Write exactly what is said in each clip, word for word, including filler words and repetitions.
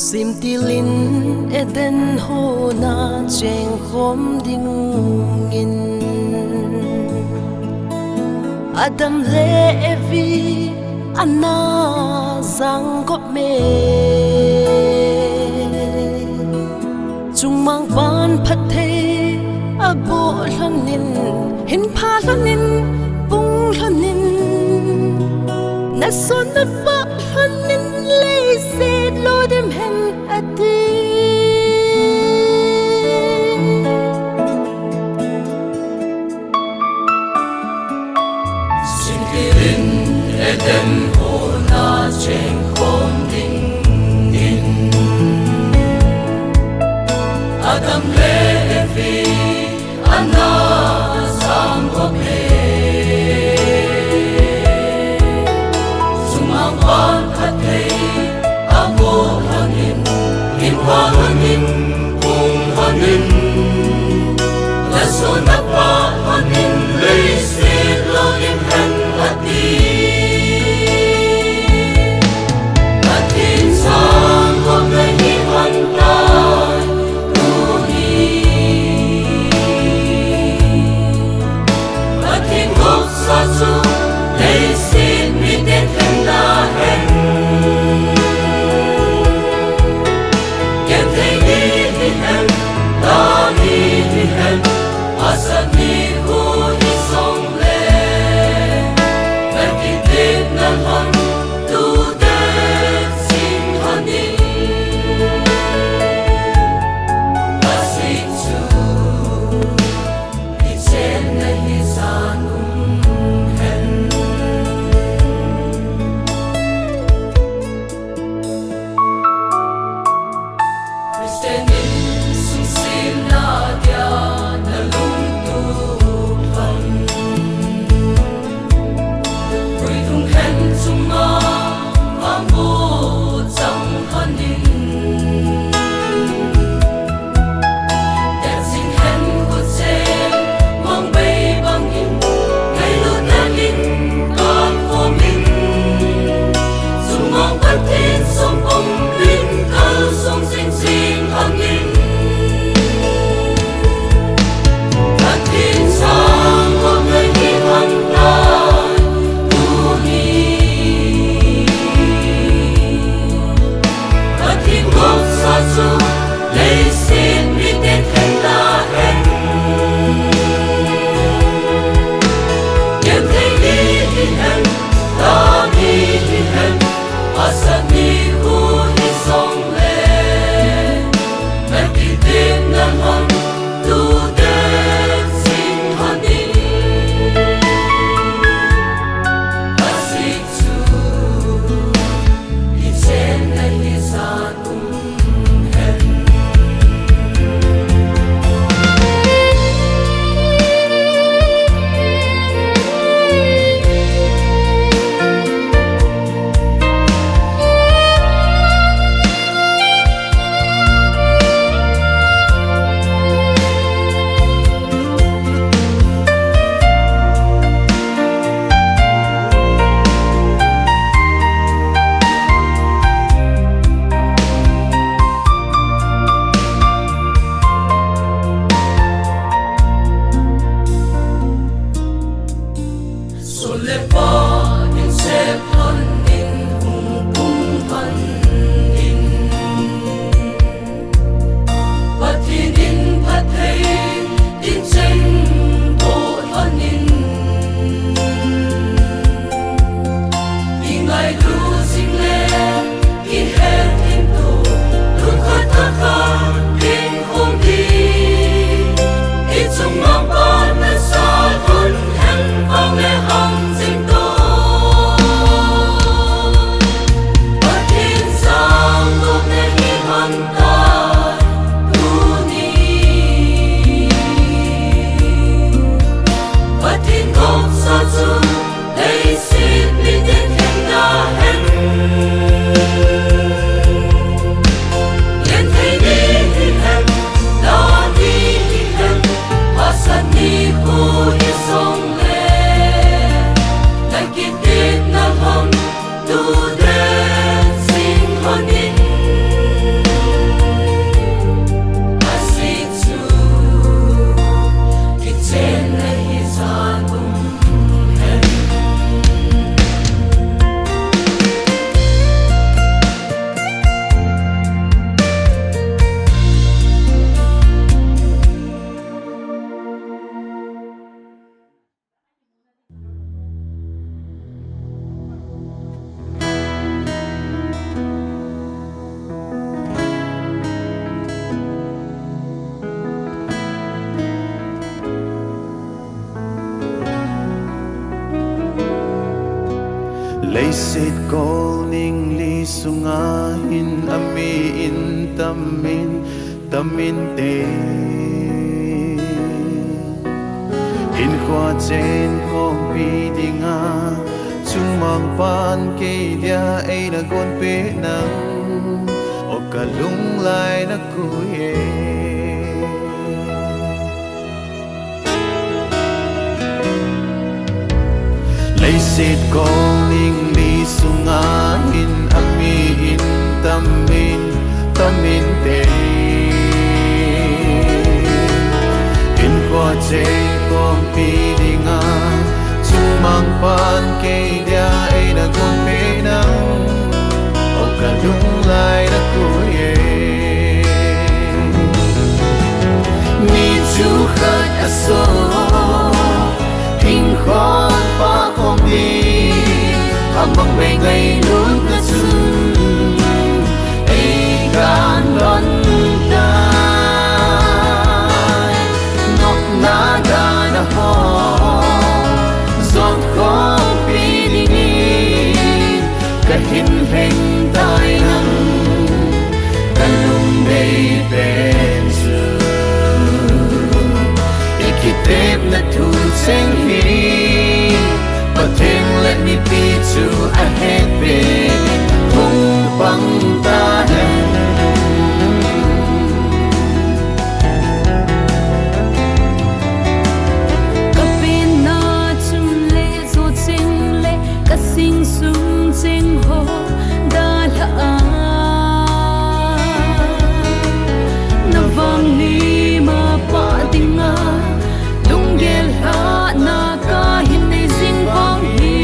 Simtilin Eden hona chengkhom dingin Adam le Evi ana jangkhom e. Chungmang pan phatthei aboh lhonin, hinpha lhonin, pung lhonin, nason napah lhonin, leiset lo dim hen ati. Simtilin Eden hona chengkhom dingin Adam le Evi ana jangkhom e. Chungmang pan phatthei aboh lhonin, hinpha lhonin, pung lhonin, nason napah lhonin, leiset lo dim hen ati. Pathen jangkhomna hi hon tai, tu hi Pathen gopsa chu leiset mite thenna hen. Genthei ni hihen, da ni hihen, asat ni khu hijongle, nakitepna lhon tute jing lhonin, asei chu kichenna hi jan um hen. Christian insung semna dia nalungtup lhon, huitung hen chunga vangboh chang lhonin, tet jing hen khuche, mong bei bangin, ngailutna in kalkhomin, chungmong Pathen songpum in kalsong jingjing lhonin, Pathen jangkhomna hi hon tai, tu hi Pathen gopsa chu leiset mite thenna hen. Genthei ni hihen, da ni hihen, asat ni khu hijongle, nakitepna lhon tute jing lhonin, asei chu kichenna hi jan um hen. Nga hin ami in tamin, tamin te. Hinkho cheng khompi dinga, chungmang pan kei dia eina gonpeh nang, o ka lunglai na kui e. Leiset kong ningli sunga hin ami in tamin, tamin te. Hinkho cheng khompi dinga, chungmang pan kei dia eina gonpeh nang, o ka lunglai na kui e. Ni chu khat a so, hinkho pa khom ding, a mang bei ngailutna chun, ei kan don tai. Nopna dana ho, zot khompi dingin, ka hin lheng tai nang, ka lungdei pen chu. I kitepna thu cheng hi, Pathen le mipi chu a het peh, hung pang ta hen. Ka penna chun le, zot cheng le, ka sing sung cheng ho dalha a, na vang ni ma pa dinga, lunggel lhahna ka hin nei jing vang hi,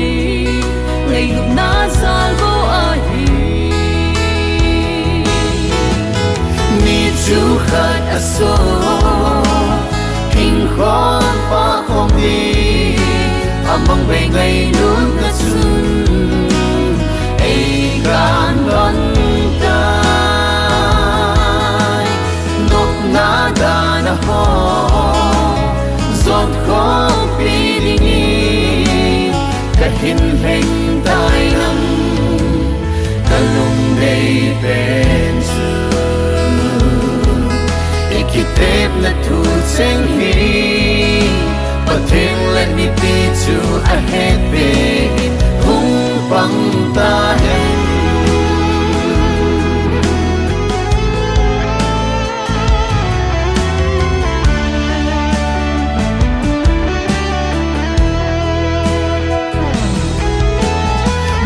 ngailutna jal bou ahi. Ni chu khat a so, hinkho pa khom ding, a mang bei ngailutna chun, ei kan don tai. Nopna dana ho, zot khompi dingin, ka hin lheng tai nang, ka lungdei pen chu. I kitepna thu cheng hi, Pathen le mipi chu a het peh, hung pang ta hen.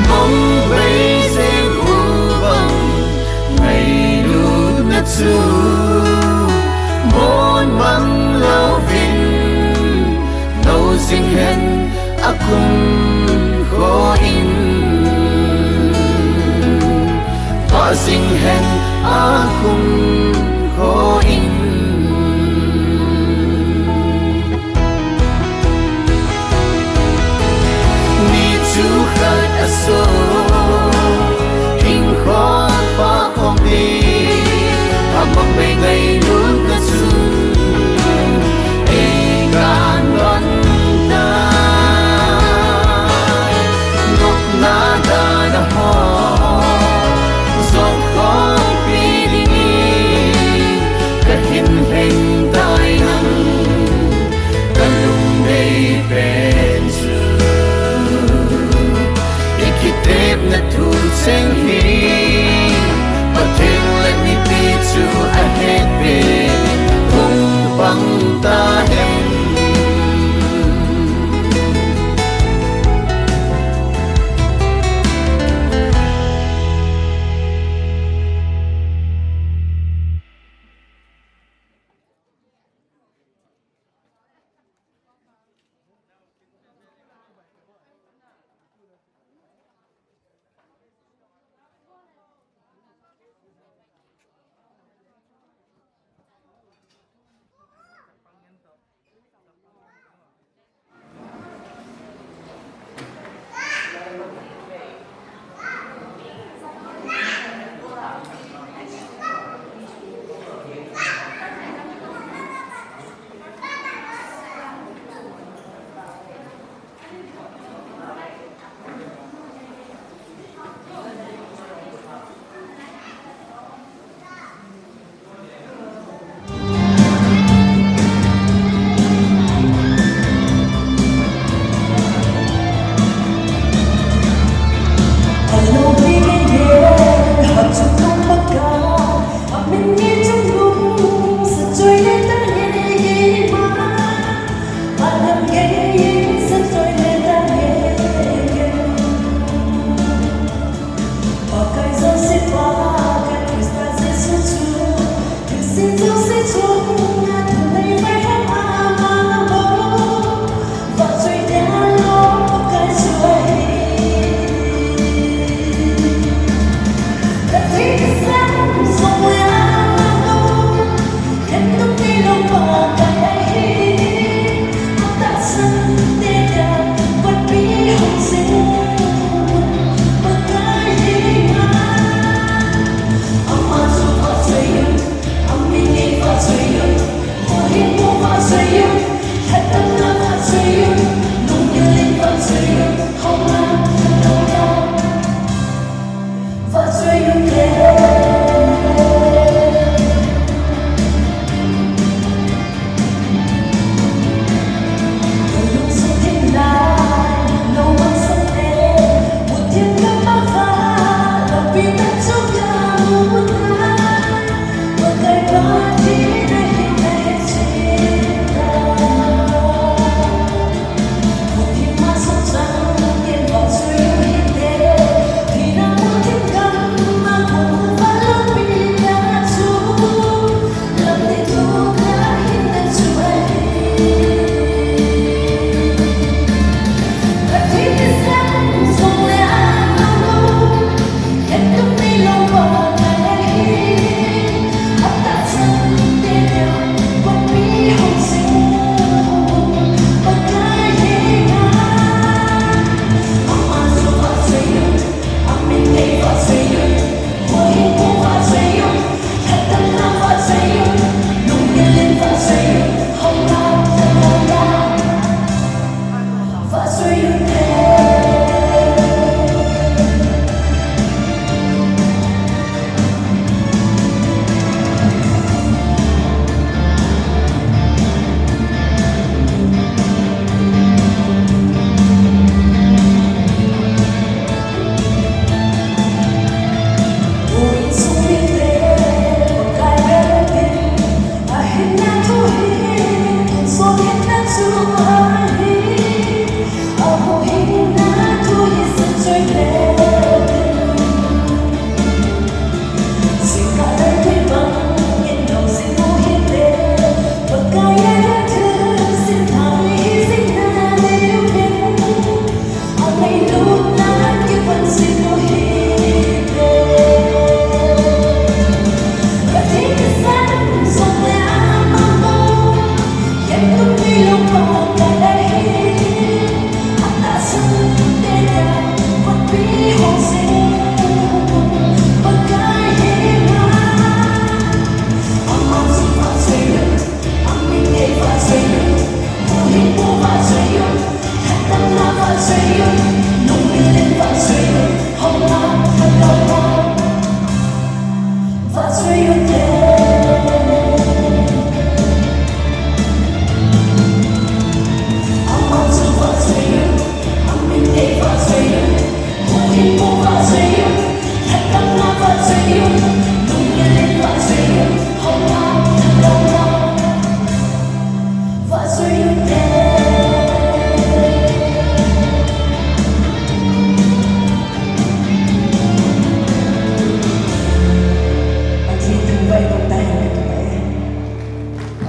Mong bei jeng u bang, ngailutna chu mon mang louvin, nou jing hen a kum kho in, pa jing hen a kum kho in. Ni chu khat a so, hinkho pa khom ding, a mang bei ngailutna chun, ei kan don tai.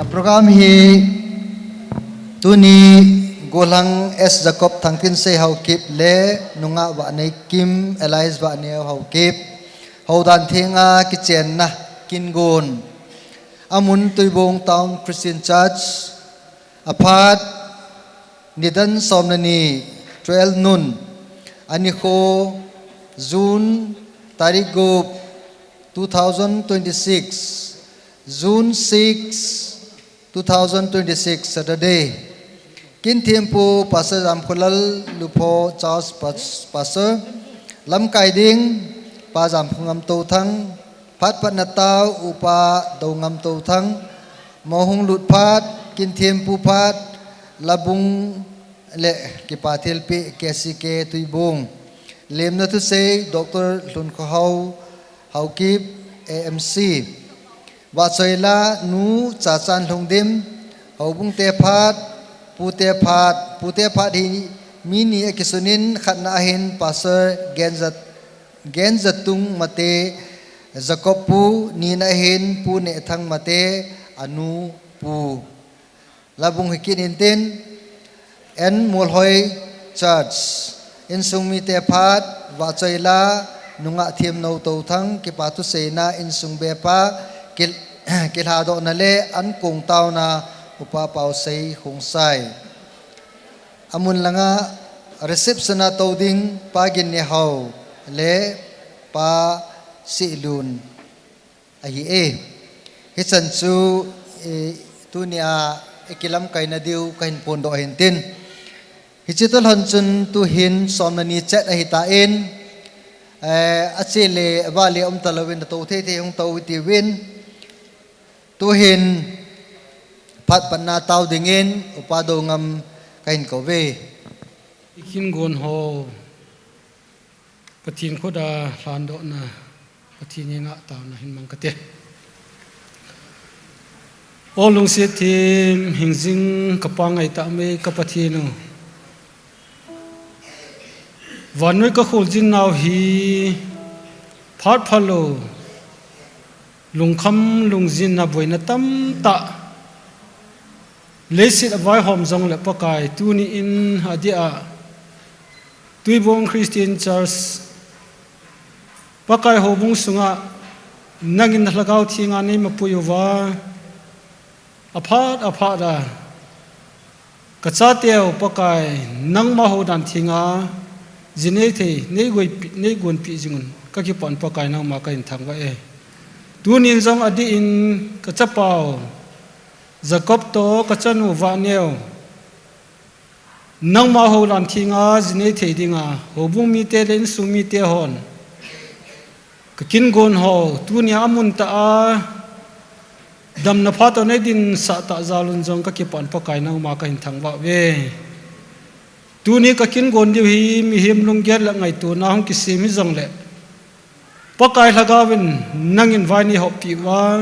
A program hi tuni Gollhang S Jacob Thangkinsei Haokip le nungah Vahneikim Elias Vahneo Haokip houdan thenga kichenna kingon amun Tuibong Town Christian Church. Aphat nidan somleni, twelve noon, anikho June tarik gup, two thousand twenty-six, June six, two thousand twenty-six, Saturday. Kin thempu Pastor Jamkholal, Lupho Charles Pas-, Pastor, lamkai ding Pa Jamkhongam Touthang, phat patna tao Upa Doungam Touthang, mohung lut phat, kin thempu phat, labung le kipa thilpeh K C K Tuibong, lemna thusei Doctor Lhunkhohao Haokip, A M C. Vahchoila nu Chachan Lhungdim, houbung te phat, pu te phat, pu te phat hi mi ni akisunin, khatna ahin Pastor Genjat, Genjatung Mate Jacob pu, nina ahin Pu Nehthang Mate, anu pu. Labung hi kit intin, N Molhoi Church, insung mite phat, Vahchoila, nungah Themnou Touthang, kipa thuseina, insung bepa, kil-, kilhadohna le ankong taona, Upa Paosei Khongsai. Amun langa reception a tou ding Pa Ginnehao le Pa Sihlun ahi e. Hichan chu, eh, tunia ikilamkaina diu kahin phondoh ahin tin. Hiche toh lhon chun tuhin somleni chet ahitan, eh, ache le avale umtalouvin atou thei thei hung tou itiuvin. Tuhin phat patna tao dingin Upa Doungam kahin kouve. Ikingon ho Pathen khut a lhandohna, Pathen henga taona hin mang kate. O lungset them, hingjing kapa ngaitah mai ka Pathen u. Vannoi kakholjin nau hi phat phalou, lungkham lungjinna boina tamtah leiset a vaihom jongle Pakai, tuni in adeh a Tuibong Christian Church, Pakai houbung sunga nangin na Lhagao Thenga neimapui uva, aphat aphat a, kachateu Pakai, nangma houdan thenga ji neithei, neigoipi-, neigonpi jingun, kakipah un Pakai nangma kahin thangvah e. Tunin jong adeh in kachapau Jacob toh kachanu Vahneo, nangma houdan thenga ji neithei dinga, houbung mite le insung mite hon kakingon ho, tunia amun tah a damna phat toh neidinsah tah jal un jong kakipah un Pakai nangma kahin thangvah uve. Tuni kakingon diu hi mihem lunggel le ngaitona hung kisem hijongle, Pakai Lhagao in nangin vai neihoppi uva,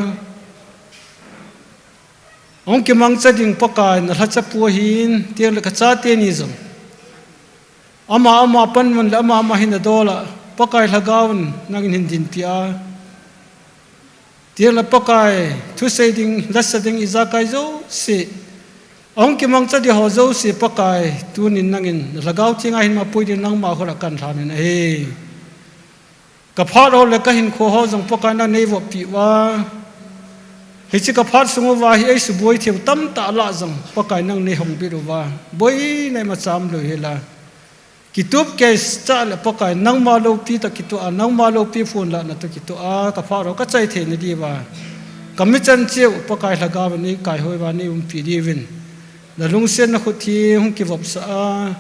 hung kimangcha ding Pakai na lhachapu ahin, tengle kachate ni jong ama ama panmun le ama ama hinna dol a Pakai Lhagao in nangin hin dinpi a, tengle Pakai thusei ding, lasa ding ijakai jouse, ahung kimangcha ding ho jouse Pakai, tunin nangin Lhagao Thenga hin mapui ding nangma khut a kahin lhanin ahi. Kaphat ho le kahinkho ho jong Pakai nang neivoppi uva, hiche kaphat sung uva hi eisuboi theiu tamtah lah jong Pakai nang neihongbit uva, boina imacha umlou hela, kitup keicha le Pakai nangma loupi toh kitoh a, nangma loupi phonlahna toh kitoh a, kaphat ho kachai theina diuva, kamichan cheh u Pakai Lhagao in neikaihoi uva, neiumpi diuvin, nalungsetna khut hi hung kivopsah a,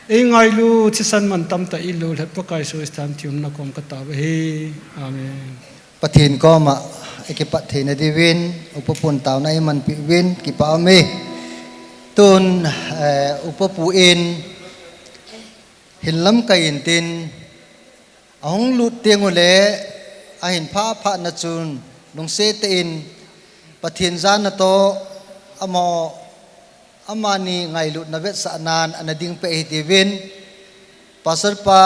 Ei ngailu thisan man tamtah i lo lhep Pakai Jesu Christan thumna kom ka tao ahi. Amen. Pathen koma i kipat theina diuvin, upa pun taona i manpi uvin, kipa um e. Tun, eh, upa pu in, hin lamkai intin, ahung lut teng uleh, ahin phah phah na chun, lungset tah in, Pathen jana toh, amaho, amani ngailutna vetsahnan, ana ding peh ahi tiuvin, Pastor pa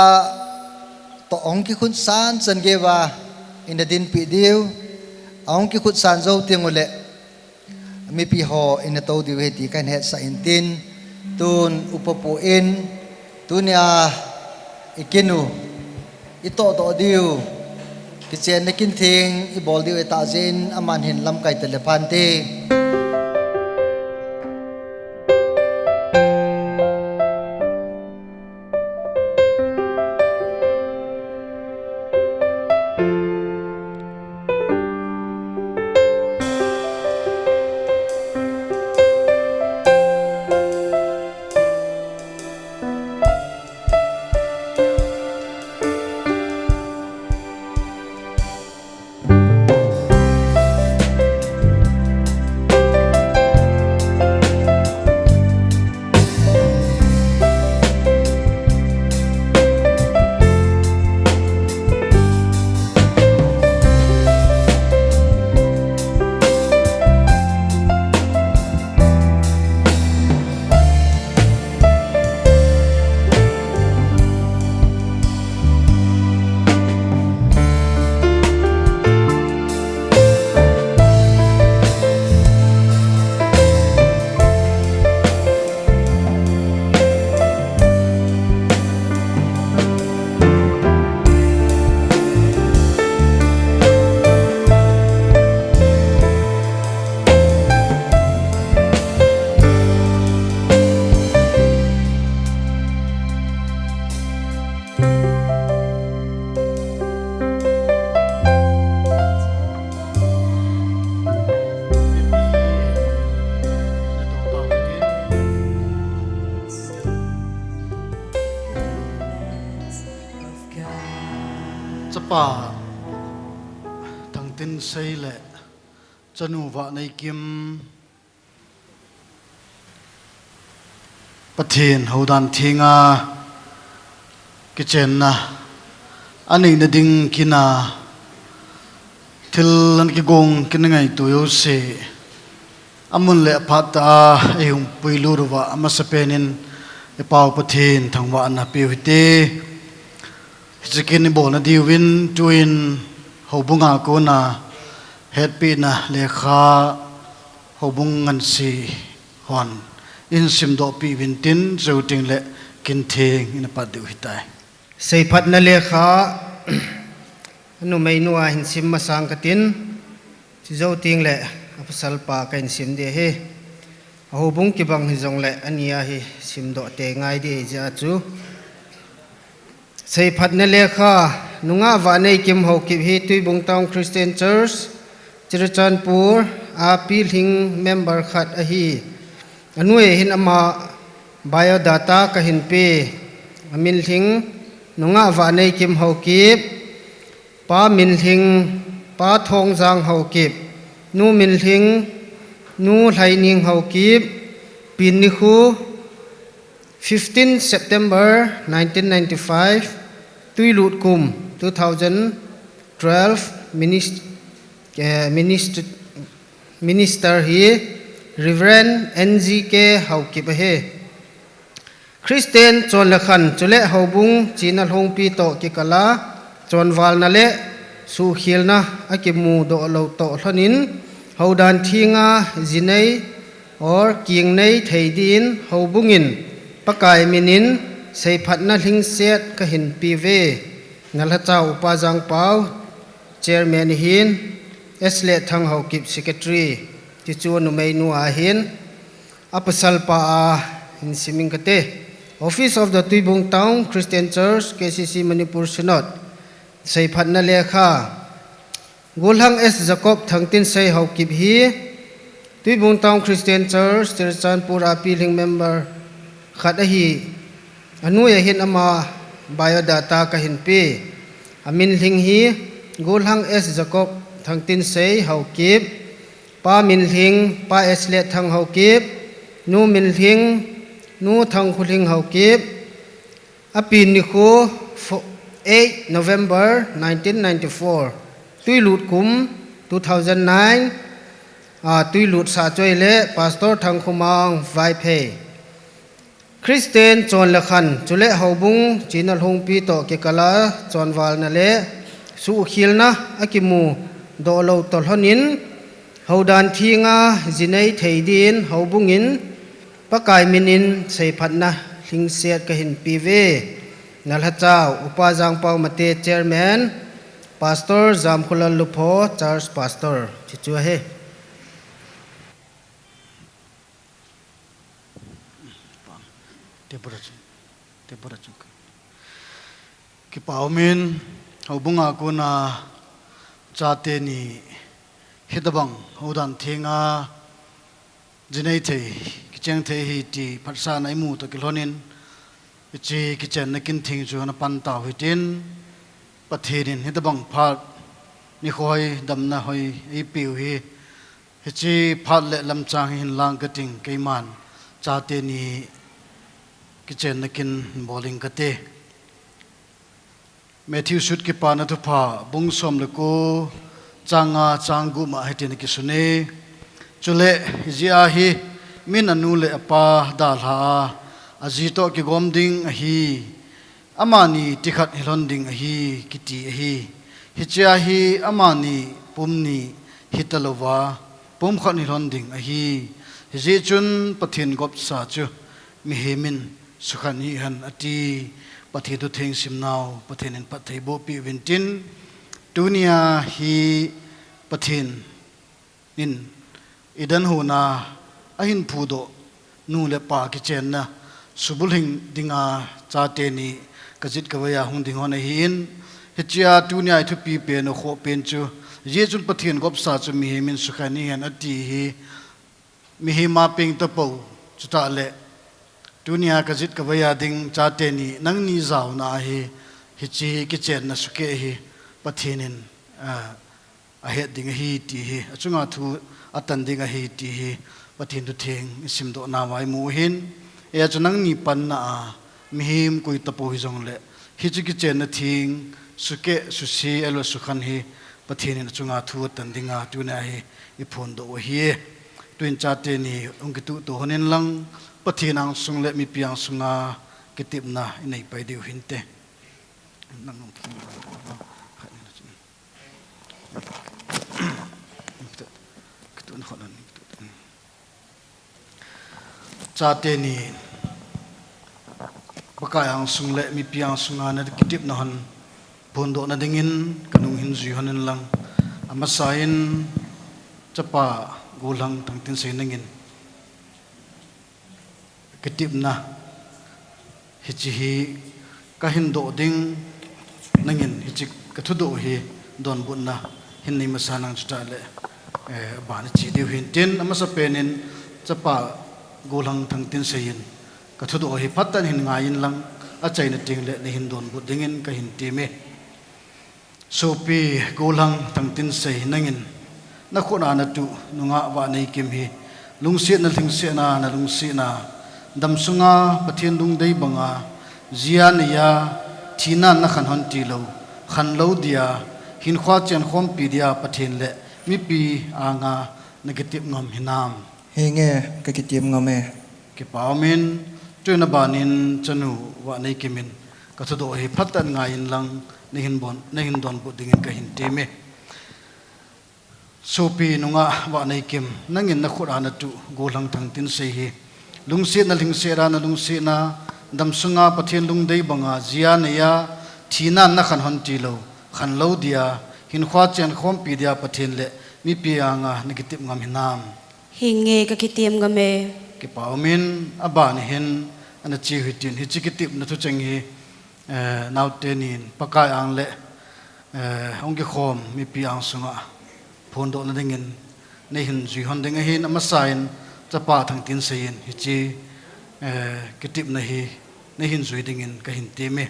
toh ahung kikhutsan chan geiya, ina dinpi diu, ahung kikhutsan jou teng uleh, mipi ho ina tou diu ahi ti kahin hetsah intin, tun upa pu in, tunia i kinu, i tohdoh diu, kichenna kin theng i bol diu ahi tah jeh in aman hin lamkai tale phante. Chapa Thangtinsei le chanu Vahneikim, Pathen houdan thenga kichenna aneina ding kin a, thil ana kigong kin a ngaito jouse, amun le aphat tah a eihung puilut uva amasapen in i Pau Pathen thangvahna peu hite. Hiche kin i bolna diuvin tuin houbunga kona hetpina lekha houbung ngansi hon ihin simdoh peh uvin tin, chuteng le kin theng ina pat diu hitai. Seiphatna lekha anumeinu a hin sim masang katin, chujou teng le apasal pa kahin sim ding ahi. Ahoubung kibang hijongle ania hi simdoh tei ngai ding ahi jeh a chu. Seiphatna lekha, nungah Vahneikim Haokip hi Tuibung Town Christian Church, Churachandpur a pilhing member khat ahi. Anu e hin ama biodata kahin pe. Amin lhing, nungah Vahneikim Haokip, pa min lhing, Pa Thongjang Haokip, nu min lhing, Nu Lhaining Haokip, pen nikho, fifteen September nineteen ninety-five, tuilut kum two thousand twelve, minis-, eh, minist-, minister hi Reverend N G K Haokip ahi. Christian chon le khan chule houbung china lhongpi toh kikal a chonvalna le suhkhelna akimudoh lou toh lhonin houdan thenga jinei or kingnei thei din houbung in Pakai min in seiphatna lhingset kahin pe uve. Nalhachau Upa Jangpau, Chairman ahin, S Lethang Haokip, Secretary, tichu anumeinu ahin, apasal pa a hin sim ing kate. Office of the Tuibung Town Christian Church, K C C Manipur Synod, seiphatna lekha, Golhang S Jacob Thangtinsei Haokip hi, Tuibung Town Christian Church, Churachandpur a pilhing member khat ahi. Anoi a hin ama biodata kahin pe. Amin lhing hi Golhang S Jacob, Thangtinsei, Haokip. Pa min lhing, Pa Eslet Thang, Haokip. Nu min lhing, Nu Thangkhulhing, Haokip. Apen nikho, fo-, eight November nineteen ninety-four. Tuilut kum two thousand nine. A, tuilut sah choi le Pastor Thangkhomang, Vaiphei. Christian chon le khan, chule houbung china lhongpi toh kikala chonvalna le suhkhilna akimu doh lou toh lhonin, houdan thenga jinei thei din houbung in Pakai min in seiphatna lhingset kahin pe uve. Nalhachau, Upa Jangpao Mate, Chairman, Pastor Jamkholal Lupho, Church Pastor. Chuchu ahi. Te pura chu, te pura chu. Kipa umin, houbunga kona chate ni hitabang houdan thenga jinei thei, kicheng thei ahi ti phatsahna imu toh kilhonin, hiche kichenna kin theng chu ana pan tau hitin, Pathen in hitabang phat nikho hoi, damna hoi eipeu hi, hiche phat le lamchang hi hin lang kating, keiman chate ni kichenna kin boling kate. Matthew sut Kipana Thupha bung som le ko, chang nga, chang gup ma hitin akisune. Chule hijeh a hi, min anu le apa dalha a, aji toh kigom ding ahi. Amani tikhat hilhon ding ahi, kiti ahi. Hichea hi amani pum ni hitalouva, pumkhat hilhon ding ahi. Hijeh chun Pathen gopsa chu mihem in sukhen hihen ati. Pathen thutheng simnau Pathen in phatthei boh peh uvin tin, tunia hi Pathen in Eden hon a ahin phudoh nu le pa kichenna subulhing dinga chate ni kajit kavei a hung ding hon ahin, hichea tunia ithupi pen u khoh pen chu, hijeh chun Pathen gopsa chu mihem in sukhen hihen ati hi, mihem a peng tapou, chutah le tunia kajit kavei a ding chate ni nangni jaona hi, hiche kichenna sukeh hi Pathen in, a, ahet ding ahi ti hi, achunga thu atan ding ahi ti hi, Pathen thutheng isimdoh nauva imu ahin, hijeh chun nangni panna a, mihem koi tapou hijongle, hiche kichenna theng, sukeh, suse, ahilou sukhen hi, Pathen in achunga thu atan dinga, tunia hi iphondoh u ahi. Tuin chate ni hung kituhto hon in lang, Pathen angsung le mipi angsunga kitepna inei pai diu hinte. Chate ni, Pakai angsung le mipi angsunga nakitepna hon phondohna dingin kanung hin jui hon in lang. Amasa in, Chapa Golhang Thangtinsei nangin kitepna hiche hi kahin doh ding, nangin hiche kathudoh hi donbutna hin nei masa nang chutah le, eh, aban iche diu hintin, amasapen in Chapa Golhang Thangtinsei in kathudoh hi phatah in hin ngai in lang, achaina teng le neihin donbut dingin kahin temme. Sopi Golhang Thangtinsei nangin nakhut a natuh nungah Vahneikim hi lungsetna lhingsetna nalungsetna, damsunga Pathen lungdei banga jia neiya thina nakhen hon tilou, khen lou dia, hinkho chenkhompi dia Pathen le mipi anga nakitep ngam hinam? Henge, kakitep ngam e. Kipa umin, tuin abanin chanu Vahneikim in kathudoh hi phatah in ngai in lang, neihin bon, neihin donbut dingin kahin temme. Sopi nungah Vahneikim, nangin nakhut a natuh Golhang Thangtinsei hi lungsetna lhingsetna nalungsetna, damsunga Pathen lungdei banga jia neiya thina nakhen hon tilou, khen lou dia, hinkho chenkhompi dia Pathen le mipi anga nakitep ngam hinam? Henge, kakitep ngam e. Kipa umin, aban hin ana che u hitin, hiche kitepna thucheng hi, eh, naote nin Pakai ang le, eh, hung kikhom mipi angsunga phondohna dingin neihin jui hon ding ahin, amasa in Chapa Thangtinsei in hiche, eh, kitepna hi nahin jui dingin kahin teme.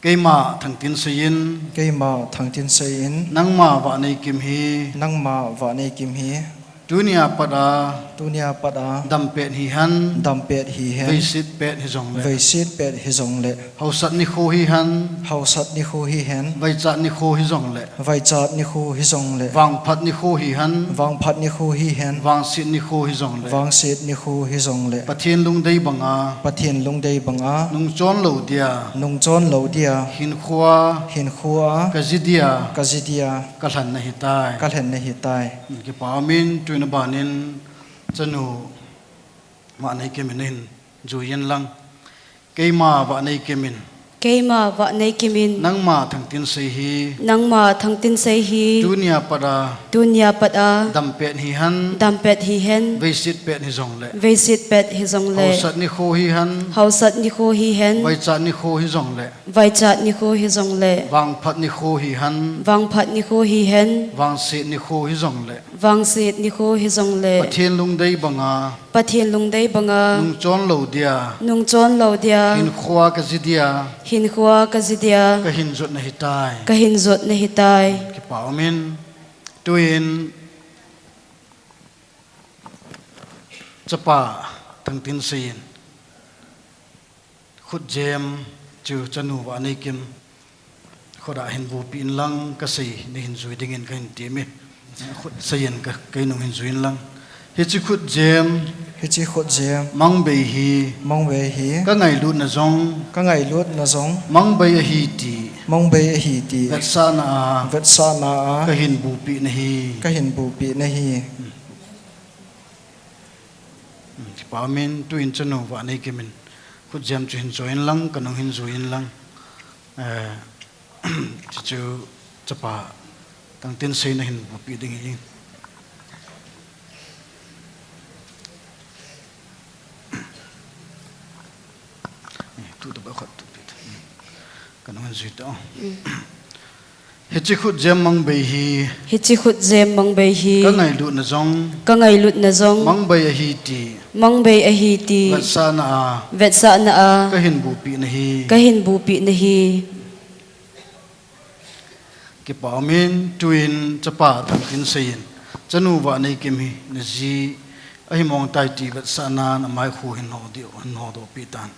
Keima Thangtinsei in. Keima Thangtinsei in. Nangma Vahneikim hi. Nangma Vahneikim hi. Tunia pat a. Tunia pat a. Dampet hihen. Dampet hihen. Veiset pet hijongle. Veiset pet hijongle. Hausat nikho hihen. Hausat nikho hihen. Vaichat nikho hijongle. Vaichat nikho hijongle. Vangphat nikho hihen. Vangphat nikho hihen. Vangset nikho hijongle. Vangset nikho hijongle. Pathen lungdei banga. Pathen lungdei banga. Nungchon lou dia. Nungchon lou dia. Hinkhoa. Hinkhoa. Kaji dia. Kaji dia. Kalhen nahitai. Kalhen nahitai. Kipa umin, tuin abanin, chanu Vahneikim in nahin jui inlang. Keima Vahneikim in. Keima Vahneikim in. Nangma Thangtinsei hi. Nangma Thangtinsei hi. Tunia pat a. Tunia pat a. Dampet hihen. Dampet hihen. Veiset pet hijongle. Veiset pet hijongle. Hausat nikho hihen. Hausat nikho hihen. Vaichat nikho hijongle. Vaichat nikho hijongle. Vangphat nikho hihen. Vangphat nikho hihen. Vangset nikho hijongle. Vangset nikho hijongle. Pathen lungdei banga. Pathen lungdei banga. Nungchon lou dia. Nungchon lou dia. Hinkhoa kaji dia. Hinkhoa kaji dia. Kahin jot nahitai. Kahin jot nahitai. Kipa umin, tuin chapa Thangtinsei in khutjem chu chanu Vahneikim khut a hin vupi inlang, kasei nahin jui dingin kahin teme. Khut seiyin ka, keinung hin jui inlang. Hiche khutjem. Hiche khutjem. Mangbei hi. Mangbei hi. Kangailutna jong. Kangailutna jong. Mangbei ahi ti. Mangbei ahi ti. Vetsahna a. Vetsahna a. Kahin vupi nahi. Kahin vupi nahi. Kipa umin, tuin chanu Vahneikim in khutjem chu hin choi inlang, kanung hin jui inlang. Eh, chuchu chapa Thangtinsei in ahin vupi ding ahi. Eh, tu tu ba khat tu pi ta. Kanung hin jui ta. Hiche khutjem mangbei hi. Hiche khutjem mangbei hi. Kangailutna jong. Kangailutna jong. Mangbei ahi ti. Mangbei ahi ti. Vetsahna a. Vetsahna a. Kahin vupi nahi. Kahin vupi nahi. Kipa umin, tuin chapa Thangtinsei in chanu Vahneikim hi naji ahi mong tai ti vetsahnan amai khu hin hodoh, hin hodoh pi tan.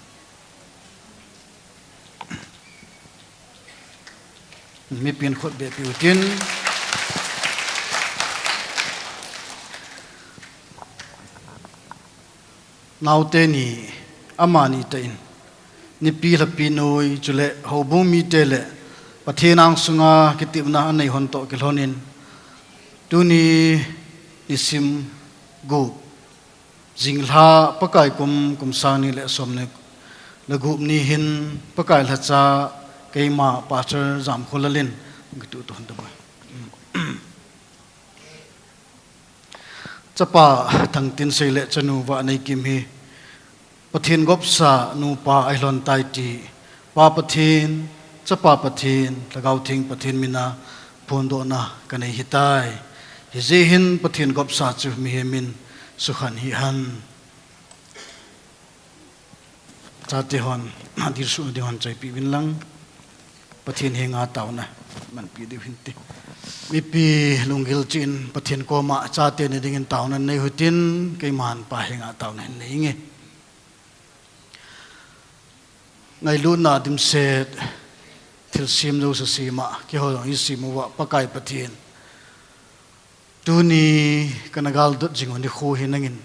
Mipin khut beh piu tin. Naote ni, amani tah in, nipi lhapi noi, chule houbung mite le Pathen angsunga kitepna anei hon toh kilhonin, tuni nisim gup, jinglha Pakai kum, kum sang ni le som ni le gup ni hin Pakai lhacha keima Pastor Jamkholal in kituh toh hon taboi. Chapa Thangtinsei le chanu Vahneikim hi Pathen gopsa nupa ahi lhon tai ti, Pa Pathen, Chapa Pathen, Lhagao Theng Pathen mina phondohna kanei hitai. Hijeh hin Pathen gopsa chu mihem in sukhen hih hen. Chate hon, adilsuh ding hon choipeh uvin lang, Pathen henga taona manpeh diu hinte. Mipi lunggil cheh in Pathen koma chate ne dingin taona nei uhitin, keiman Pa henga taona hin nei inge. Ngailutna dimset, thilsem jouse sema, keiho jong isem uva Pakai Pathen. Tuni kana galdot jing u nikho hi nangin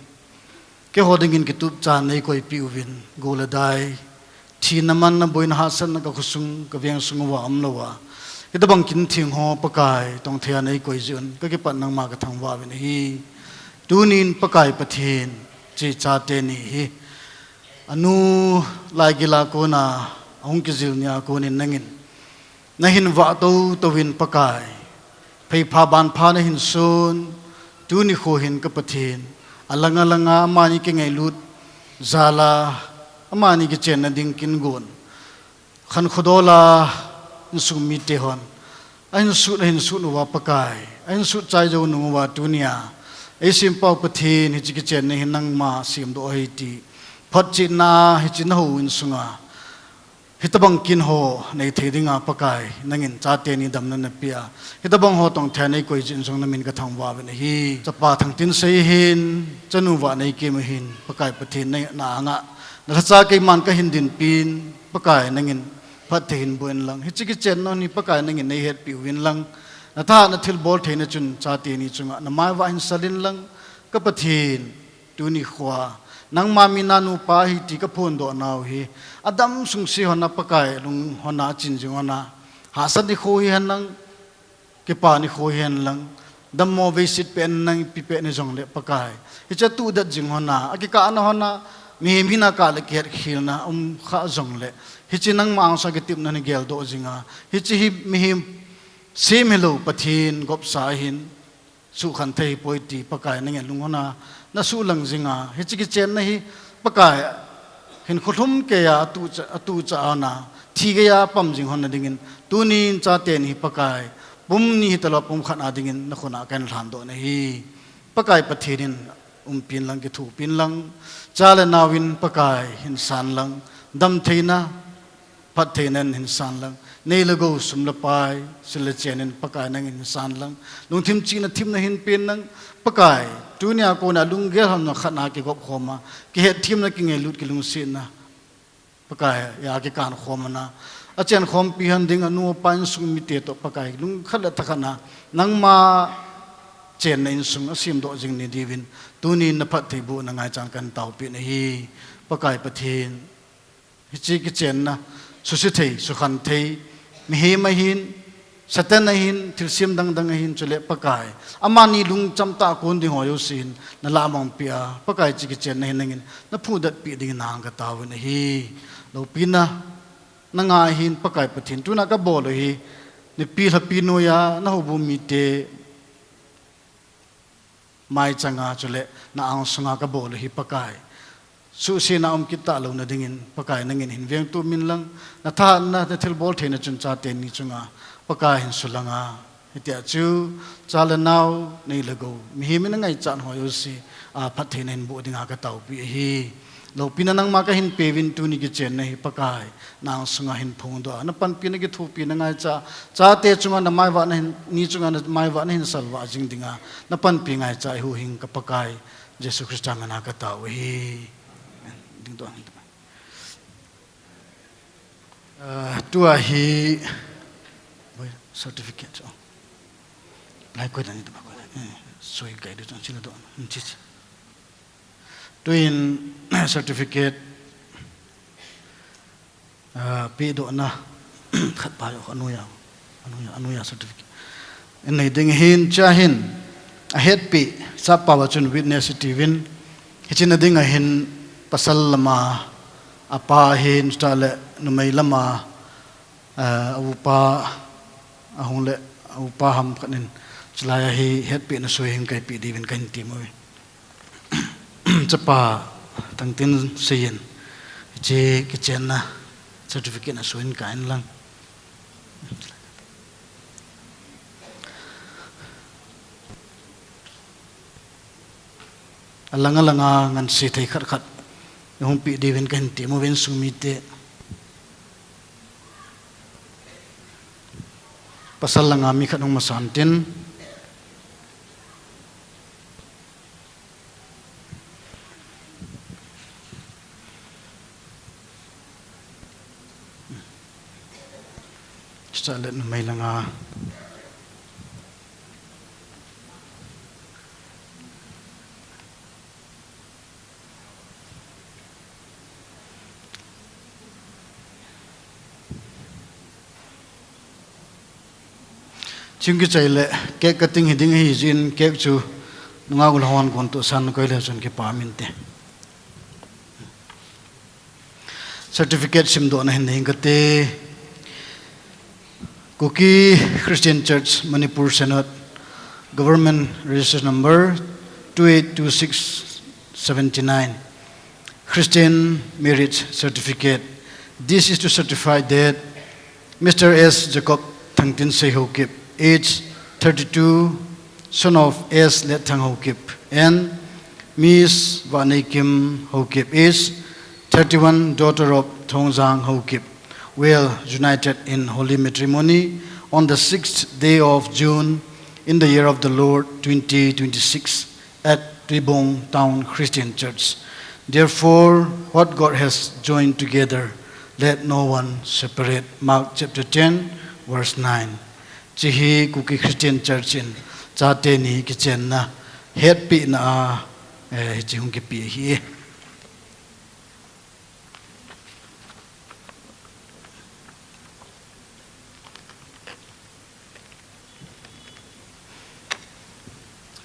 keiho dingin kitupchan neikoipeh uvin, gou le dai, thina, manna, boina, hahsatna kakhosung, kaveng sung uva umlouva, hitobang kin theng ho Pakai tongthei a neikoi jeh un kakipat nangma kathangvah uvin ahi. Tunin Pakai Pathen, hiche chate ni hi, anu laigil a kona ahung kijil nia konin nangin nahin vah toutouvin Pakai, pheipha banpha nahin son, tuni kho hin ka Pathen, alang alanga amani kingailut jal a, amani kichenna ding kin gon, khankho dol a insung mite hon ahin sut, ahin sut uva Pakai, ahin sut chai jou nung uva tunia eisempau Pathen, hiche kichenna hi nangma semdoh ahi ti Photchetna hiche nahou insunga hitobang kin ho neithei dinga Pakai nangin chate ni damna napeh a, hitobang ho tong thei neikoi jeh in jong namin kathangvah uvin ahi. Chapa Thangtinsei hin, chanu Vaneikim hin, Pakai Pathen na, na anga nalhacha keiman kahin dinpin, Pakai nangin phatthei hin boh inlang, hiche kichenna hi Pakai nangin neihetpi uvin lang, natha nathilbol theina chun chate ni chunga namaivah hin sal inlang, ka Pathen, tuni khoa nangma mina nupa ahi ti kaphondoh nau hi, adam sungse hon a Pakai lung hon a achin jing hon a, hahsat nikho hihen lang, kipa nikho hihen lang, dammo veiset peh in nang ipi peh hijongle Pakai, hiche atuhdet jing hon a, akikahna hon a, mihem hina kah le kihetkhelna umkha jongle, hiche nangma angsunga kitepna nageldoh jinga, hiche hi mihem sem hilou Pathen gopsa ahin, suhkhang thei hipoi ti Pakai nangin lung hon a nasuhlang jinga, hiche kichenna hi Pakai hinkho lhumkeiya atuhcha, atuhcha hon a, thigeiya pam jing hon nadingin, tunin chate ni hi Pakai, pum ni hitalou pum khat a dingin nakhut a kahin lhandoh nahi. Pakai Pathen in umpin lang, kithopin lang, cha le naovin Pakai hin san lang, damtheina, phattheina in hin san lang, nei le gou, sum le pai, sil le chen in Pakai nangin hin san lang, lungthim chihna themna hinpen lang, Pakai, tunia kona lunggel hamna khat a kigop khom a, kihetthemna, kingailut, kilungsetna, Pakai a kikan khomna, achenkhompi hon ding anu apa insung mite toh Pakai lungkhat le thakhat a, nangma chenna insung asemdoh jing ni diuvin, tunin naphattheibohna ngaichan kahin taopeh nahi. Pakai Pathen, hiche kichenna, suse thei, sukhan thei, mihem ahin, Satan ahin, thilsem dangdang ahin, chule Pakai, amani lungcham tah a kon ding ho jousen nalamangpeh a, Pakai, hiche kichenna hi nangin naphudetpeh dingin nang kataovin ahi. Loupina, nanga ahin Pakai Pathen, tuna kabol u hi, nipi lhapi noiya nahoubung mite maichanga chule na angsunga kabol u hi Pakai, suhsetna um kit talouna dingin Pakai nangin hin vengtup in lang, nathahatna, nathilbol theina chun chate ni chunga Pakai hin sulanga, hitia chu cha le nao, nei le gou, mihem in angaichat ho jouse a phattheina hin boh dinga kataopeh ahi. Loupina, nangma kahin peuvin, tuni kichenna hi Pakai, na angsunga hin phongdoh a, napanpina, kithopina ngaicha, chate chunga namaivah nahin, ni chunga namaivah nahin salvah jing dinga napanpi ngaicha, eihuhhing ka Pakai Jesu Christa mina katao ahi. Dingdoh in. Ah, tua hi, certificate chu, lai koi dan ni tuma koi dan, eh, soi kai du chang chila doh, hmm, chi chi. Tuin certificate, ah, pehdohna khat pa jong, anoiya, anoiya, anoiya certificate in nei ding ahin, chua hin ahetpi, sappao a chun witness itiuvin, hiche na dinga hin pasal lama apa ahin, chutah le numei lama, ah, a upa ahung le, a upa ham khat in, chulai a hi hetpehna soi hin kaipeh diuvin kahin temu uve. Chapa Thangtinsei in, hiche kichenna certificate na soi in kai in lang. Alang alanga ngansi thei khat khat hung peh diuvin kahin temu uve, insung mite. Pasal langa mi khat hung masan tin. Chutah le numei langa. Chun kichai le cake cutting hi ding ahi jeh in cake chu nungah u le hon kon tohsan koi le chun kipa min te. Certificate simdohna hin nei ing kate. Kuki Christian Church, Manipur Synod, Government Registration Number two eight two six seventy nine. Christian Marriage Certificate. This is to certify that Mister S Jacob Thangtinsei Haokip, age thirty-two, son of S Letthang Haokip, and Miss Vaneikim Haokip, age thirty-one, daughter of Thongjang Haokip, well united in holy matrimony on the sixth day of June in the year of the Lord twenty twenty-six at Tuibong Town Christian Church. Therefore, what God has joined together, let no one separate. Mark chapter ten, verse nine. Hiche hi Kuki Christian Church in chate ni kichenna hetpina a, eh, hiche hung kipe ahi.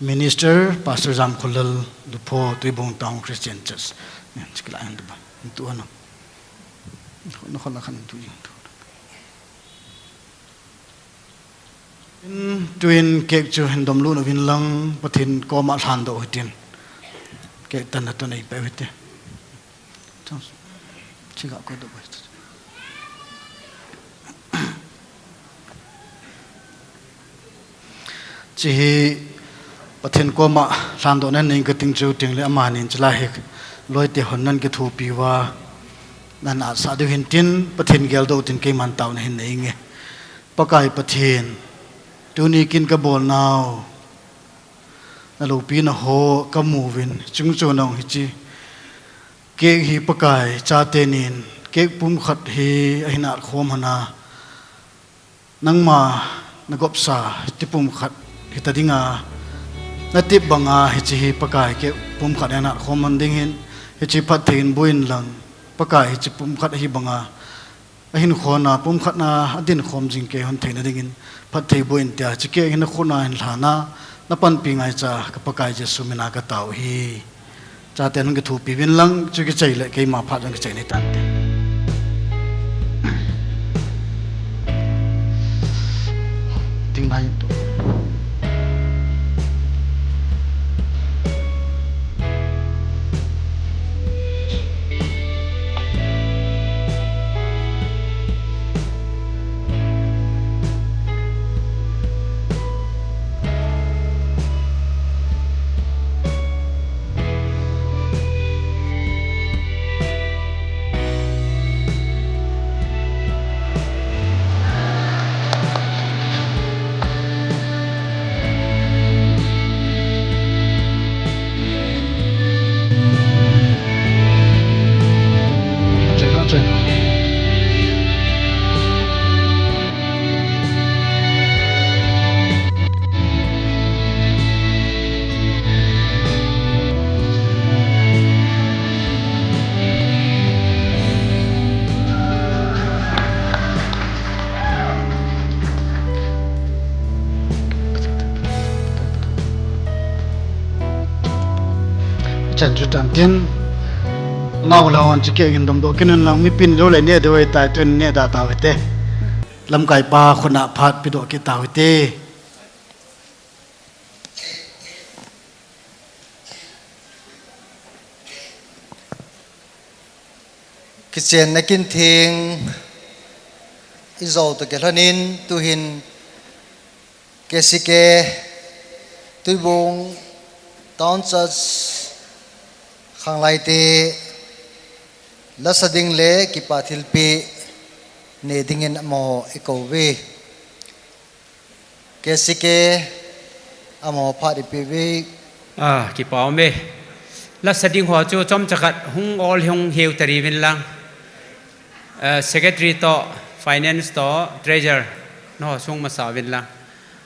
Minister, Pastor Jamkholal Lupho, Tuibong Town Christian Church. Ni, chikila yan tu ba. Tu ano. Nakho, nakho la khan tu jing tu. In, tuin cake chu hin domlut uvin lang, Pathen koma lhandoh u hitin. Cake tanna toh neipe u hite. Chang, chika ko do ba. Hiche hi Pathen koma lhandohna nei kating chu ting le amanin chulai hi loite hon nan kithopi uva, nan atsah diu hintin, Pathen geldoh utin keiman taona hin nei inge. Pakai Pathen, tuni kin kabolnau, naloupina ho kamu uvin, chungchon nong hiche cake hi Pakai, chate nin cake pum khat hi ahin atkhom hon a, nangma nagopsa hiche pum khat hita dinga natep banga hiche hi Pakai cake pum khat ahin atkhom hon ding hin, hiche phatthei in boh in lang, Pakai hiche pum khat ahi banga ahin khon a, pum khat na adin khom jing kei hon theina dingin phatthei boh in tia, hiche cake hi nakhut na hin lhan a, napanpi ngaicha ka Pakai Jesu mina katao ahi. Chaten hung kithopi uvin lang, chu kichai le keima phat jong kichai nei tante. Ding lai tu. Chan chu tan tin. Nau la hon chu cake in domdoh kit un lang, mipin jou le neh diu ahitai, tun neh da tau hite. Lamkai pa khut na phat pedoh kit tau hite. Kichenna kin theng ijou toh kilhonin tuhin K C K Tuibong Town Church khanglaite lasa ding le kipa thilpeh nei dingin amaho ikou uve. K C K amaho phat ipeh uve. Ah, kipa ume. Lasa ding ho chu chomcha khat hung ol hung heu tari uvin lang. Eh, secretary toh, finance toh, treasurer, nangho sung masa uvin lang.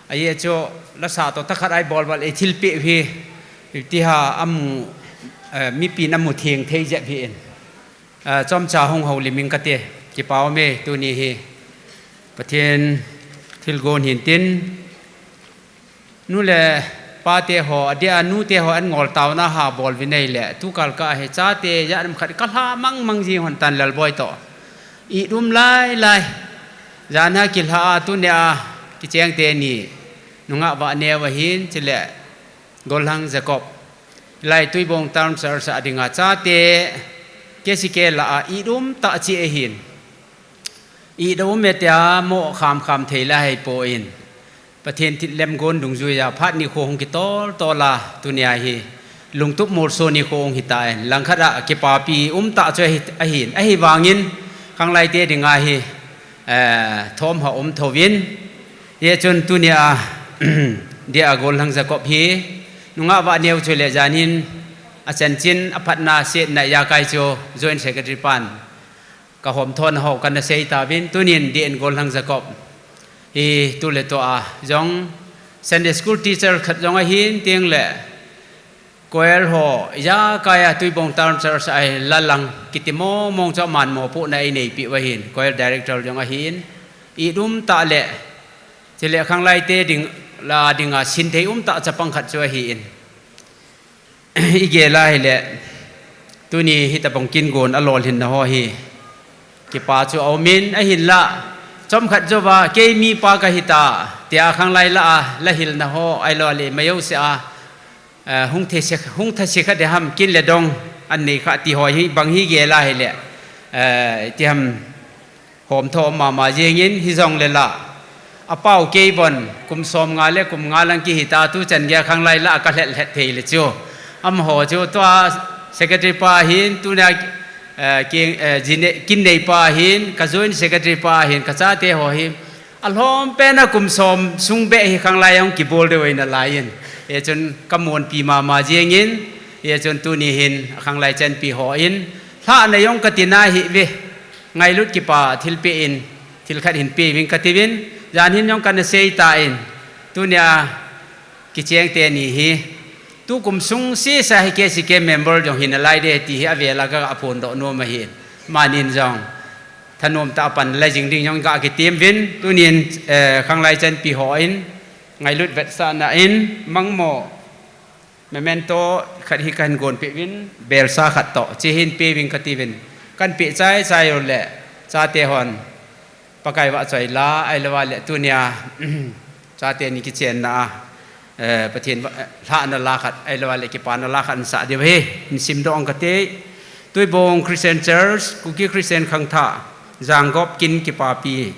Ajeh chu lasa toh tah khat a ibol bol a ithilpeh u hi, iti ham amu, eh, mipin amu theng thei jep ahin. Eh, chomcha hung houlim inge kati, kipa ume tuni hi. Pathen thilgon hintin. Nu le pate ho, adeh a nute ho an ngol taona ha bol uvin ahile, tukal kah hi chate jat ham khat kalha mangmang jing hon tan Lalboi toh. Idum lai lai. Jan a kilha a tunia kicheng teni. Nungah Vahneo ahin, chule Golhang Jacob. Lai Tuibong Town Church a dinga chate K C K lah a idum tah cheh ahin. Idum e tia mo kham kham thei la ahipoi. Pathen thilgon dungjuiya phat nikho hung kitol tol a tunia hi lungtup molso nikho hung hitan, langkhat a kipapi umtah chu ahi, ahin, ahivangin, khanglai te dinga hi, eh, thom ha um thouvin, hijeh chun tunia, dia Gollhang Jacob hi, nungah Vahneo chule janin, achanchin, aphatna, setna, ijakai chu, Joint Secretary pan, kahom thona ho kana sei tauvin, tunin D N Gollhang Jacob hi tuletua jong Sunday school teacher khat jong ahin, tin le choir ho, ijakai a Tuibong Town Church a hi lalang kiti mong mong chu aman mopohna eineipi u ahin, choir director jong ahin, idum tah le, chule khanglai te ding, la dinga sinthei umtah chapang khat chu ahin. Igel a hile, tuni hitabang kin gon alolhinna ho hi, kipa chu aumin, ahinla, chomkhat jouva, kei mipa kahita, tia khanglai lah a, la hilna ho, ahilou le, majouse a, eh, hung thase, hung thase kha deham, kin le dong, an nei kha ti ho hi, bang hi gel a hile, eh, tiham, Hom thom mama jengin hijongle la. Apau kei bon, kum som nga le kum nga lang kihita tuchan gei khanglai lah a kalhet lhet thei le chu. Amaho chu tua secretary pa hin, tuna, eh, king, eh, jine-, kinnei pa hin, ka joint secretary pa hin, ka chate ho hi. Alhom pen a kum som sung beh hi khanglai a hung kibol deuh ahi nalaiyin. Hichun kamonpi mama jengin, hichun tuni hin khanglai chanpi hon, lhahna jong kati nahi ve. Ngailut kipa thilpeh in, thil khat hin peuvin katiuvin, jan hin jong kana seitan, tunia kicheng teni hi, tukum sung sisa hi K C K member jong hi nalai ding ti hi avel a ka, ka phondoh nom ahin, manin jong, thanom tah a pan lai jing ding jong ka kitem uvin, tunin, eh, khanglai chanpi hon, ngailut vetsahna in, mangmo, Memento khat hi kahin gon peh uvin, belsa khat toh, hiche hin peuvin katiuvin. Kahin peh chai chai uleh, chate hon, Pakai vahchoi la, ahilou le tunia, chate ni kichenna a, eh, Pathen va-, eh, lhahna la khat, ahilou le kipana la khat ahin sah diu ahi, hin simdoh ong kate. Tuibong Christian Church, Kuki Christian khangthah, Jangop kin kipapi.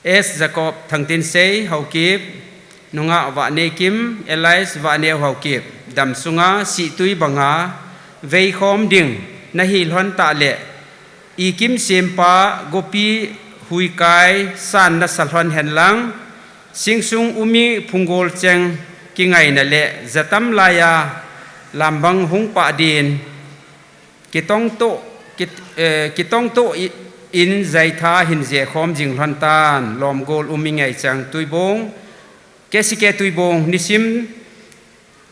S Jacob Thangtinsei Haokip, nungah Vahneikim, alias Vahneo Haokip, damsunga sihtui banga veikhom ding nahi lhon tah le, ikim sempa gopi huikai san nasa lhon henlang, singsung umi phunggol cheng kingaina le jatam laiya lambang hung pah din, Kitong toh, kit-, eh, kitong toh i-, in jaitha hin jekhom jing lhon tan, lomgol um ingai chang Tuibong, K C K Tuibong, nisim,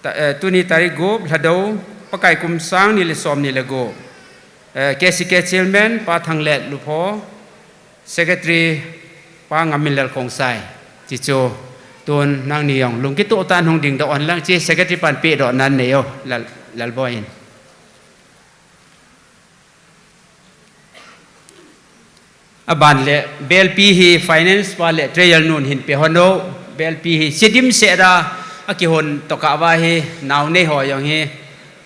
ta-, eh, tuni tarik gup, Lhadou, Pakai kum sang ni le som ni le gup. Eh, K C K Chairman, Pa Thanglet Lupho, Secretary, Pa Ngamminlal Khongsai, hichu, tun nangni jong, lungkitoh tah in hung dingdoh un lang, hiche Secretary pan pehdoh nan nei o, Lal, Lalboi in. Aban le, belpi hi finance pa le treasurer nun hin pe hon o, belpi hi, hiche dimset a, akihon tokah uva hi, nao nei ho jong hi,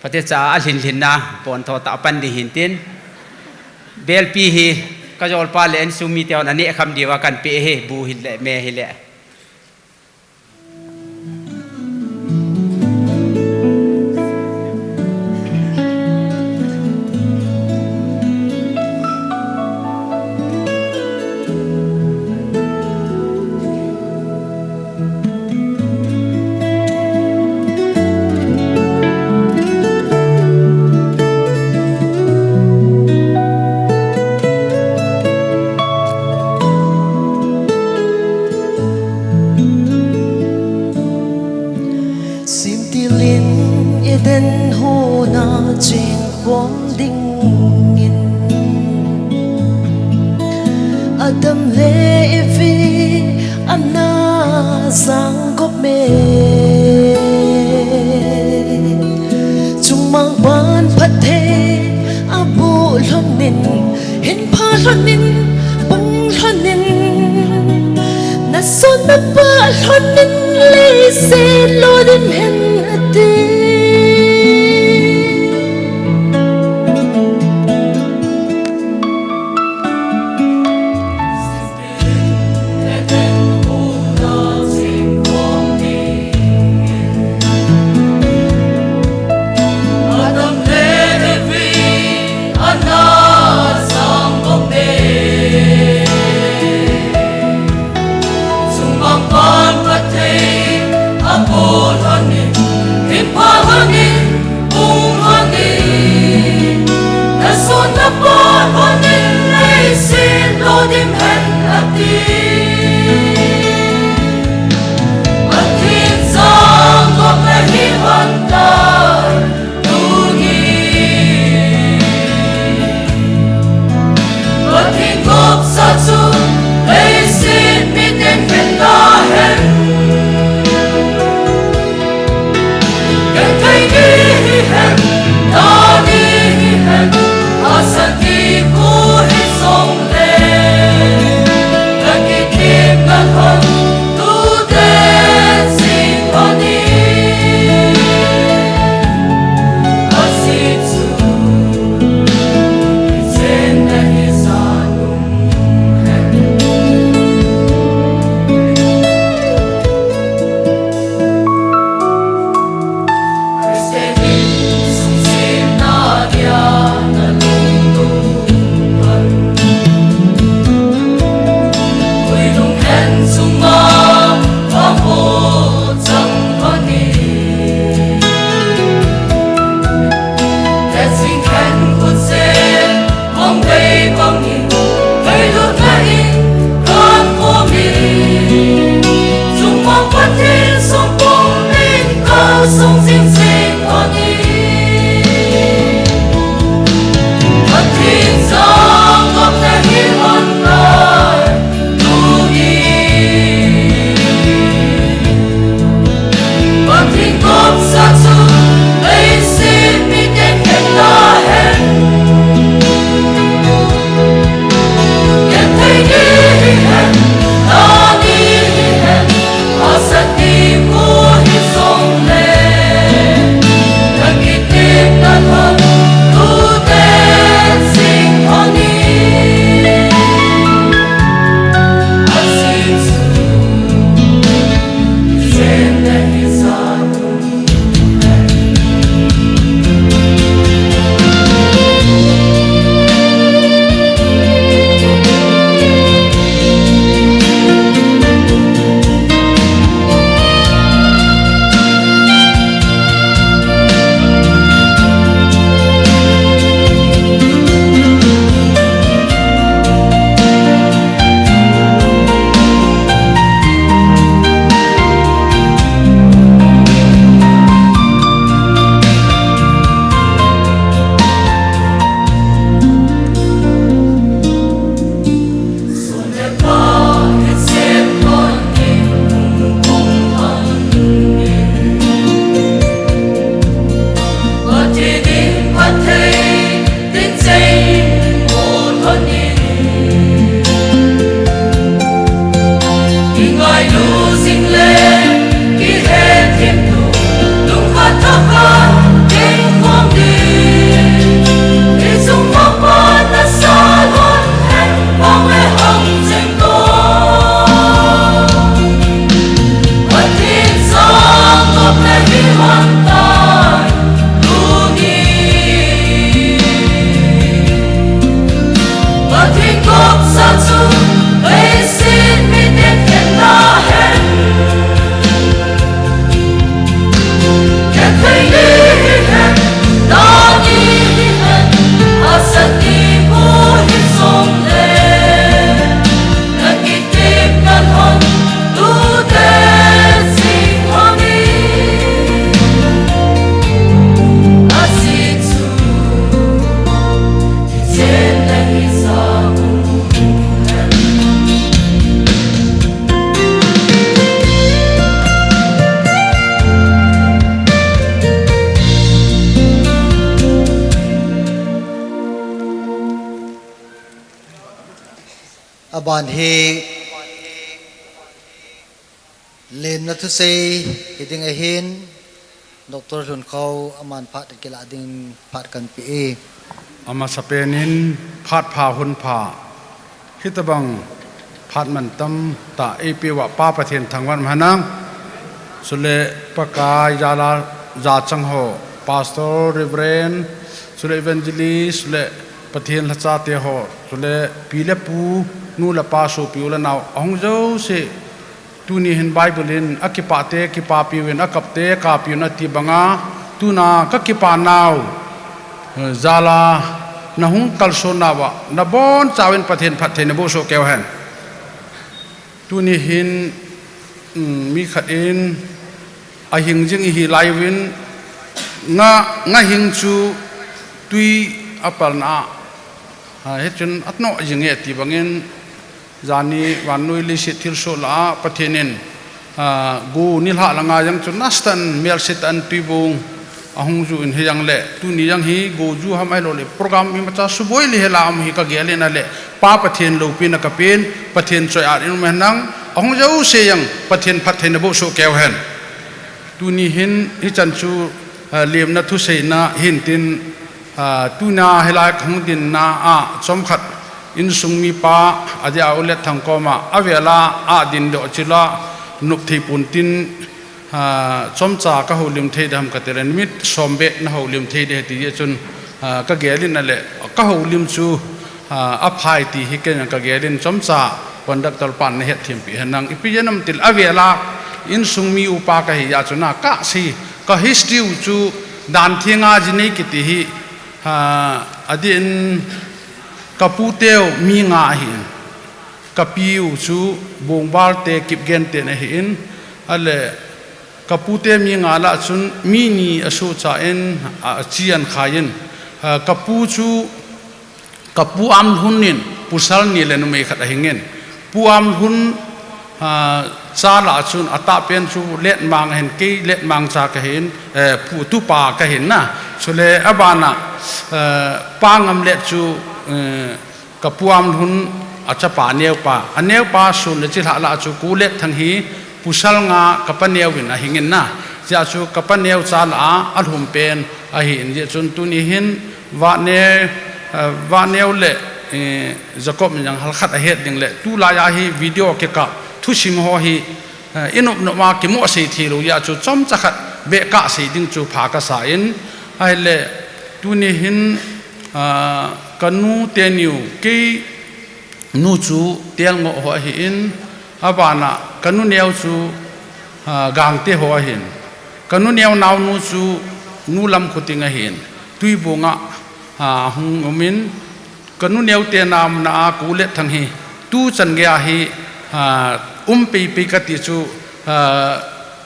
phatecha a lhin lhin na, pontho tah a pan ding hin tin. Belpi hi, kajolpa le insung mite hon aneh kham diuva kahin pe hi, bu hile, me hile. Simtilin Eden huna cheng khom dingin, Adam le Evi ana jangop me. Chungmang ban phatthei abu lhonin, hin pha lhonin, pung lhonin, nason napa lhonin, leiset lo dim hen ati. Aban hi lemna thusei hiding ahin, Doctor Lhunkhao aman phat akilah ding phat kanpe e. Amasapen in phat pha hun pha, hitobang phat mantam tah eipeuva Pa Pathen thangvah in umhen lang. Chule Pakai jal a jachang ho, Pastor, Reverend, chule Evangelist, chule Pathen lhacha te ho, chule pi le pu, nu le pa, sopi u le nao, ahung jouse, tuni hin Bible in, akipah te kipapiuvin, akap te kapiuvin ati banga, tuna kakipa nau, eh, jal a nahung kalson nauva, nabonchauvin Pathen phatthei naboh soh keu hen. Tuni hin, um, mi khat in ahing jing ihi laiuvin, nga, nga hing chu tui apalna a, ah, hichun anoh jing e ti bangin, jani vannoi leiset thilsoh lah a Pathen in, ah, go nilhah langa jong chun nasatah in melsetah in tuibong ahung ju in, hijongle tuni jong hi go ju ham ahilouleh program imacha suboi le hela um hi kagel in ahile, Pa Pathen loupina kapen, Pathen choi-at in umhen lang, ahung jouse jong Pathen phatthei naboh soh keu hen. Tuni hin hichan chu, ah, lemna thuseina hintin, ah, tuna hilai kahung dinna a chomkhat insung mipa, adeh a U Letthang koma, avela adin doh chila nop thei pontin, ah, chomcha kahoulim thei ding ham katile, minute som beh nahoulim thei ding ahi ti jeh chun, ah, kagel in ahile, kahoulim chu, ah, aphai ti hi ken kagel in chomcha conductor pan nahetthem peh hen lang. Ipi jeh ham itile avela insung mi upa kahi jeh chun a kasei, ka history u chu Dan Thenga Jinei kiti hi, ah, adeh in kaputeu mi nga ahin. Kapiu chu Bongbalte Kipgente ahin. Ahile kapute mi nga lah chun mi ni asohcha in, a, achi ahin khai in. Ah, kapu chu, kapu Amlhun in pasal ni le numei khat ahingin. Pu Amlhun, ah, cha lah chun atahpen chu Letmang ahin, kei Letmang cha kahin, eh, pu tupa kahin na. Chule abana, eh, Pa Ngamlet chu, eh, kapu Amlhun achapa neopa. Aneopa sun le chilhah lah chu Ku Letthang hi pasal nga kapa neo in ahingin na. Hijeh chun kapa neo cha lah a alhumpen ahin, hijeh chun tuni hin Vahneo, eh, Vahneo le, eh, Jacob in jong halkhat ahet ding le, tulai a hi video kikap thusim ho hi, eh, inop nop a kimoh sei thei lou jeh chun chomcha khat beh kasei ding chu pha kasa in, ahile tuni hin, ah, kanu teniu, kei nu chu Telngoh ho ahin, abana kanu neo chu, ah, Gangte ho ahin, kanu neo naonu chu Nu Lamkhoting ahin, Tuibong a, ah, hung umin, kanu neote naomna a Ku Letthang hi tuchan geiya hi, ah, um peipei kati chu, ah,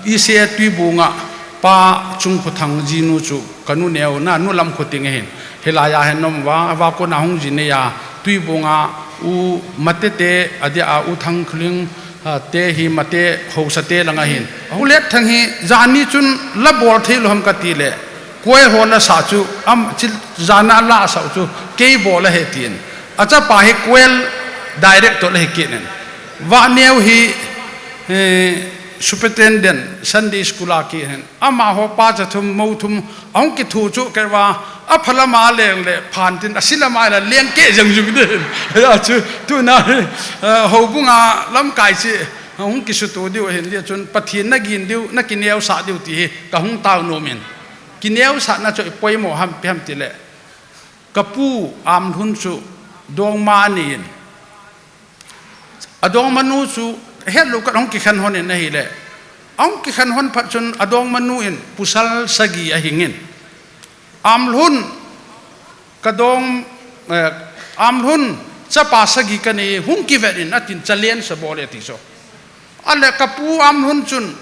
I C A Tuibong a Pa Chungkhothang jinu chu kanu neo na Nu Lamkhoting ahin. Hilai a hin aum uva, avakon a hung jinei a, Tuibong a U Mate te, adeh a U Thangkholing, ah, te hi Mate haosa te lang ahin. U Letthang hi jani chun la bol thei lou ham katile, choir ho la sah chu, am, chil, jana la sah chu kei bol ahi tin. Achapa hi choir director ahi kit in. Vahneo hi, eh, superintendent Sunday school a kit in. Amaho pa cha thum, mo thum, ahung kithu chu keiva, aphalam a leng le phan tin, asilam a la leng keh jeng jeng ding. Hijeh chun, tuna, eh, houbung a lamkai chu, ahung kisuto diu ahin, hijeh chun Pathen nagin diu, nakineosah diu ti hi kahung tao nom in. Kineosahna chu ipoimo ham ipi ham tile, kapu Amlhun chu dongma ani in. Adongmanu chu hetlou khat ahung kikhen hon in ahile, ahung kikhen hon phat chun adongmanu in pasal sagi ahingin. Amlhun, kadong, eh, Amlhun chapa sagi kanei, hung kivet in atin, challenge abol e ti chu. Ahile kapu Amlhun chun,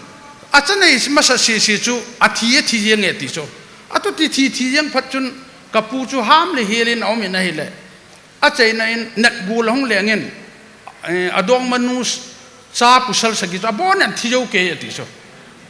acha nei masa sese chu athi, athi jeng e ti chu. Atuti thi, thi jeng phat chun kapu chu ham le hel in aum in ahile, achaina in natgol ahung leng in, eh, adongmanu cha pasal sagi chu abon in thi jou kei ati chu.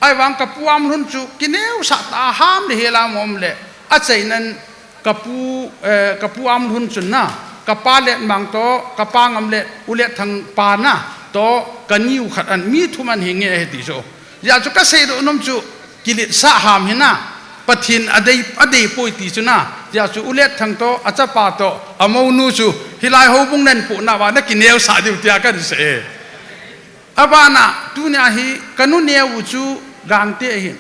Ahivang kapu Amlhun chu kineosah tah a ham le hel a aum le, achaina in kapu, eh, kapu Amlhun chun na, Kapa Letmang toh, kapa Ngamlet, U Letthang pa na, toh, kaniu khat an, mi thum an hinge ahi ti chu. Hijeh chun kasei doh nom chu, kiletsah ham hina, Pathen adei, adei poi ti chu na, hijeh chun U Letthang toh, achapa toh, amounu chu, hilai houbung nahin pohna uva, nakineosah diu tia kahin sei e. Abana, tunia hi, kanu neo u chu, Gangte ahin.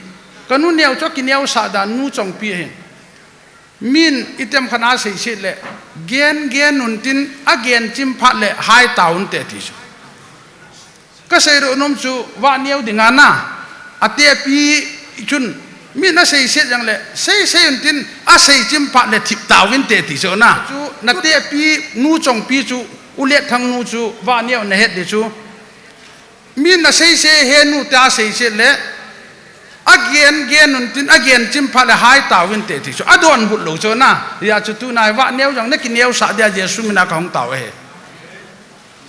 Kanu neo chu, akineosah dan, Nu Chongpi ahin. Min item khat a seiset le, gen gen un tin, agen chim phat le, hai tauvin te ti chu. Kasei doh nom chu, vah neo dinga na, atepi chun, min aseiset jeng le, sei sei un tin, asei chim phat le, thip tauvin te ti chu na. Chu, natepi, Nu Chongpi chu, U Letthang nu chu, vah neo nahet di chu. Min asei sei he nu te aseiset le, agen gen un tin, agen chim phat le hai tauvin te ti chu. Adonbut lou chu na. Hijeh chun tuna hi vah neo jong nakineosah dia Jesu mina kahung tao e.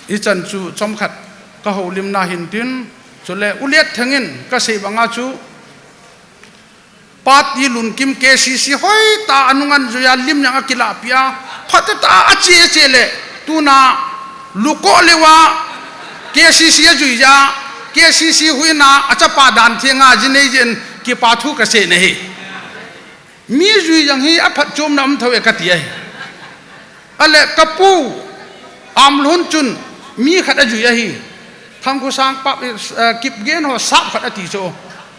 Hichan chu chomkhat kahoulimna hin tin, chule U Letthang in kasei banga chu, Party lunkim K C C hoitah a anung ahin jui a, lim jong akilahpeh a, phatah a ache ache le, tuna lukoh leuva K C C ajui ja, K C C huhhingna achapa Dan Thenga ji nei jin kipa thu kasei nahi. Mi jui jong hi aphatchomna um thou e kati ahi. Ale kapu Amlhun chun mi khat ajui ahi. Thangkhosang pa, eh, Kipgen ho sap khat ati chu.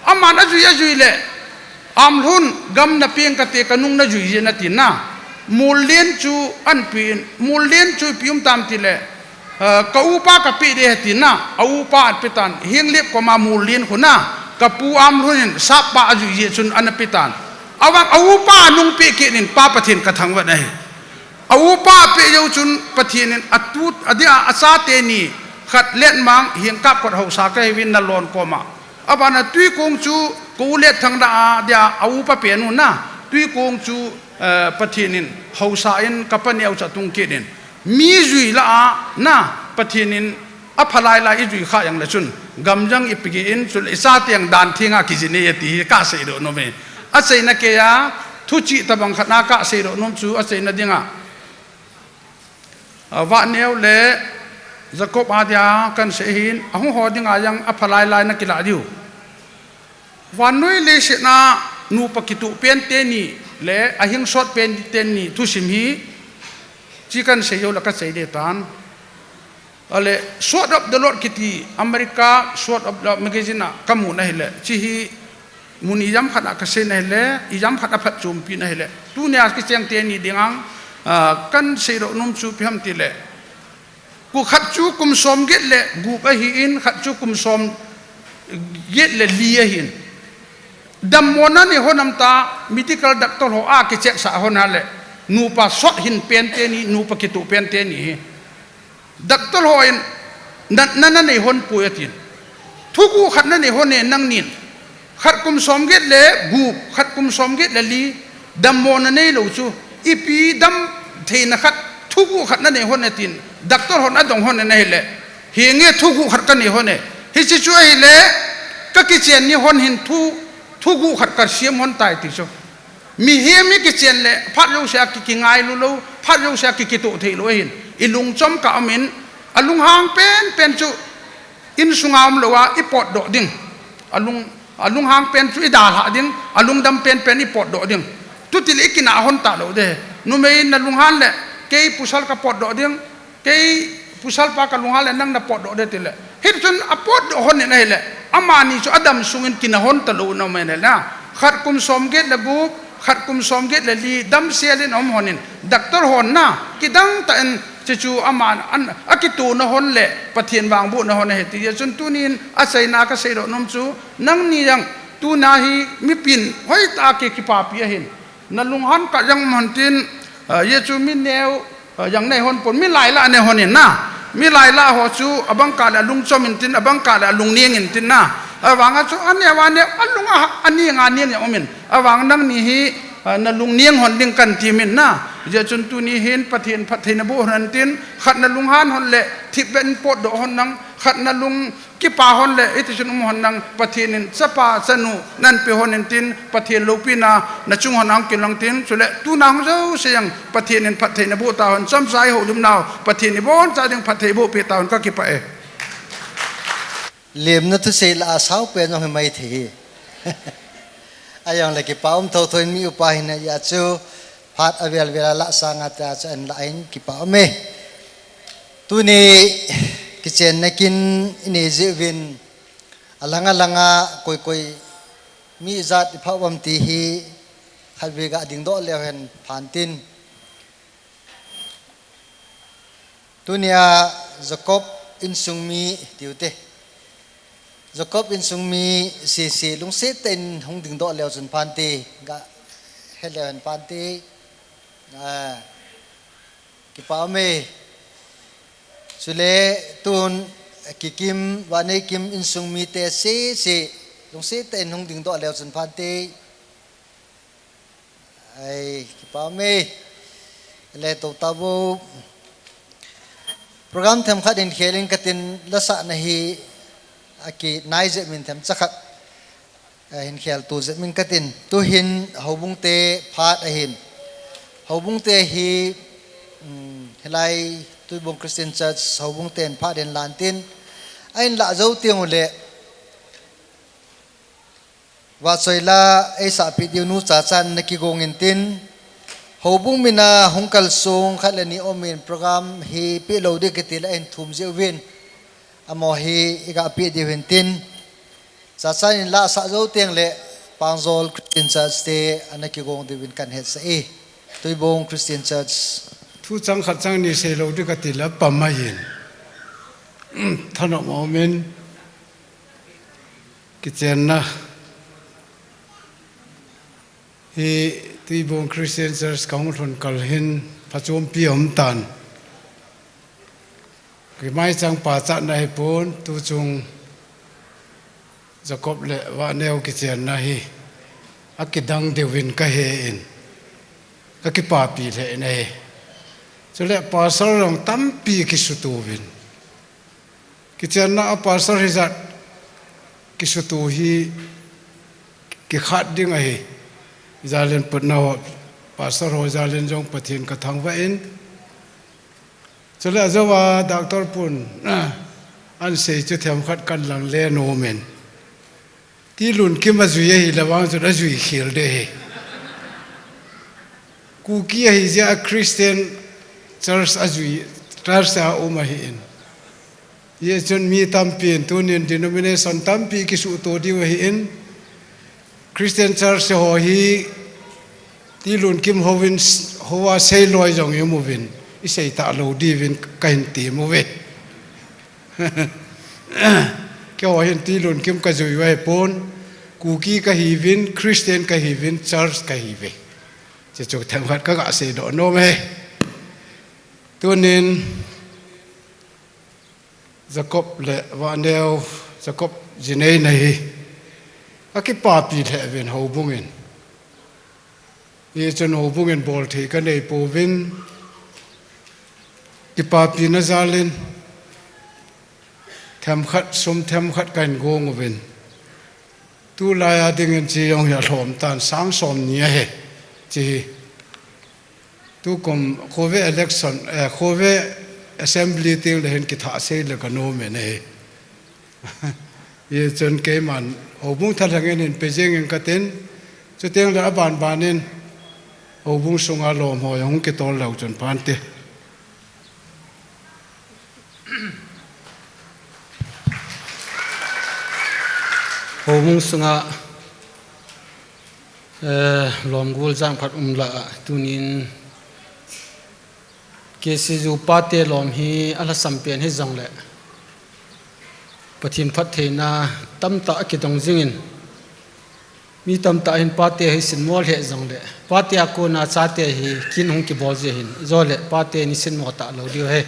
Aman ajui ajui le Amlhun gam napeng kate kanung najui jin ati na. Mollen chu ahin pen, Mollen chu ipi um tam ti le, eh, ka upa kapeh ding ahi ati na. A upa ahin pe tan, Henglep koma Mollen khu na. Kapu Amlhun in sap pa ajui jeh chun ana pe tan. Ahivang a upa anung peh kit in Pa Pathen kathangvah e. A upa apeh jou chun Pathen in atu, adia achate ni khat Letmang Hengkapkot haosa kahiuvin Nalon koma. Abana Twikong chu ka u Letthang lah a dia a upa pen u na. Twikong chu, eh, Pathen in haosa in kapa neo chu atung kit in. Mi jui lah a na Pathen in aphalai lai ijui kha jeng le chun, gam jong ipi gei in chule icha teng Dan Thenga kiji nei ati hi kasei doh nom e. Achaina keiya, thuchih tabang khat na kasei doh nom chu achaina dinga. A, vah neo le Jacob adia kahin sei hin, ahung ho dinga jong aphalai lai nakilah diu. Vannoi leiset a nupa kitoh pen teni le ahing sot pen teni thusim hi, chi kahin sei jou le kachai ding tan. Ale, Sword of the Lord kiti America, Sword of the Lord magazine a kamu na ahile, chi hi mun ijat khat a kasei na ahile, ijat khat a phatchompi na ahile. Tunia kicheng teni dinga, ah, kahin sei doh nom chu ipi ham ti le. Khat chu kum som get le gup ahin, khat chu kum som get le li ahin. Dammo nanei hon am ta, medical doctor ho a kicheck sah hon a le, nupa sot hin pen teni, nupa kitoh pen teni hi. Doctor ho in, na, na, nanei hon poi atin. Thuguh khat nanei hon e nangnin. Khat kum som get le gup, khat kum som get le li, dammo nanei lou chu. Ipi dam theina khat, thuguh khat nanei hon e tin. Doctor hon adong hon e na ahile. Henge thuguh khat kanei hon e. Hiche chu ahile, kakichen ni hon hin thu, thuguh khat kasem hon tai ti chu. Mihem hi kichen le, phat jousea ki, kingailu lou, phat jousea ki, kitoh thei lou ahin. Ilungchom ka um in, alunghang penpen chu, insunga umlou a, ipotdoh ding. Alung, alunghang pen chu idalhah ding, alungdam penpen ipotdoh ding. Tuti le ikinah hon talou ding. Numei nalunghan le, kei pasal kapotdoh ding, kei pasal pa kalunghan le nang napotdoh ding ti le. Hichun apotdoh hon in ahile, amani chu adam sungin kinah hon talou na um e na. Khat kum som get le gup, khat kum som get le li, damsel in aum hon in, doctor hon na, kidang tah in, chuchu aman, an, akitoh na hon le, Pathen vangboh na hon ahi ti. Hichun tunin, achaina kasei doh nom chu, nangni jong, tuna hi, mipin, hoitah a ki, kipapi ahin. Nalunghan kah jong um hen tin, ah, hichu mi neo, ah, jong nei hon pon, mi lailah nei hon in na. Mi lailah ho chu abang kah le alungchom in tin, abang kah le alungning in tin na. Ahivang a chu aneo aneo, alung a, aning a ning jong um in. Ahivang nangni hi, ah, nalungning hon ding kahin ti min na. Hichun tuni hin Pathen phattheina boh hon hen tin, khat nalunghan hon le, thipbeh in potdoh hon nang, Khatna lung kipa hon le, iti chun um hon nang Pathen in chapa chanu nahin pe hon in tin, Pathen loupina nachung hon ahung kilang tin, chule tuna hung jouse jong Pathen in phatthei naboh ta hon, chomcha ihoulimnau Pathen in iboncha ding phatthei boh peh ta hon, kakipah e. Lemna thusei lah a sao pen jong himai thei hi. Ahijongle kipa um thotho in mi upa hina jeh a chu phat avel vel a lah sanga tia chu ahin lah in kipa um e. Tuni kichenna kin inei jeh uvin alang alang a koi koi mi ijat iphah uvam ti hi khatvei ga dingdoh leu hen phan tin. Tunia Jacob insung mi tiu te. Jacob insung mi sese lungset tah in hung dingdoh leu chun phan te, ga he leu hen phan te. Ah, kipa um e. Chule tun Kikim, Vaneikim insung mite sese lungset tah in hung dingdoh leu chun phan te. Ai, kipa um e. Le to ta vo. Program themkhat hin khel in katin, lasahna hi akinai jeh min themcha khat, eh, hin khel to jeh min katin. Tuhin houbung te phat ahin. Houbung te hi, um, hilai Tuibong Christian Church houbung ten phat in lan tin. Ahin lah jou teng ule. Vahchoi la eisahpeh diu nu Chachan ana kigong in tin, houbung min a hung kalsong khat le ni um in program hi peh lou ding kati le ahin thum jeh uvin, amaho hi iga peh diu hin tin, Chachan in lah asah jou teng le Pangjol Christian Church te ana kigong diu vin kahin hetsah e. Tuibong Christian Church. Thu chang khat chang ni sei lou ding kati le apam ahin. Thanom um in. Kichenna hi Tuibong Christian Church kahung lhun kal hin phachompi aum tan. Kimaichang pachatna hipon, tuchung Jacob le Vahneo kichenna hi akidang diuvin kahe in, kakipapi lheh in ahi. Chule pastor jong tampi kisuto uvin. Kichenna a pastor hijat kisuto hi kikhat ding ahi. Jalen putna ho, pastor ho jalen jong Pathen kathangvah in. Chule ajouva doctor pun, ah, ahin sei chu themkhat kahin lang le nom in. Tilunkim ajui ahile vang chun ajui khel ding ahi. Kuki ahi jeh a Christian church ajui, church a um ahin. Hijeh chun mi tampin tunin denomination tampi kisuhto diu ahin. Christian church ho hi Tilunkim houin, houva seiloi jong ium uvin, isei talou diuvin kahin tem uve. Keiho hin Tilunkim kajui u ahipon, Kuki kahiuvin, Christian kahiuvin, church kahiuve. Chuchu themkhat kaga seidoh nom e. Tunin, Jacob le Vahneo, Jacob jineina hi akipapi lheh uvin houbung in. Hichun houbung in bolthei kanei pouvin, kipapina jal in themkhat, sum themkhat kahin gong uvin. Tulai a dingin chi jong hi alhom tan, sang somni ahi. Chi hi. Tukum khove election, eh, khove assembly teng le hin kithah sei le kanom in ahi. Hichun keiman houbung thalheng in hin pe jeng in katin, chuteng le aban ban in houbung sunga lom ho jong hung kitol leu chun phante. Houbung sunga, eh, lom gol jam khat um lah a, tunin K C U pate lom hi alhasam pen hijongle, Pathen phattheina tamtah akidong jingin, mi tamtah hin pate hi sinmo lheh jongle, pate a kona chate hi kin hung kibol ji ahin, jole pate ni sinmo talou diu ahi.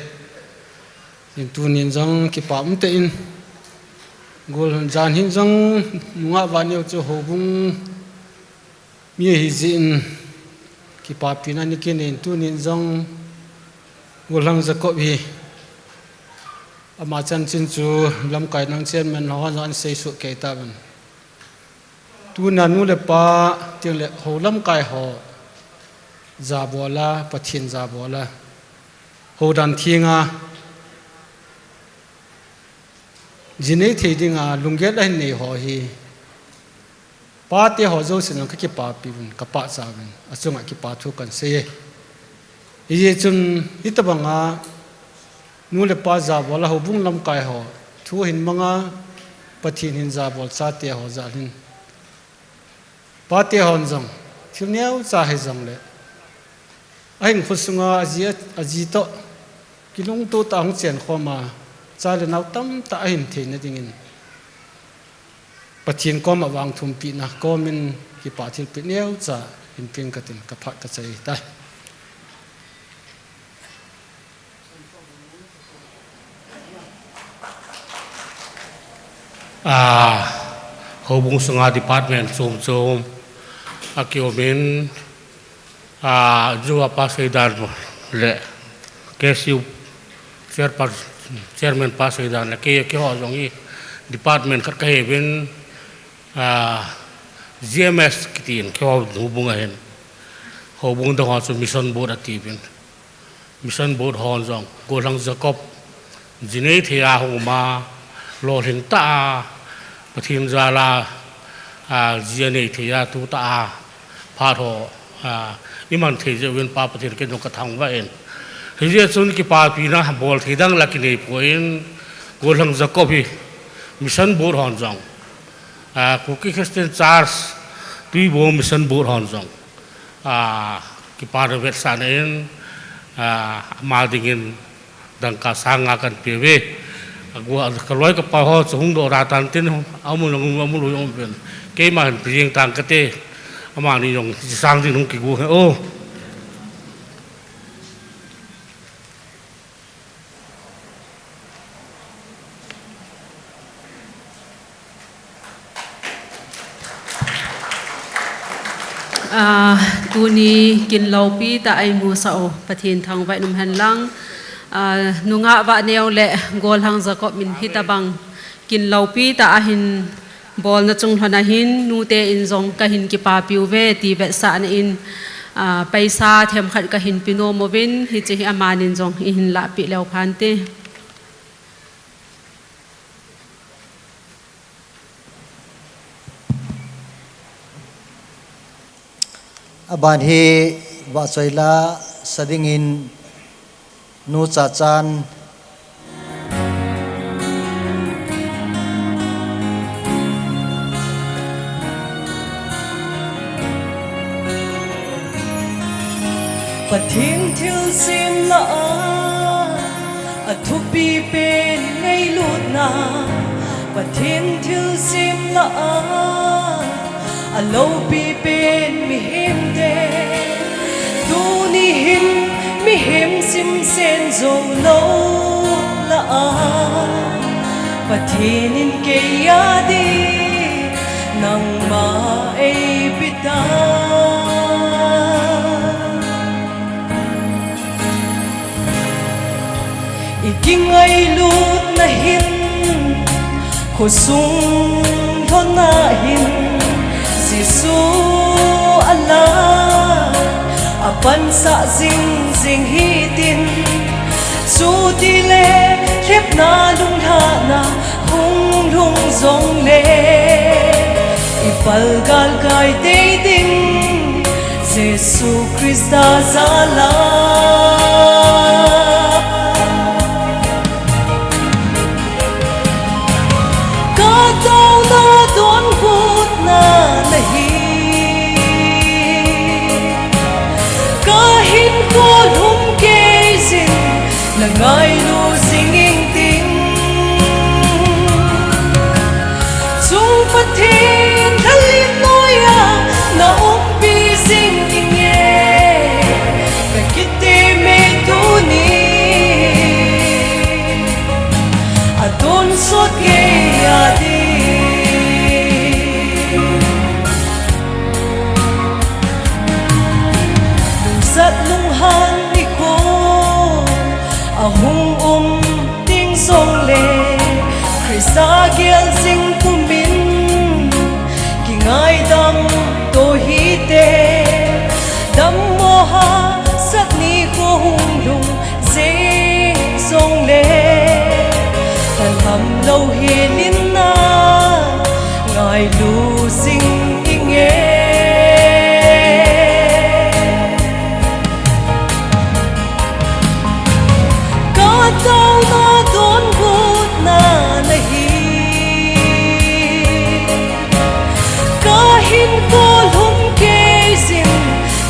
Hin tunin jong kipa umtah in, gol jan hin jong nungah Vahneo chu houbung mi ahi jeh in kipapina ni kinei in, tunin jong Golhang Jacob hi Ama chanchin chu lamkai nang chairman ho jong ahin seisoh kei tauvin. Tuna nu le pa, chule hou lamkai ho jabol a, Pathen jabol a, hou dan thenga, ji nei thei dinga lunggel ahin nei ho hi, pate ho jousen jong kakipapi uvin, kapachat uvin, achunga kipa thu kahin sei e. Hijeh chun, hitobanga nu le pa jabol a houbung lamkai ho, thu ahin manga, Pathen hin jabol chate ho jal hin, pate hon jong, thil neocha hijongle, ahinkho sunga aji, aji toh kilungtoh tah a hung chenkhom a, cha le nao tamtah ahin theina dingin, Pathen koma vangthumpehna komin kipa thilpeh neocha hinpen katin kaphat kachai tai. Ah, houbung sunga department chom chom akiumin, ah, Juva pa seidan le K S U chairperson, chairman pa seidan le kei, keiho jong hi department khat kahiuvin, ah, G M S kitin keiho houbung ahin, houbung dang ho chu mission board atiuvin. Mission board hon jong, Golhang Jacob, ji nei thei a hung um a, lolhing tah a, Pathen jal a, a, ji anei thei a, tu tah a, phat ho, a, iman thei jeh uvin Pa Pathen ken jong kathangvah in. Hijeh chun kipapina bol thei dang la kinei poi, Golhang Jacob hi, mission board hon jong, a, Kuki Christian Church, Tuibong mission board hon jong, a, kipana vetsahna in, a, ama dingin dangka sang nga kahin peuve. Agu, kaloi kapai ho chu hung doh da tan tin, amu jong, amu lou jong um pen. Keima hin pe jeng tang kate, amani jong, ji sang ding hung kigu hen. O. Ah, tuni kin loupi tah a eimusah u Pathen thangvah in um hen lang. Ah, nungah Vahneo le Golhang Jacob in hitobang kin loupi tah a hin bolna chunglhon a hin nute in jong kahin kipapi uve ti vetsahna in, ah, paisa themkhat kahin pe nom uvin hiche hi amanin jong eihin lahpeh leu phante. Aban hi Vahchoila sa dingin Nu Chachan. Pathen thilsem lah a, athupi pen ngailutna, Pathen thilsem lah a, aloupi pen mihemte, tuni hin mihem simsen jou lou lah a, Pathen in kei a ding nangma eipe tai. I kingailutna hin, khosung lhon a hin, Jesu alah, apansah jing jing hitin, chutile lhepna lunglhahna hung lhung jongle, i palgal kai tei ding, Jesu Christa jal a. Ka taona donbutna nahi, ka hinkho lhum kei jin, na ngailu jing ingting. Chung Pathen lhalim noiya na umpi jing inge, na kiteme tuni, atonsot kei a ding. Lungset lunghan nikho ahung um ding jong Ngailu jing inge. Ka taona donbutna nahi. Ka hinkho lhumkei jin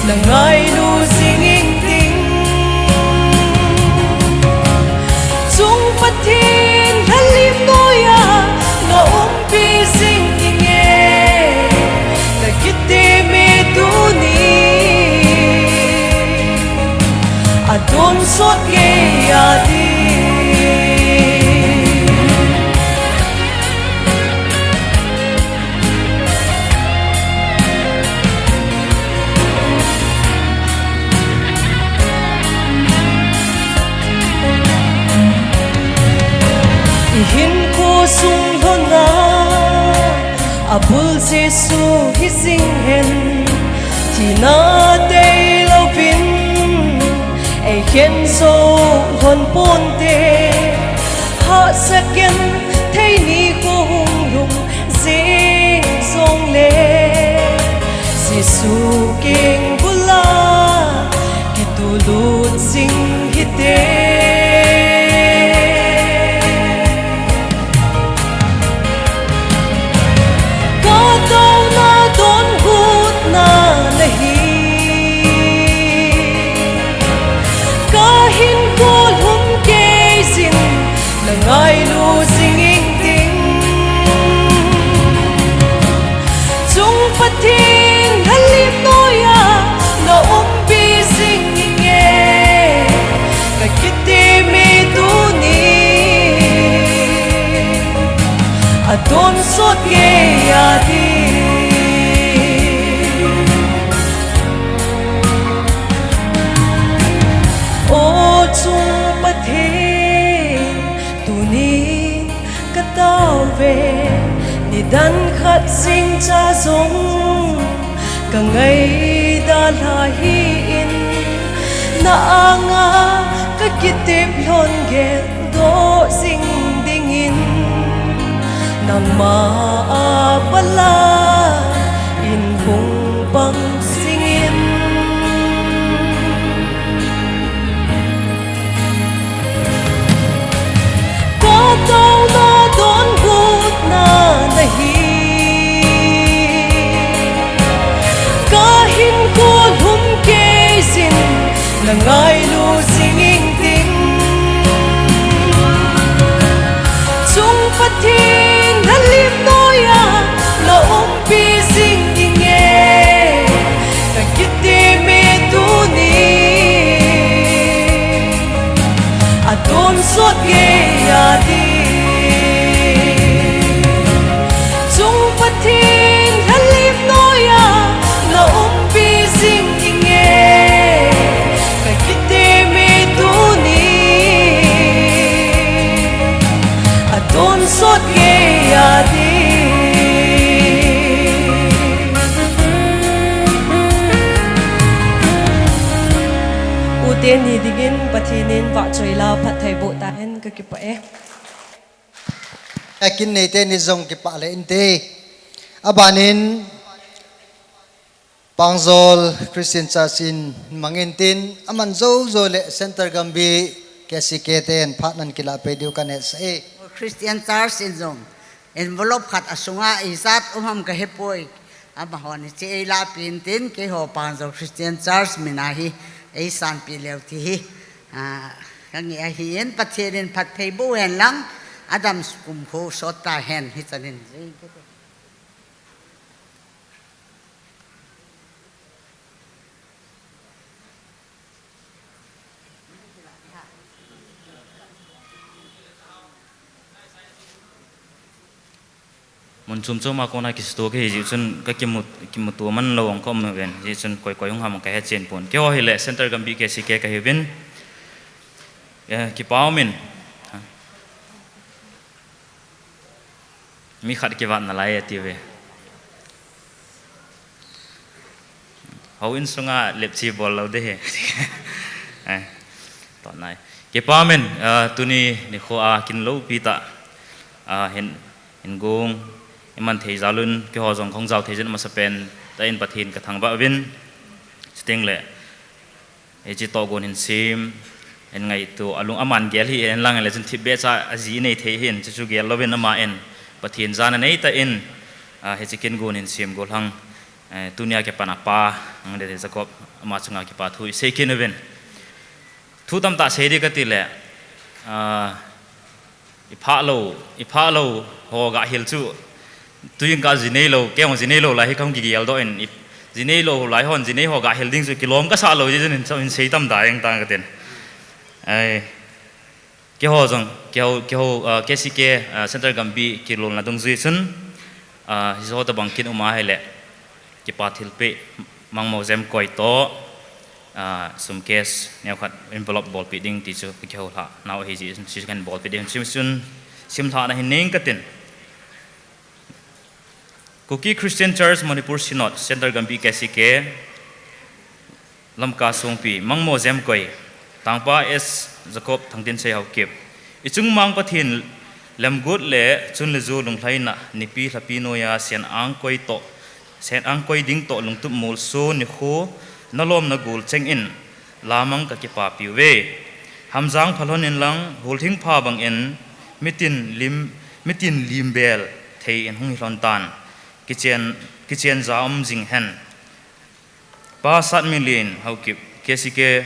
na ngailu jing ingting. Chung Pathen lhalim noiya na umpi jing inge. Na kiteme tuni. Atonsot ngeiya di. I hinkho sung lhona abul Jesu hi jing hen. Thina tei louvin ei khenjo lhon ponte. Hahsa genthei nikho hung lhung jing jongle Jesu kingbula kitulut jing hite. Ka taona donbutna nahi. Ka hinkho lhumkei jin na ngailu jing ingting. Chung Pathen lhalim noiya na umpi jing inge. Na kiteme tuni. Atonsot ngeiya di. O chung Pathen, tunin ka taove, nidan khat jingcha jong ka ngaida lha hih in, na anga ka kitep lhon geldoh jing dingin, nangma a palai in hung pang jing in. Ka taona donbutna nahi. Ka hinkho lhumkei jin na ngailu jing ingting. Chung Pathen lhalim noiya na umpi jing inge. Ka kiteme tuni. Atonsot ngeiya di. Chung Pathen lhalim noiya na umpi jing inge. Ka kiteme tuni. Atonsot ngeiya di. Ute ni dingin Pathen in vahchoi la phattheiboh tahen, ka kipah e. Akin neite ni jong kipah le inte. Abanin Pangjol Christian Church in mangin tin, aman jojo le Centre Gambih K C K ten phat nan kila pei diu kaneh sah e. Christian Church in jong envelope khat asunga ijat um ham kahepoi. Amahon hiche eilahpeh in tin, keiho Pangjol Christian Church min a hi eisanpeh leu ti hi. Ah, kangeh ahin, Pathen in phattheiboh hen lang, adam kumkho sot tahen, hichan in. Mun chom chom a kona kisuto kahi jeh chun ka kimu, kimuto man lou ong ka um uvin, hijeh chun koi koi hung ham kahe chen pon. Keiho hile Centre Gambih K C K kahiuvin. Eh, kipa umin. Mi khat kivat nalai ati uve. Houin sunga lepchi bol lou ding ahi. Eh, tua nai. Kipa umin, ah, tuni nikho a kin loupi tah, ah, hin, hin gong, iman thei jal un, keiho jong kahung jao thei jeh in amasapen tah in Pathen kathangvah uvin. Chuteng le, hiche tohgon hin sem, hin ngaito, alung aman gel hih in lang le chun thipbeh cha aji inei thei hin, chuchu gel louvin aman Pathen jana neitah in, ah, hiche kin gon hin sem gollhang, eh, tunia kipan apa, Angdete Jacob, ama chunga kipa thu isei kit uvin. Thu tamtah sei ding kati le, ah, iphah lou, iphah lou ho gahil chu, tuin ka ji neilou, kei jong ji neilou lai hi kahung kigel doh in, i, ji neilou lai hon, ji nei ho gahil ding chu kilom kasah lou jeh chun hin, hin sei tam da jeng tang katin. Ai, keiho jong, keiho, keiho, ah, K C K, ah, Centre Gambih kilolna dungjui chun, ah, hiche ho tobang kin um ahile, kipa thilpeh, Mangmo Jemkoi toh, ah, sum cash neokhat envelope bolpeh ding ti chu kakihoulimna ahi jeh chun, hiche kahin bolpeh ding chun, simlhahna hin nei ing katin. Kuki Christian Church Manipur Synod, Centre Gambih K C K, Lamka Songpi, Mangmo Jemkoi, Tangpa S Jacob, Thangtinsei Haokip. Ichung mang Pathen lemguat le chun le ju lunglhaina, nipi lhapi noiya sen angkoi toh, sen angkoi ding toh lungtup molso nikho nalom nagol cheng in, lamang kakipapi uve. Hamjang phalhon inlang, hulthing pha bang in, mitin lim, mitin limbel thei in hung hilhon tan, kichen, kichen ja um jing hen. Pa Satmilin Haokip, K C K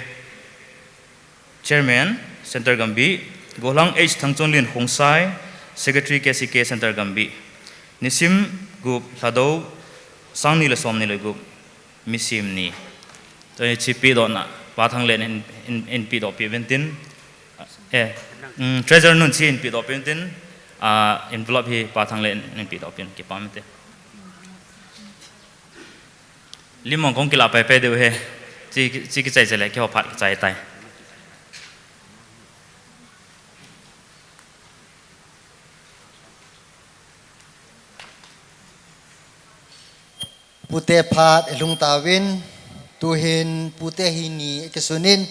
Chairman, Centre Gambih, gollhang H Thangchonlin Khongsai, Secretary K C K Centre Gambih, nisim gup, Lhadou, sang ni le som ni le gup, nisim ni. Tua hi chi pedohna, Pa Thanglen in, in, in pedoh peh uvin tin, eh, mm, Treasurer nun chi in pedoh peh uvin tin, ah, envelope hi Pa Thanglen in pedoh peh uvin, kipa um inte. Lim mong kong kilah paipai diu ahi. Chi, chi kichai chai le, keiho phat kichai tai. Pute phat ilhung tauvin, tuhin pute hi ni ikisunin,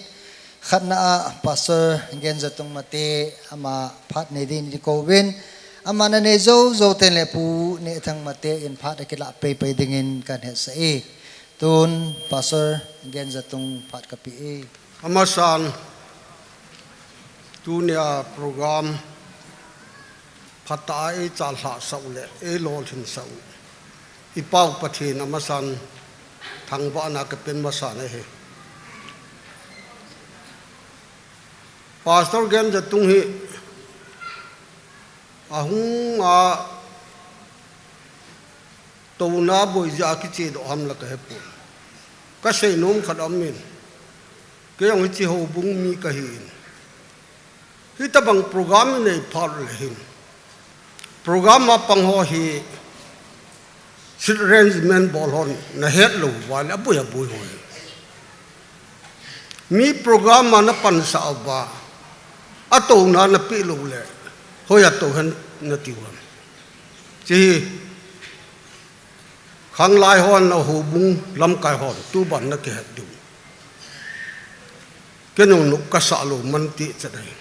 khatna a Pastor Genjatung Mate ama phat nei din ikouvin, ama nanei jou jou teng le Pu Nehthang Mate in phat akilah paipai dingin kahin hetsah e. Tun Pastor Genjatung phat kapeh e. Amasan, tunia program phatah a eichalhah sah u le eilolhin sah u, i Pau Pathen amasan thangvahna kapen masa ahi. Pastor Genjatung hi ahung a touna boi jeh a kichedoh ham la kahepon. Kasei nom khat aum in. Kei jong hiche houbung mi kahin. Hitabang program inei phat le hin, program a pang ho hi seat arrangement bol hon nahet lou uva le aboi aboi ho hi. Mi program a napansah uva, atouna napeh lou le, hoiya tou hen nati u ham. Hiche hi, khanglai hon, na houbung lamkai hon, tuban nakihet diu. Kei jong nop kasah lou man ti chet ahi.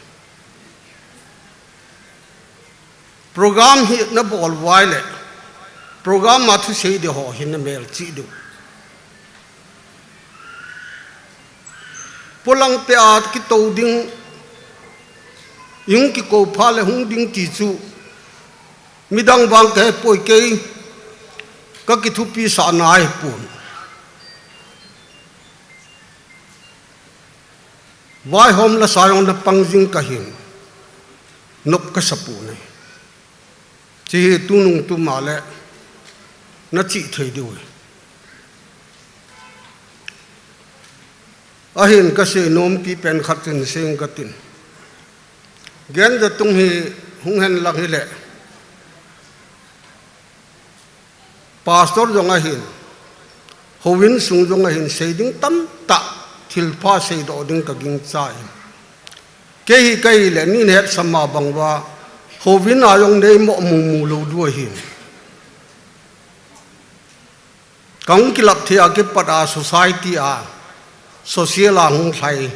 Program hi nabol uva le, program a thusei ding ho hi namelchih diu. Polang peh a kitou ding, ihung kikou phat le hung ding ti chu, midang vang kahepoi, kei kakithupisahna ahipon. Vaihom lasa jong napang jing kahin, nop kasa pon ahi. Hiche hi tunung tuma le nachih thei diu ahi. Ahin kasei nompi pen khat chun sei ing katin. Genjatung hi hung hen lang hile, Pastor jong ahin, houin sung jong ahin, sei ding tamtah, thilpha seidoh ding kagingchan. Kei hi kahile, nin hetsah ma bang uva, houin a jong neimoh mumu lou diu ahin. Kahung kilap thei a kipat a society a, social a hung lhai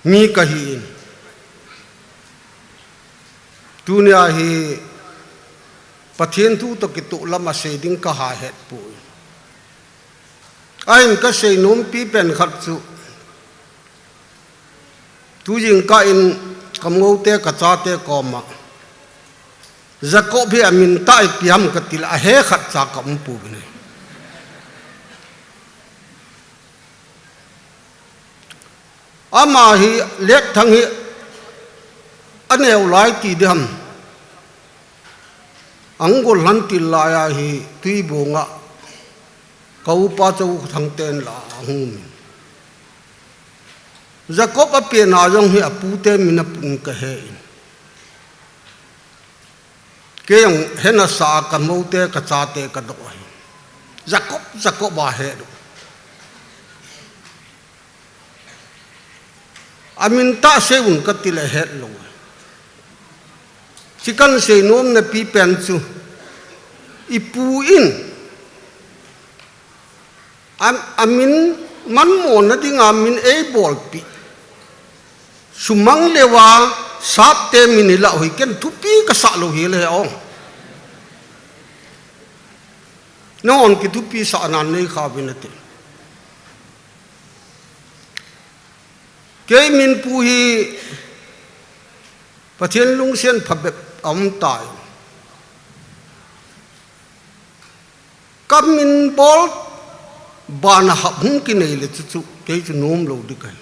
mi kahin. Tunia hi Pathen thu toh kitoh lam a sei ding ka ha het poi. Ahin ka sei nompi pen khat chu, tu jingkah in ka moute ka chate koma, Jacob hi a min tah ipi ham ka ti le, a he khat cha ka um pouvin ahi. Ama hi, Letthang hi a neo lai ti ding ham, Angol Lhantil lai a hi Tuibong a ka upa Chauthang ten la a hung um in. Jacob a pen a jong hi a pute min a pun ka he in. Kei jong hena sa a ka moute ka chate ka doh ahi. Jacob, Jacob a he doh. A min tah sei un ka ti le het lou. Chi kan sei nomna pi pen chu, i pu in a, a min manmo na ding a min ei bolpi. Sumang leuva Sap te min i la u hi ken thupi ka sa lou hi le ong. Nahon kithupi sa nan nei kha vin ati. Kei min pu hi Pathen lungsen phabep a um tai. Ka min bol bana hap hung kinei le chu chu kei chu nom lou ding ahi.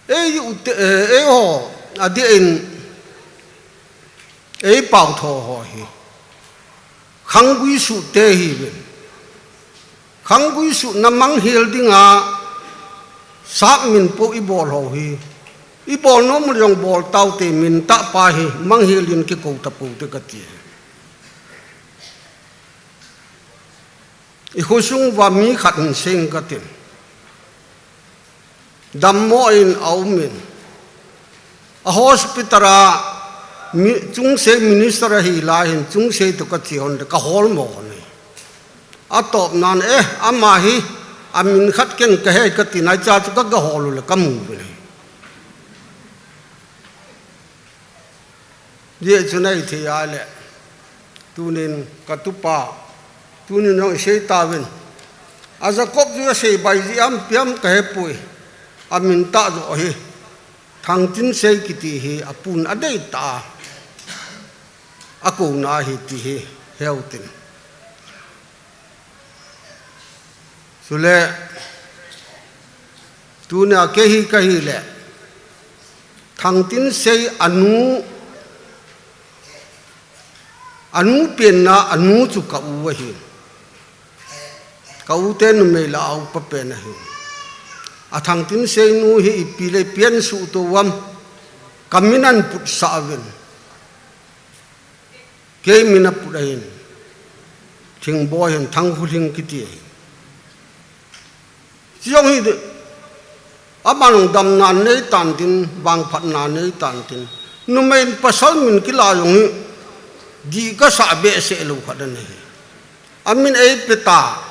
Ei u te, eh, ei ho, a ding in, ei Pautho ho hi. Khanggui suh te hi ven. Khanggui suh na manghel ding a, Sap min po i bol ho hi. I bol nom jong bol tau te min tah pa hi, manghel in kikou ta pou te ka ti. I khosung uva mi khat in seng ka tin. Dammo in a um in. A hospital a mi, Chungsei minister a hi lai hin, Chungsei toh ka chi hon le ka hol mo hon e. A top nan e, ama hi, a min khat ken ka he ka ti nai cha chu ka ga hol u le ka mu u le. Ye chu nei thei a le. Tunin ka tupa. Tunin jong i sei ta vin. A Jacob chu a sei bai ji am piam ka he pui. A min tah jo hi. Thangtinsei kiti hi a pun a dei ta. A kouna hi ti hi heu tin. Chule, tunia kei hi ka hi le, Thangtinsei a nu, a nu penna, a nu chu ka u ahi. Ka u te numei la a upa pen ahi. A Thangtinsei nu hi ipi le pian su to uam, ka min an put sa vin. Kei min a put ahin, Thingboi hin, Thangkhuhling kiti ahin. Chi jong hi, aman damna nei tan tin, vangphatna nei tan tin. Numei in pasal min kila jong hi, dih ka sa behseh lou khat ana hi. A min ei pe ta,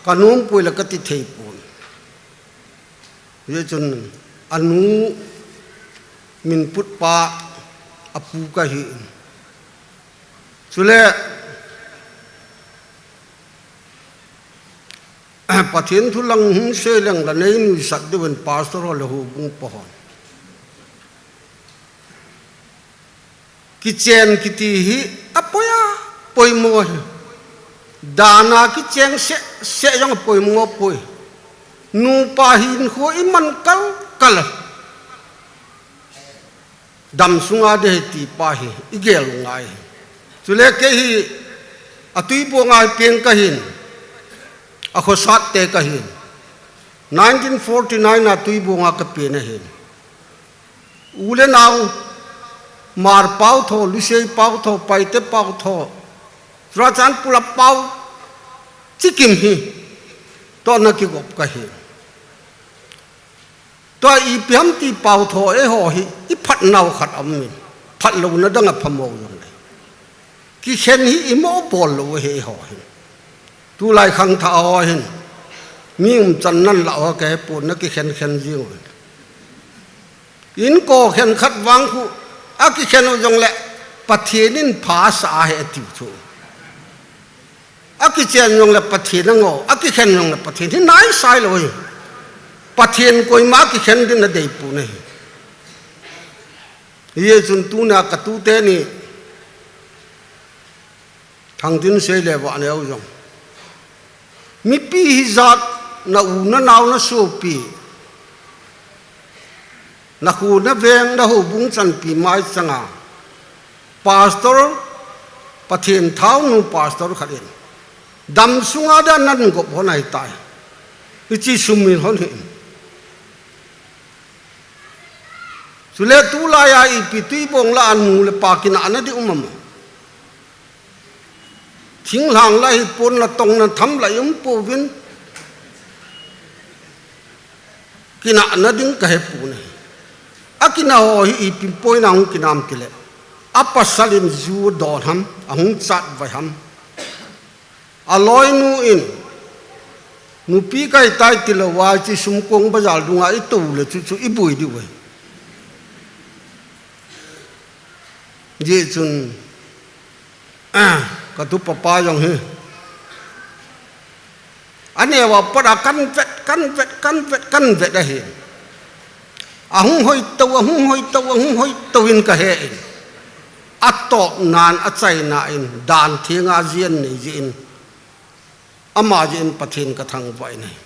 ka nom pui le ka ti thei pon. Hijeh chun a nu min put pa a pu ka hi in. Chule, Pathen thu lang hung sei leng la nei nuisat diu in pastor ho le houbung pa hon. Kichen kiti hi a poi a, poimo hi. Dana kicheng seh, seh jong a poimo poi. Nupa hinkho i man kal kal a. Dam sunga ding ahi ti pa hi, i gel ngai. Chule kei hi a Tuibong a hi peng ka hin, a khosat te ka hin. Nineteen forty-nine a Tuibong a ka pen ahin. U le nau, Hmar pau tho, Lusei pau tho, Paite pau tho, Churachandpur a pau, chikim hi, toh na kigop ka hi. Toh ipi ham ti pau tho eiho hi, i phat nau khat a um in, phat louna dang a phamo jong le. Kikhen hi i mo bol lou hi eiho hi. Tulai khangthah ho hin, mi umchan nan la ho ka he pon na kikhen khen jing u. Inko khen khat vang khu, a kikhen u jong le, Pathen in pha asa ahi atiu chu. Akichen jongle Pathen angou, akikhen jongle Pathen hi naisai lou hi. Pathen koima akikhen din adei pon ahi. Hijeh chun tunia katute ni, Thangtin sei le vah neo jong. Mipi hijat na u na nao na sopi, na khu na veng na houbung chanpi mai changa pastor, Pathen thaonu pastor khat in, damsunga dia nan gop hon ahitai. Hiche sum in hon hih in. Chule tulai a ipi tuibong lah a nu le pa kinahna ding um am? Thinglhang lah hi pon, latong na tham lah hi um pouvin, kinahna ding kahe pon ahi. Akinah ho hi ipi boina hung kinah am tile, apasal in ju adon ham, ahung chatvai ham. Aloinu in, nupi kahitai tilou a, hiche sumkong bazar dunga itou le chu chu iboi diu ahi. Hijeh chun, katupa pa jong hi, aneo a pat a kahin vet, kahin vet, kahin vet, kahin vet ahi. Ahung hoitou, ahung hoitou, ahung hoitou in kahe in. Atopnan, achaina in, dan thenga ji anei jeh in, ama jeh in Pathen kathangvah in ahi.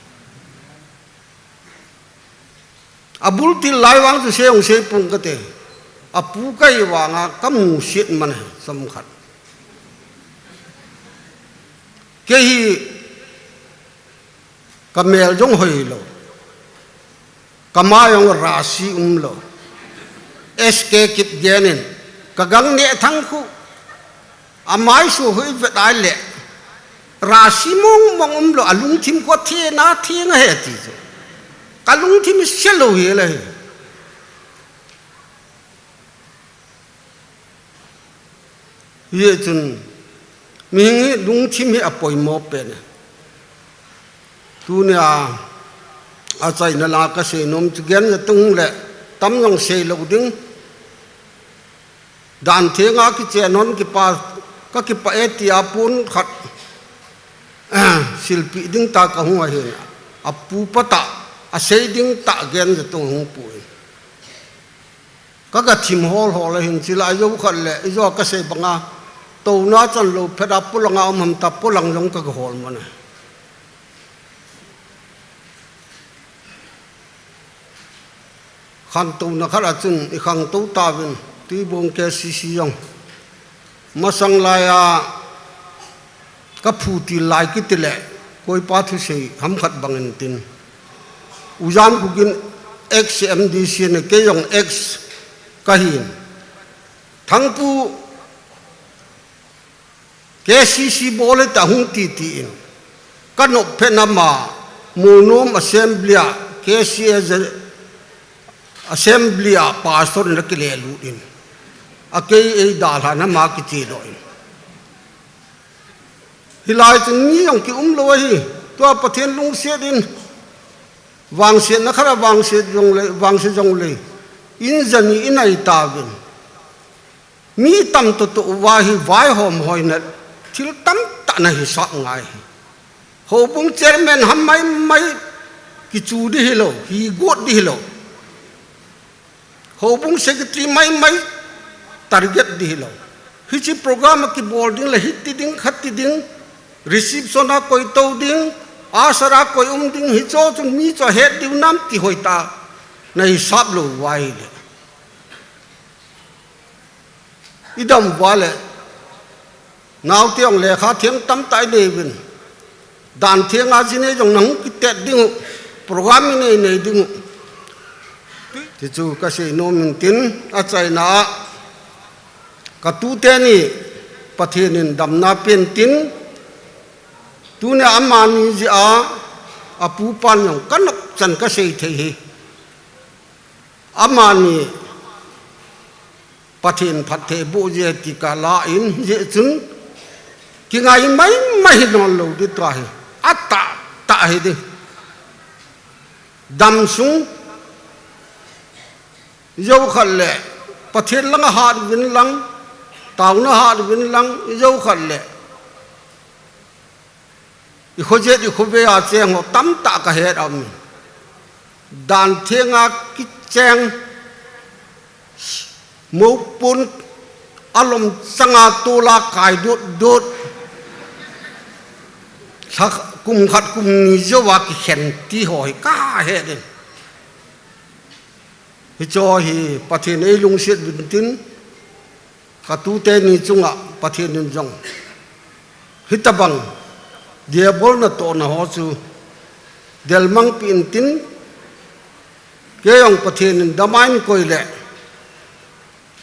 Abul til lai vang chu sei hung sei pong kate. Apu kahi vanga kamusit man ahi, chomkhat. Kei hi kamel jong hoilou, kama jong rasi umlou. S K Kipgen in, kagang neh thang khu, amaisu hoi vet a le, rasi mong mong umlou, alungthim khu atheng a theng ahi ati chu. Kalungthim ise lou hi le hi. Hijeh chun, mihing hi lungthim hi apoimo pen e. Tunia, achaina la kasei nom chu gen ja tung le, tam jong sei lou ding. Dan thenga kichen hon kipa, kakipah e tia pon khat, silpeh ding tah kahung ahin, apu pa tah, asei ding tah gen ja tung hung pui. Kaga thim hol hol ahin, chule jou khat le, ijou kasei banga, touna chan lou phet a polanga um ham ta, polang jong kaga hol man e. Khantouna khat a chun ikhangtou tauvin, Tuibong K C C jong. Masang lai a kaphu til lai kiti le, koipa thusei ham khat bang in tin. U Jamkhup in ex M D C ne, kei jong ex kahin. Thangpu K C C bol hita hung ti ti in, kanop phet na ma, Molnom Assembly a, K C A Assembly a pastor in akile lut in, akei eidalha na ma kiche doh in. Hilai chun mi jong kium lou ahi, tua Pathen lungset in, vangsetna khat a vangset jongle, vangset jongle, in jani in ai tauvin. Mi tam toh toh uva hi vaihom hoina thil tamtah nahisap ngai hi. Houbung chairman ham mai mai kichu di hilou, hi got di hilou. Houbung secretary mai mai target di hilou. Hiche program a kibol ding le hiti ding, khati ding, reception a koi tou ding, usher a koi um ding, hicho chun mi chu ahet diu nam ti hoitah nahisap lou uva ahile. Idam uva le, naote jong lekha them tamtah inei uvin. Dan thenga jinei jong nahung kitet ding u, program inei nei ding u. Tichu kasei nom in tin, achaina a, katute ni Pathen in damna pen tin, tunia amani jeh a, apu pan jong kanop chan kasei thei hi. Amani Pathen phattheiboh jeh ti kala in, hijeh chun kingai mai mai hi non lou di tua hi. Atah tah hi di. Damsung jou khat le Pathen langa hat uvin lang, Taona hat uvin lang, i jou khat le i khojet i khovei a cheng ho tamtah ka het a um. Dan thenga kicheng, mopun alom changa tola kai dut dut. Lha kum khat kum ni jouva kikhen ti ho hi ka het in. Hicho hi Pathen ei lungset uvin tin, ka tute ni chunga Pathen in jong hitabang Diabol natohna ho chu delmang pi in tin, kei jong Pathen in damain koi le,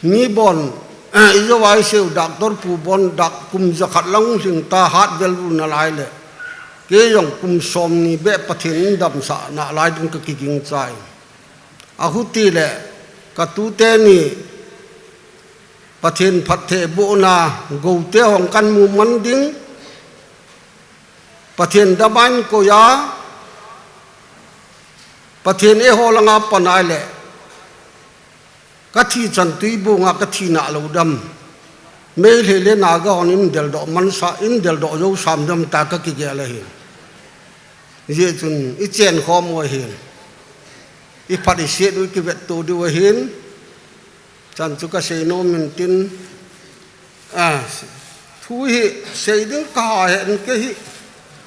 mi bon, eh, i jou a i seu, doctor pu bon, dak kum jakhat lang hung lhing ta, hat vel u nalai le, kei jong kum som ni beh Pathen in damsah nalai ding ka kiging chai. Ahuti le, ka tute ni Pathen phatthei bohna, goute hong kan mu man ding, Pathen damain koi a, Pathen eiho langa pan a le, ka thi chan tui bunga ka thina lou dam. Meitei le Naga hon in deldoh mansa, in deldoh jou sam dam ta ka kigel ahi. Hijeh chun i chen khom u ahin, i phat i set u i kivetto diu ahin, chan chu ka sei nom in tin, a, thu hi sei ding ka ha hen, kei hi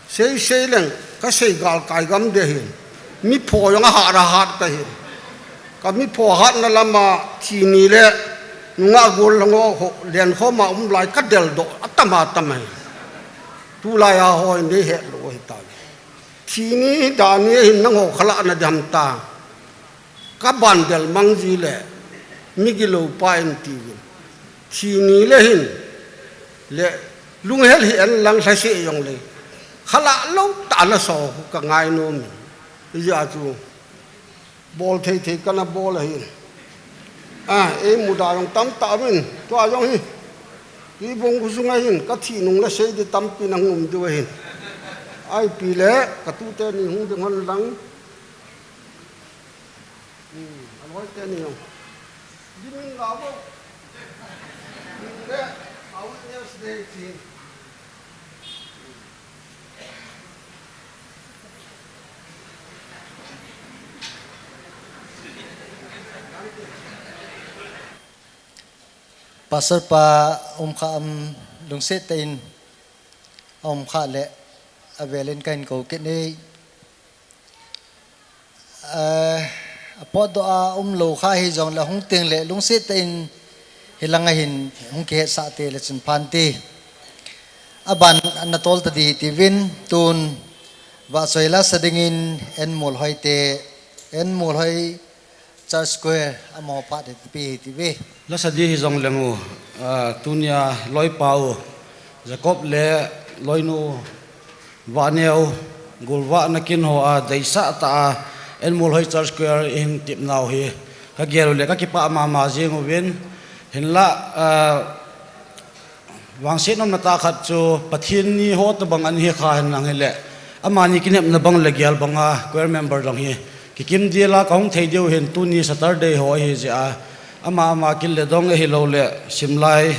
sei sei leng ka sei gal kai gam ding ahin. Mi pho jong ahat ahat ka hin. Ka mi pho hatna lama thi ni le nungah gollhang ho lenkhom a um lai ka deldoh atam atam ahi. Tulai a hoi nei het lou ahi tai. Thi ni dan ni hin nangho khala na dam ta. Ka ban delmang ji le, mi gilou pa in ti uvin. Thi ni le hin, le lunghel hi en lang lhase jong le, khala lou tah na so ka ngai nom in. Hijeh a chu, bol thei thei kana bol ahin. A, ei muda jong tamtah uvin, tua jong hi. Tuibong khu sunga hin, ka thi nung le sei ding tampi nahung um diu ahin. Ipi le, ka tute ni hung ding hon lang. Hmm, aloi te ni jong. Dimin la bo. Min le, a witness de ti. Pastor pa um kha am lungset tah in um kha le avel in kahin kou kit e. Eh, apotdoh a umlou kha hijong le hung teng le lungset tah in hilang a hin hung kihetsah te le chun phan te. Aban ana tol ta ding ti uvin tun vahchoi lasa dingin Enmolhoi te, Enmolhoi Church Choir amaho phat hi pe ti uve. Lasa ding hijong leng u, ah, tunia loipa u Jacob le loinu Vahneo, golvah na kin ho a, deisah tah a, Enmolhoi Church Choir i hin tep nau hi, ka gel u le ka kipah mama jing uvin, hinlah, ah, vangset nomna tah khat chu Pathen ni ho tabang ahi kha hen lang hile, amani kinepna bang le gel banga choir member dang hi kikim dila ka hung thei diu hin tuni Saturday ho ahi jeh a, ama ama kin le dong ahilou le simlai,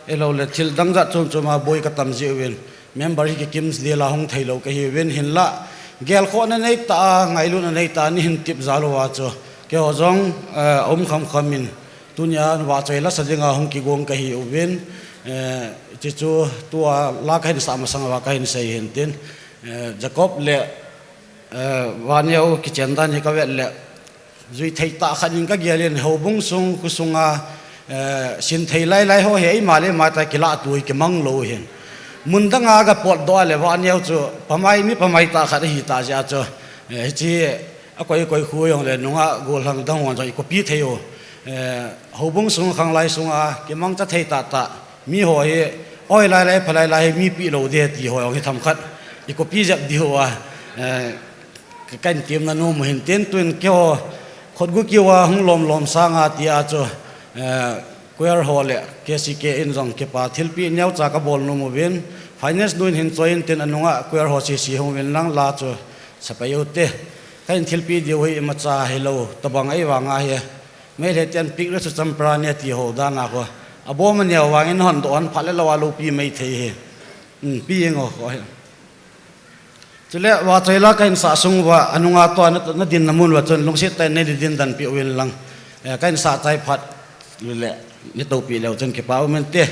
ahilou le thil dang jat chom chom a boi ka tam jeh uvin, member hi kikim dila hung theilou kahi uvin, hinlah gelkhohna nei tah a, ngailutna nei tah a, nei hin tep jal uva chu keiho jong, eh, um kham kham in tunia vahchoi lasa dinga hung kigong kahi uvin, eh, hiche chu tua la kahin sah masang uva kahin sei hin tin, eh, Jacob le, eh, Vahneo kichen dan hi ka vet le, jui thei tah khat in ka gel in, houbung sung, kho sunga, eh, sin thei lai lai ho hi eima le eima tah kilah tu hi kimang lou hin. Mun danga ka potdoh a le Vahneo chu, pamai, mi pamai tah khat ahi tah jeh a chu, eh, hiche a koi koi khu jong le nungah gollhang dang ho jong i copy thei u. Eh, houbung sung khanglai sunga kimangcha thei tah tah. Mi ho hi, oi lai lai, pha lai lai, mipi lou ding ti ho jong hi themkhat i copy jep diu a, eh, ka, kahin temna nom u hin tin tun keiho khutgu kiu a hung lom lom sanga ti a chu, eh, choir ho le K C K in jong kipa thilpeh neocha ka bol nom uvin, finance nu in hin choi in tin anunga choir ho sese hung uvin lang la chu sapei u te. Kahin thilpeh diu hi imacha hilou tabang ahi vanga hi. Meitei ten pik le chu champra ne ti ho dan a kho. Abom aneo vangin hon doh hon phat le lou a loupi mai thei hi. Hmm, pi ingo ko hi. Chule vachoi la kahinsah sung uva, anunga tua na, nadin na mun uva chun lungset tah in nei din dan pi uvin lang. Eh, kahinsah chai phat le, nei toupi leu chun kipa umin te.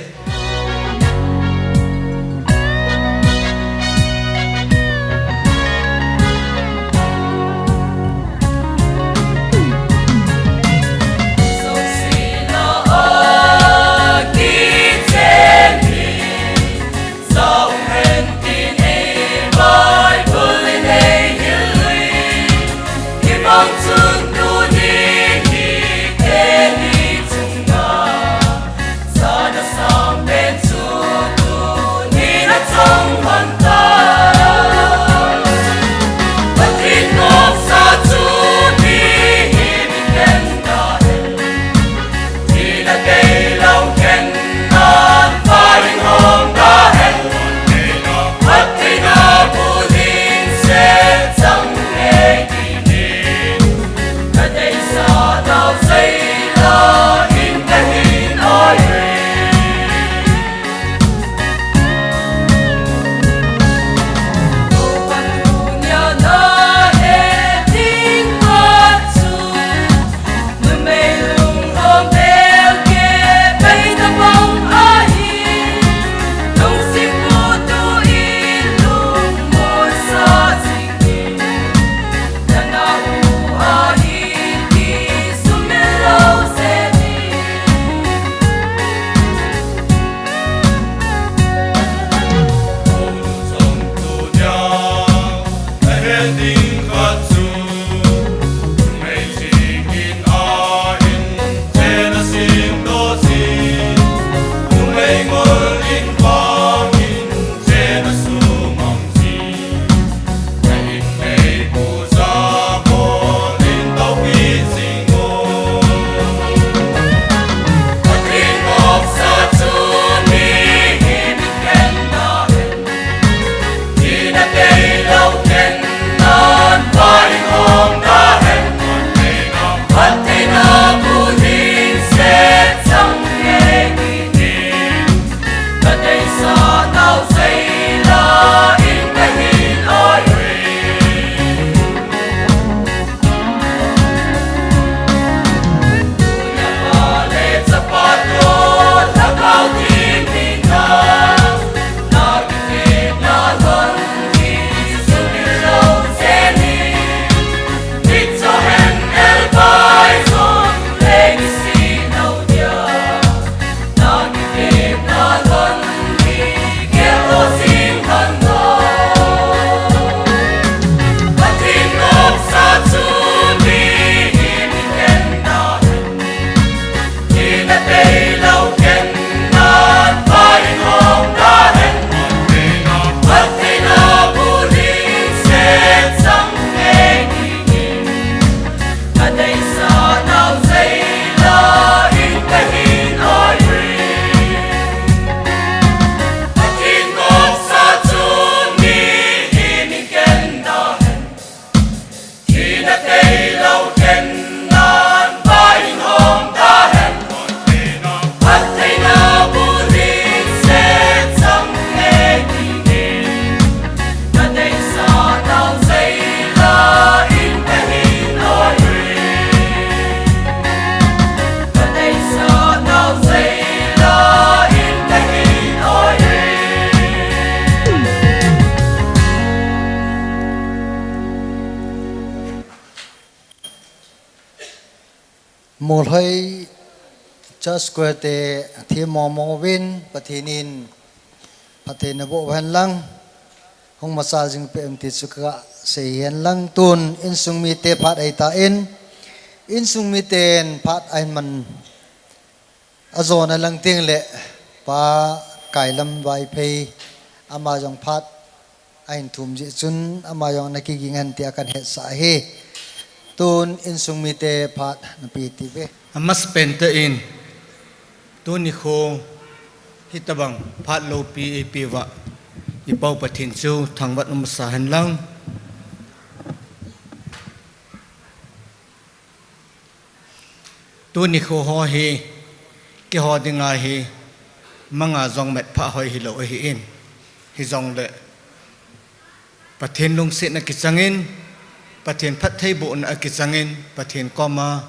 Molhoi Church Choir te themmo mo uvin, Pathen in phatthei naboh uhen lang, hung machal jing peh un ti chu kasei hen lang, tun insung mite phat ahitan, insung miten phat ahin man ajo nalai teng le, Pa Kailam Vaiphei, ama jong phat ahin thum jeh chun, ama jong ana kiging hen tia kahin hetsah ahi. Tun insung mite phat napeh tive. Amasapen tah in, tuni kho hitabang phat loupi eipeh uva, i Pa u Pathen chu thangvah in umsa hen lang. Tuni kho ho hi eiho dinga hi manga jong met pha hoi hilou ahin, hijongle Pathen lungsetna kichangin, Pathen phattheibohna akichangin, Pathen koma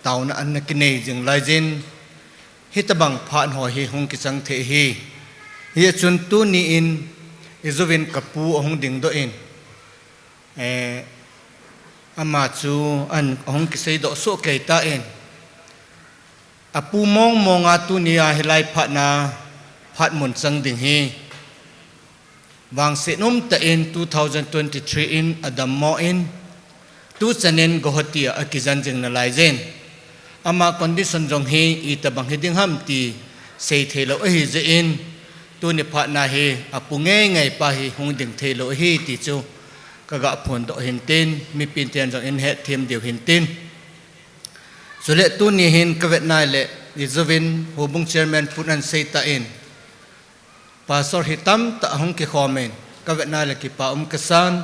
taona ana kinei jing laijin, hitobang phat ho hi hung kichang thei ahi. Hijeh chun tuni in ijou vin kapu ahung dingdoh in, eh, ama chu ahung kiseidoh soh kei tan, apu mong monga tunia hilai phatna phat mun chang ding hi vangset umtah in two thousand twenty-three in adammo in, tuchan in Guwahati a akijen jing nalaijin, ama condition jong hi itobang hiding ham ti sei theilou ahijeh in, tuni phatna hi apu ngeingei pa hi hung ding theilou ahi ti chu kaga phondoh hintin, mipin ten jong in hetthem diu hintin. Chule tuni hin kavetna le, ijou vin houbung chairman pun ahin seitan, pastor hi tamtah ahung kikhomin, kavetna le kipa um kasan.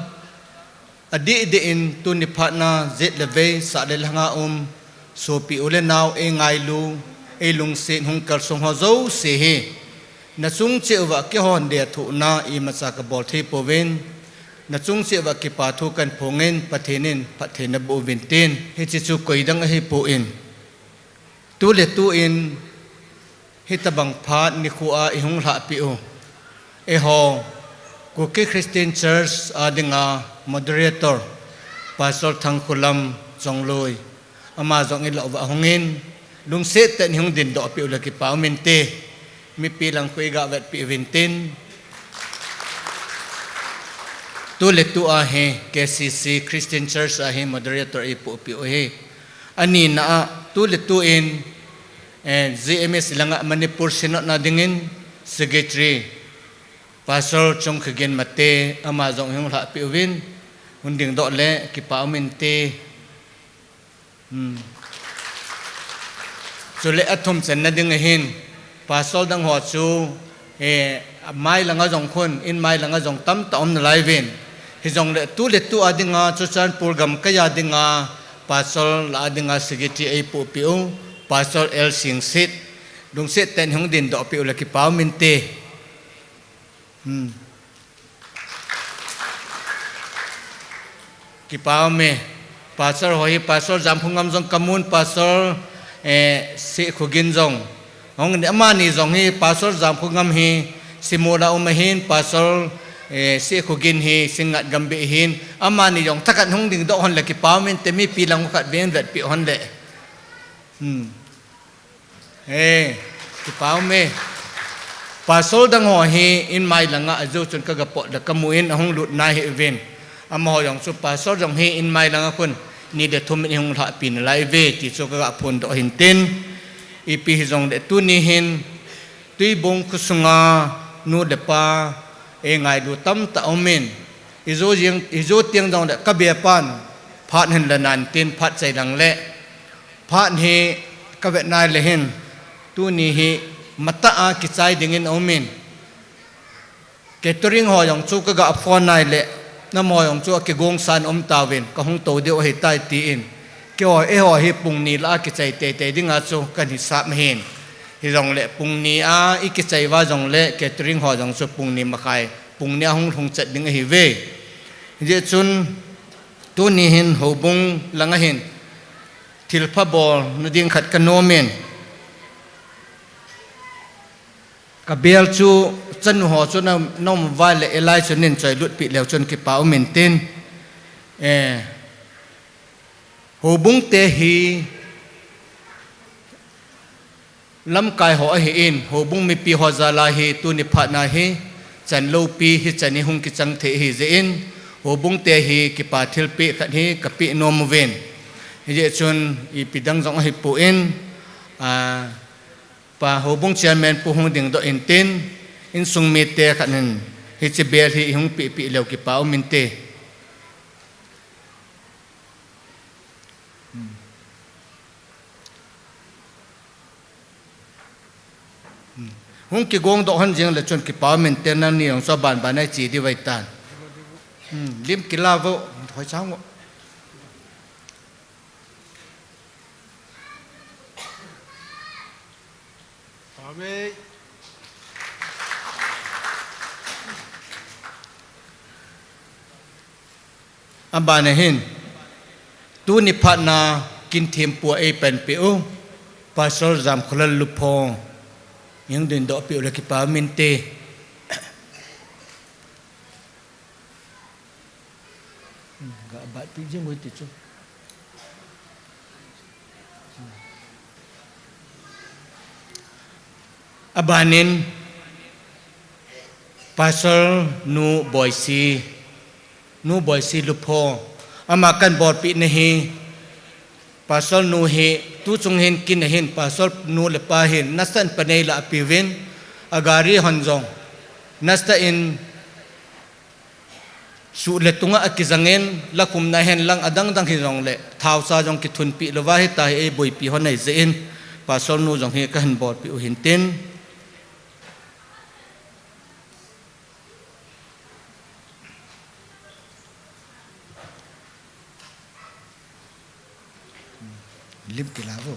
Adeh deh in tuni phatna jet le vei, sah le lhanga um sopi u le nao, eingailu, eilungset hung kalsong ho jouse hi nachung cheh uva keihon dethuhna imacha kabol thei pouvin, nachung cheh uva kipa thu kahin phongin, Pathen in phatthei naboh uvin tin, hiche chu koidang ahipon, tuletu in hitobang phat nikho a ihung lhahpeh u, eiho Kuki Christian Church a dinga moderator, Pastor Thangkholam Chongloi, ama jong ilah uva ahungin, lungset tah in ihung dingdoh peh u le kipa um inte, mipi lang khu iga vetpeh uvin tin. Tuletu a hi K C C Christian Church a hi moderator eipohpeh u ahi. Anina a, tuletu in, eh, G M S langa Manipur Synod na dingin secretary, Pastor Chungkhagin Mate, ama jong ihung lhahpeh uvin, hung dingdoh le kipa um inte. Chule athum channa ding ahin, pastor dang ho chu, eh, mai langa jong khun, in mai langa jong tamtah um nalaiuvin. Hijongle tuletu a dinga, Churachandpur gamkai a dinga, pastor lah a dinga secretary eipohpeh u, Pastor L Singsit, lungset tah in hung dingdoh peh u le kipa um inte. Kipa ume. Pastor ho hi, Pastor Jamkhongam jong kamun, Pastor, eh, Sehkhogin jong. Hung, amani jong hi, Pastor Jamkhongam hi Simula um ahin, Pastor, eh, Sehkhogin hi Singngat Gambih ahin, amani jong thakhat hung dingdoh hon le kipa um inte, mipi lang khat veng vetpeh hon le. Kipa ume. Pastor dang ho hi in mai langa ajou chun kagapot le kamun ahung lut nahiuvin. Amaho jong chu pastor jong hi in mai langa khun ni le thum in ihung lhahpi nalaiuve ti chu kaga phondoh hintin. Ipi hijongle tuni hin Tuibong khosunga nu le pa eingailu tamtah aumin. Ijou jeng, ijou teng jongle kabepan phat hin la nan tin phat chai lang le. Phat hi kavet nai le hin, tuni hi matah a kichai dingin aumin. Catering ho jong chu kaga phone nai le, namo jong chu akigong san um tauvin, kahung tou diu ahitai tin. Keiho, eiho hi pung ni lah a kichai teitei dinga chu kahin hisap ahin. Hijongle pung ni a ikichai uva jongle catering ho jong chu pung ni makhai, pung ni a hung lhung chet ding ahiuve. Hijeh chun tuni hin houbung langa hin thilpha bolna ding khat kanomin. Kabel chu chanu ho chu na, na um uva le elai chu nin choilutpi leu chun kipa umin tin. Eh, houbung te hi lamkai ho ahin, houbung mipi ho jal a hi tuni phat na hi chan loupi hichan hi hung kichang thei ahijeh in, houbung te hi kipa thilpeh khat hi kapeh nom uvin. Hijeh chun ipi dang jong ahipon, a, Pa houbung chairman pu hung dingdoh intin, insung mite khat hin hiche bel hi ihung pehpeh leu kipa um inte. Hung kigong doh hon jing le chun kipa um inte, nangni jong chu aban ban a iche diu ahitan. Lim kila vo, hoi chang vo. Abana hin, tuni phatna kin thempu a ei panpeh u Pastor Jamkholal Lupho, hung dingdoh peh u le kipa um inte. Ga bat pi jing ui ti chu. Abanin Pastor Nu Boisi, Nu Boisi Lupho, ama kahin bolpeh na hi, Pastor nu hi, tuchung hin kin ahin, Pastor nu le pa hin, nasatah in panei la apeuvin, agari hon jong, nasatah in suh le tunga akijangin, lakhumna hen lang adang dang hijongle, thaosa jong kithunpeh louva hita hi eiboipi hon ahi jeh in, Pastor nu jong hi kahin bolpeh u hintin. Lim kila vo.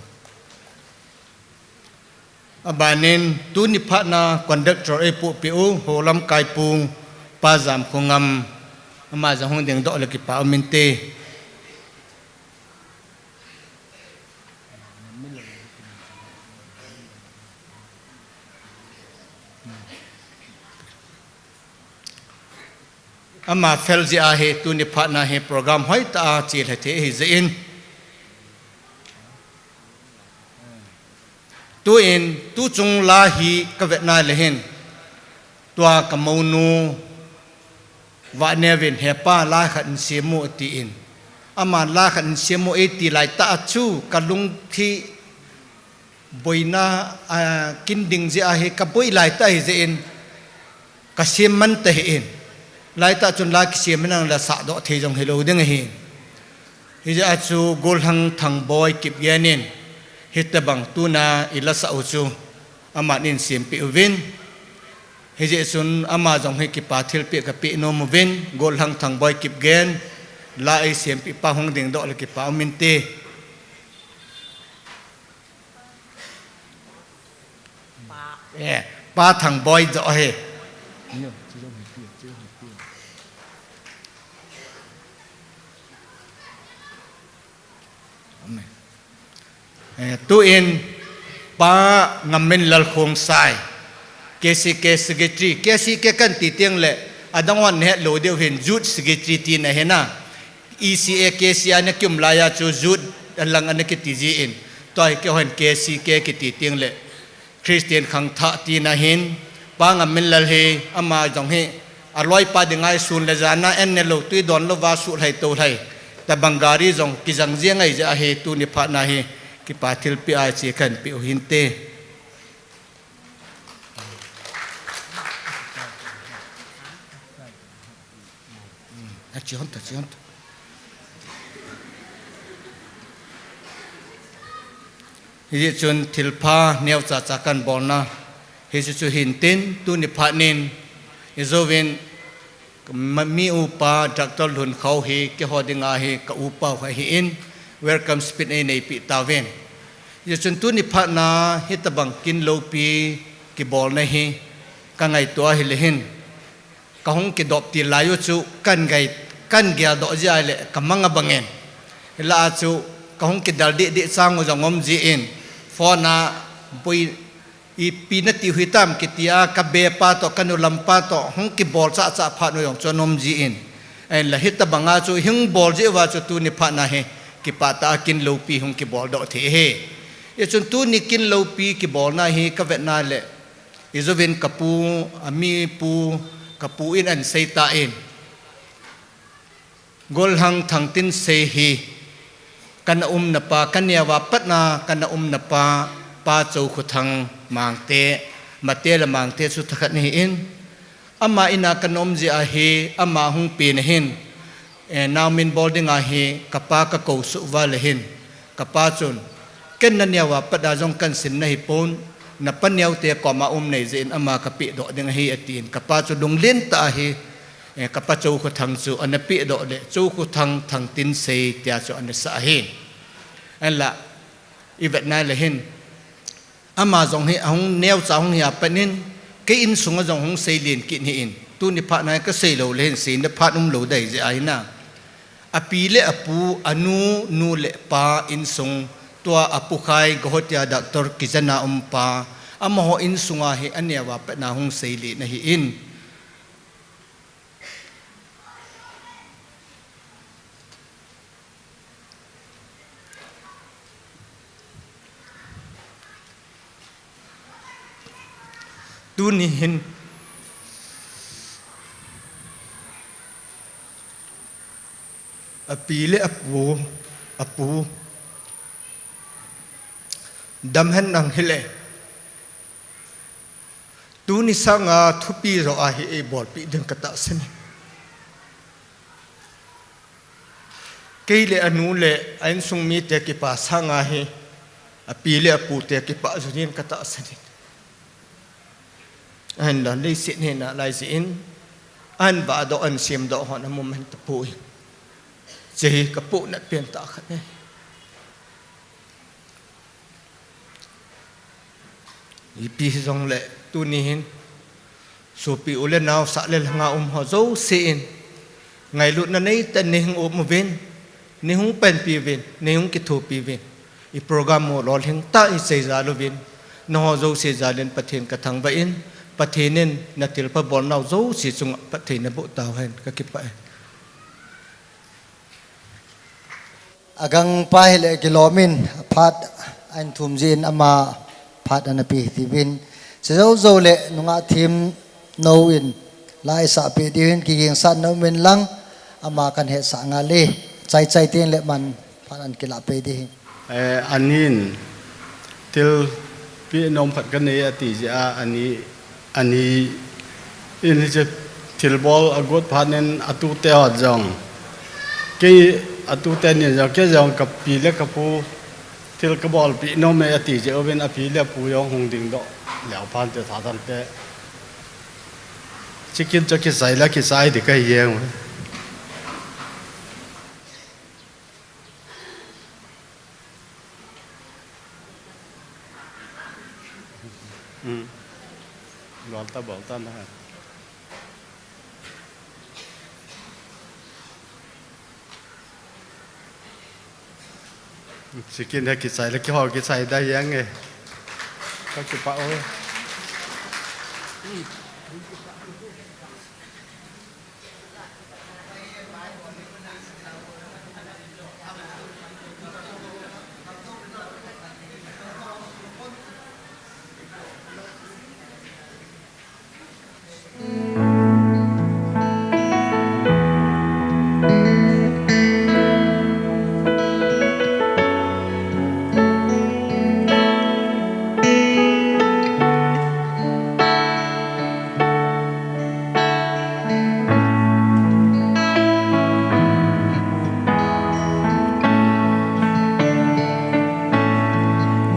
Abanin tuni phatna conductor eipohpeh u, Holamkai Pu, Pa Jamkhongam, ama jong hung dingdoh le kipa um inte. Ama fel jeh a hi tuni phatna hi program hoitah a chelha thei ahi jeh in. Tuin, tuchung la hi kavetna le hin, tua kamounu Vahneovin, "He pa, la khat hin sem o," atin. Aman la khat hin sem o eiti laitah a chu kalungthim boina, a, kin ding jeh a hi kaboi laitah ahi jeh in, kasem man tahih in. Laitah chun la kisem inlang la sahdoh thei jong hilou ding ahi. Hijeh a chu Gollhang Thangboi Kipgen in, hitobang tuna ilasah u chu, aman eihin sempeh uvin. Hijeh chun ama jong hi kipa thilpeh kapeh nom uvin, Gollhang Thangboi Kipgen, la eisempeh pa hung dingdoh le kipa um inte. Eh, Pa Thangboi joh hi. Eh, tuin Pa Ngamminlal Khongsai, K C K Secretary, K C K kan ti teng le, adang hon nahet lou diu hin Youth Secretary tina ahi na. E C A K C A ana kium laiya chu Youth lang ana kiti jin. Tua hi keihon K C K kiti teng le, Christian khangthah tina ahin, Pa Ngamminlal hi, ama jong hi, aloipa dinga hi sun le jan a an ne lou, tui don louva suhlhai toulhai, tobang gari jong kijang jeng ahi jeh a hi, tuni phatna hi, kipa thilpeh a che kahin peh u hinte. A, che hon ta, che hon ta. Hijeh chun thilpha neocha cha kahin bolna hi chu chu hintin, tuni phatnin, ijouvin, ma-, mi upa Doctor Lhunkhaw hi keiho dinga hi ka upa u ahin, welcome speech eineipeh tauvin. Hijeh chun tuni phatna hitobang kin loupi kibolna hi kangaito ahile hin, kahung kidop til lai u chu kahin gei, kahin geldoh jeh a le kamang abangin. Hilah a chu kahung kidel deh deh chang u jong um jin, phone a, boi, ipi nati u hitam kitia, kabepa toh, kanulampa toh, hung kibol chah chah phat u jong chu ana um jin. Ahinla hitobanga chu hung bol jeh uva chu tuni phatna hi kipah tah a kin loupi hung kiboldoh thei ahi. Hijeh chun tuni kin loupi kibolna hi kavetna le, ijouvin kapu, ami pu, kapu in ahin seitan. Gollhang Thangtinsei hi, kana umna pa, kaneova patna kana umna pa, Pa Choukhothang Mangte, Mate le Mangte chu thakhat ahin. Ama ina kana um jeh a hi, ama hung pen ahin, eh, naomin bol dinga hi, kapa kakou suh uva le hin, kapa chun, ken naneova pat a jong kahin sin nahipon, napa neote koma um nei jeh in ama kapehdoh ding ahi, atin. Kapa chu lunglen tah a hi, eh, kapa Choukhothang chu ana pehdoh le, Choukhothang Thangtinsei tia chu ana sah ahi. Ahinla, ivetna le hin, Ama jong hi ahung neocha hung hi a pat in, kei insung a jong hung seilen kit hi in. Tuni phat na ka seilou le hin seina phat umlou dei jeh ahi na. Api le apu, anu, nu le pa insung, tua apu khai Gohotia Doctor kijana um pa, amaho insung a hi aneo a pat na hung seilen ahi in. Tuni hin api le apu, apu, dam hen nang hile. Tuni sanga thupi jo a hi eibolpi ding ka tahsan e. Kei le anu le a insung mite kipah sanga hi, api le apu te kipah jo ding ka tahsan e. Ahinla leiset hi na lai jeh in, ahin vahdoh, ahin semdoh hon amu man tapoi. Hiche hi ka pohnat pen tah khat ahi. Ipi hijongle tuni hin, sopi u le nao, sah le lhanga um ho jouse in, ngailutna neitah in neihung um uvin, neihung panpi uvin, neihung kithopi uvin, i program u lolhing tah in seijal uvin, nangho jouse jal in Pathen ka thangvah in, Pathen in na thilpha bolnau jouse chunga phatthei naboh tauhen, ka kipah e. Agangpa hile kilom in, phat ahin thum jeh in ama phat ana pe hitiuvin. Hiche jou jou le nungah themnou in la eisah peh diu hin kigingsan na um in lang, ama kahin hetsah ngal e. Chai chai teng le aman phat ahin kilah peh ding ahi. Eh, anin thilpeh nom khat kanei ati jeh a, ani, ani in hiche thilbol agot phat in atute ho jong, kei atute ni jong, kei jong kapi le kapu thil kabolpeh nom e ati jeh uvin api le apu jong hung dingdoh leu phante thathante. Chicken chu kisai la kisai ding kahi jeng uve. Hmm. Bolta, bolta na. Chicken hi kisai le kihou kisai da jeng e. Ka kipah e.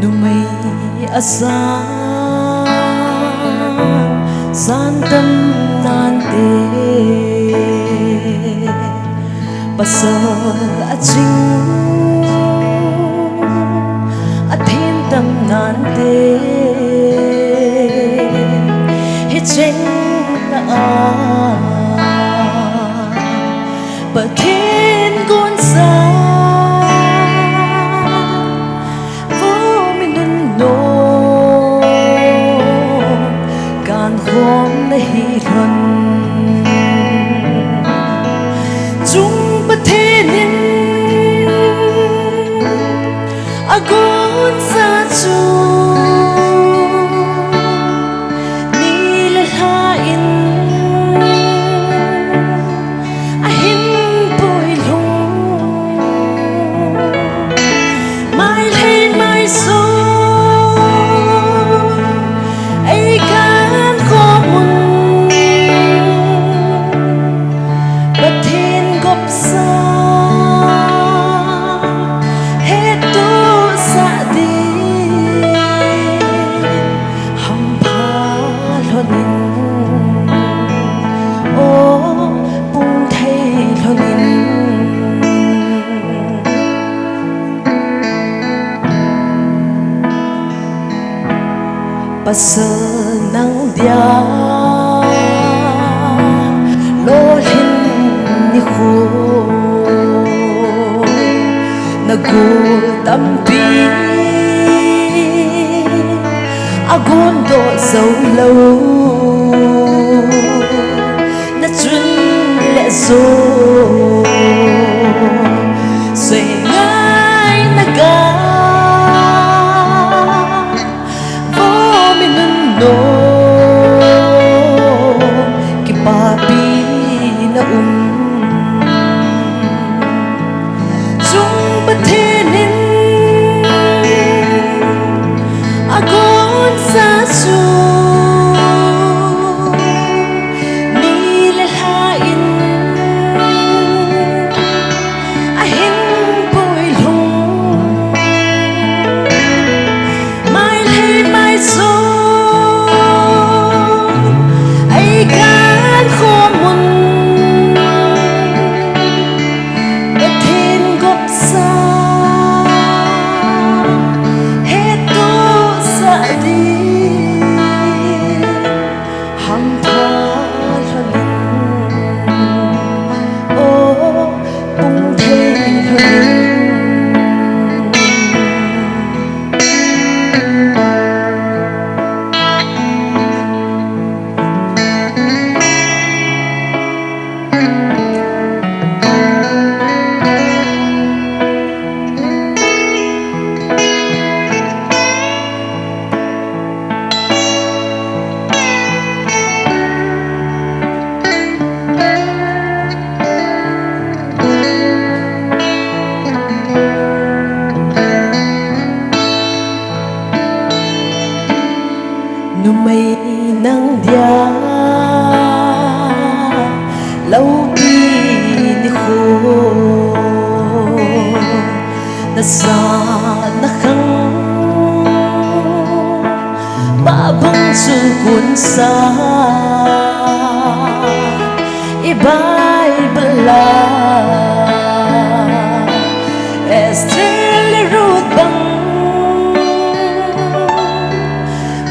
Numei asan, san tam nante. Pasal aching, athem tam nante. Hicheng na a Pathen gonsa, vo mi nunnom kan khom na hi lhon. Chung Pathen in Sal nang dia lolhin nikho na gol tampi agon doh jou lou na chun le jou sei ngai na ga. Vo mi nunnom kipapi na um chung Pathen in agon sa chu ni le lha in ahin pui lhung. Mai lhei mai son ei kan khom un Pathen gop sa hettoh sah ding hangpha lhon in, o pung thei lhon in. Numei nang dia loupi nikho na sa na khang pa bang chun kun sa i Bible a Esther le Ruth bang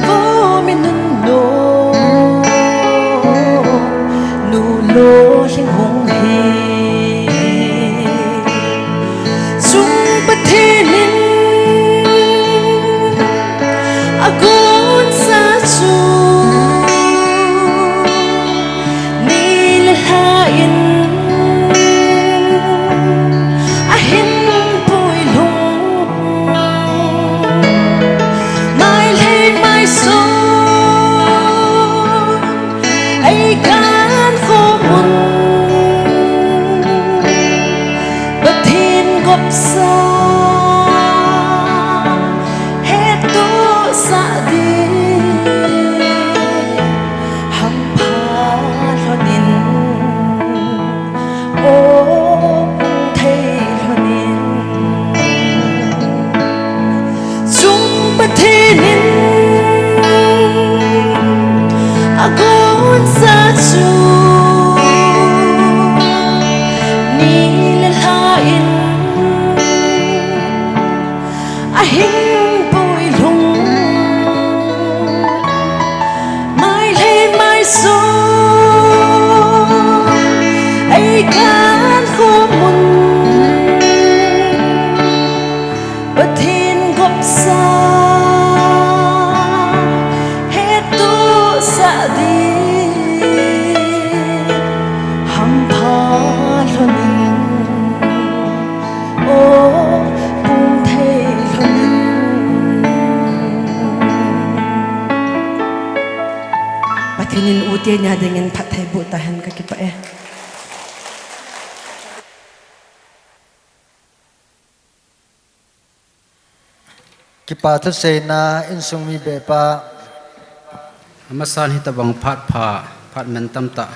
vo mi nunnom nu lolhing hung hi chung Pathen in agon sa chu ni le lha in ahin pui lhung. Mai lhei mai son ei kan khom un Pathen gop sa hettoh sah ding hangpha lhon in, o pung thei lhon in. Chung Pathen in agon sa chu ni le lha in ahin pui lhung. Mai lhei mai son ei kan khom un Pathen gop sa hettoh sah ding hangpha lhon in, o pung thei lhon in. Pathen in u te nia dingin phattheiboh tahen, kakipah e. Kipa thuseina insung mi bepa. Amasan hitabang phat pha, phat mantam tah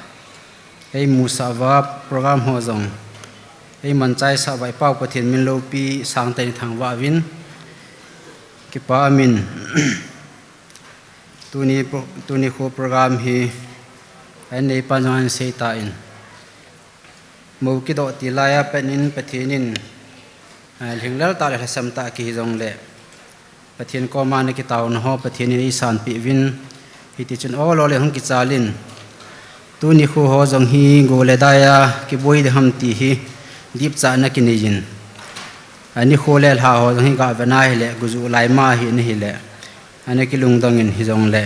ei musah uva, program ho jong ei manchai sah uva, i Pau Pathen min loupi sangtah in thangvah uvin, kipa umin. Tuni pro-, tuni kho program hi a inneipan jong ahin sei tan, mou kidoh til laiya pat in Pathen in, a, lhinglel tah le lhasam tah kihi jongle, Pathen koma na kitauna ho Pathen in eisanpeh uvin, hiti chun ol ol in hung kichalin, tuni kho ho jong hi go le dai a kiboi ding ham ti hi dipchatna kinei in, ani kho le lha ho jong hi gah vena hile, go ju lai ma hi na hile, ana kilungdong in hijongle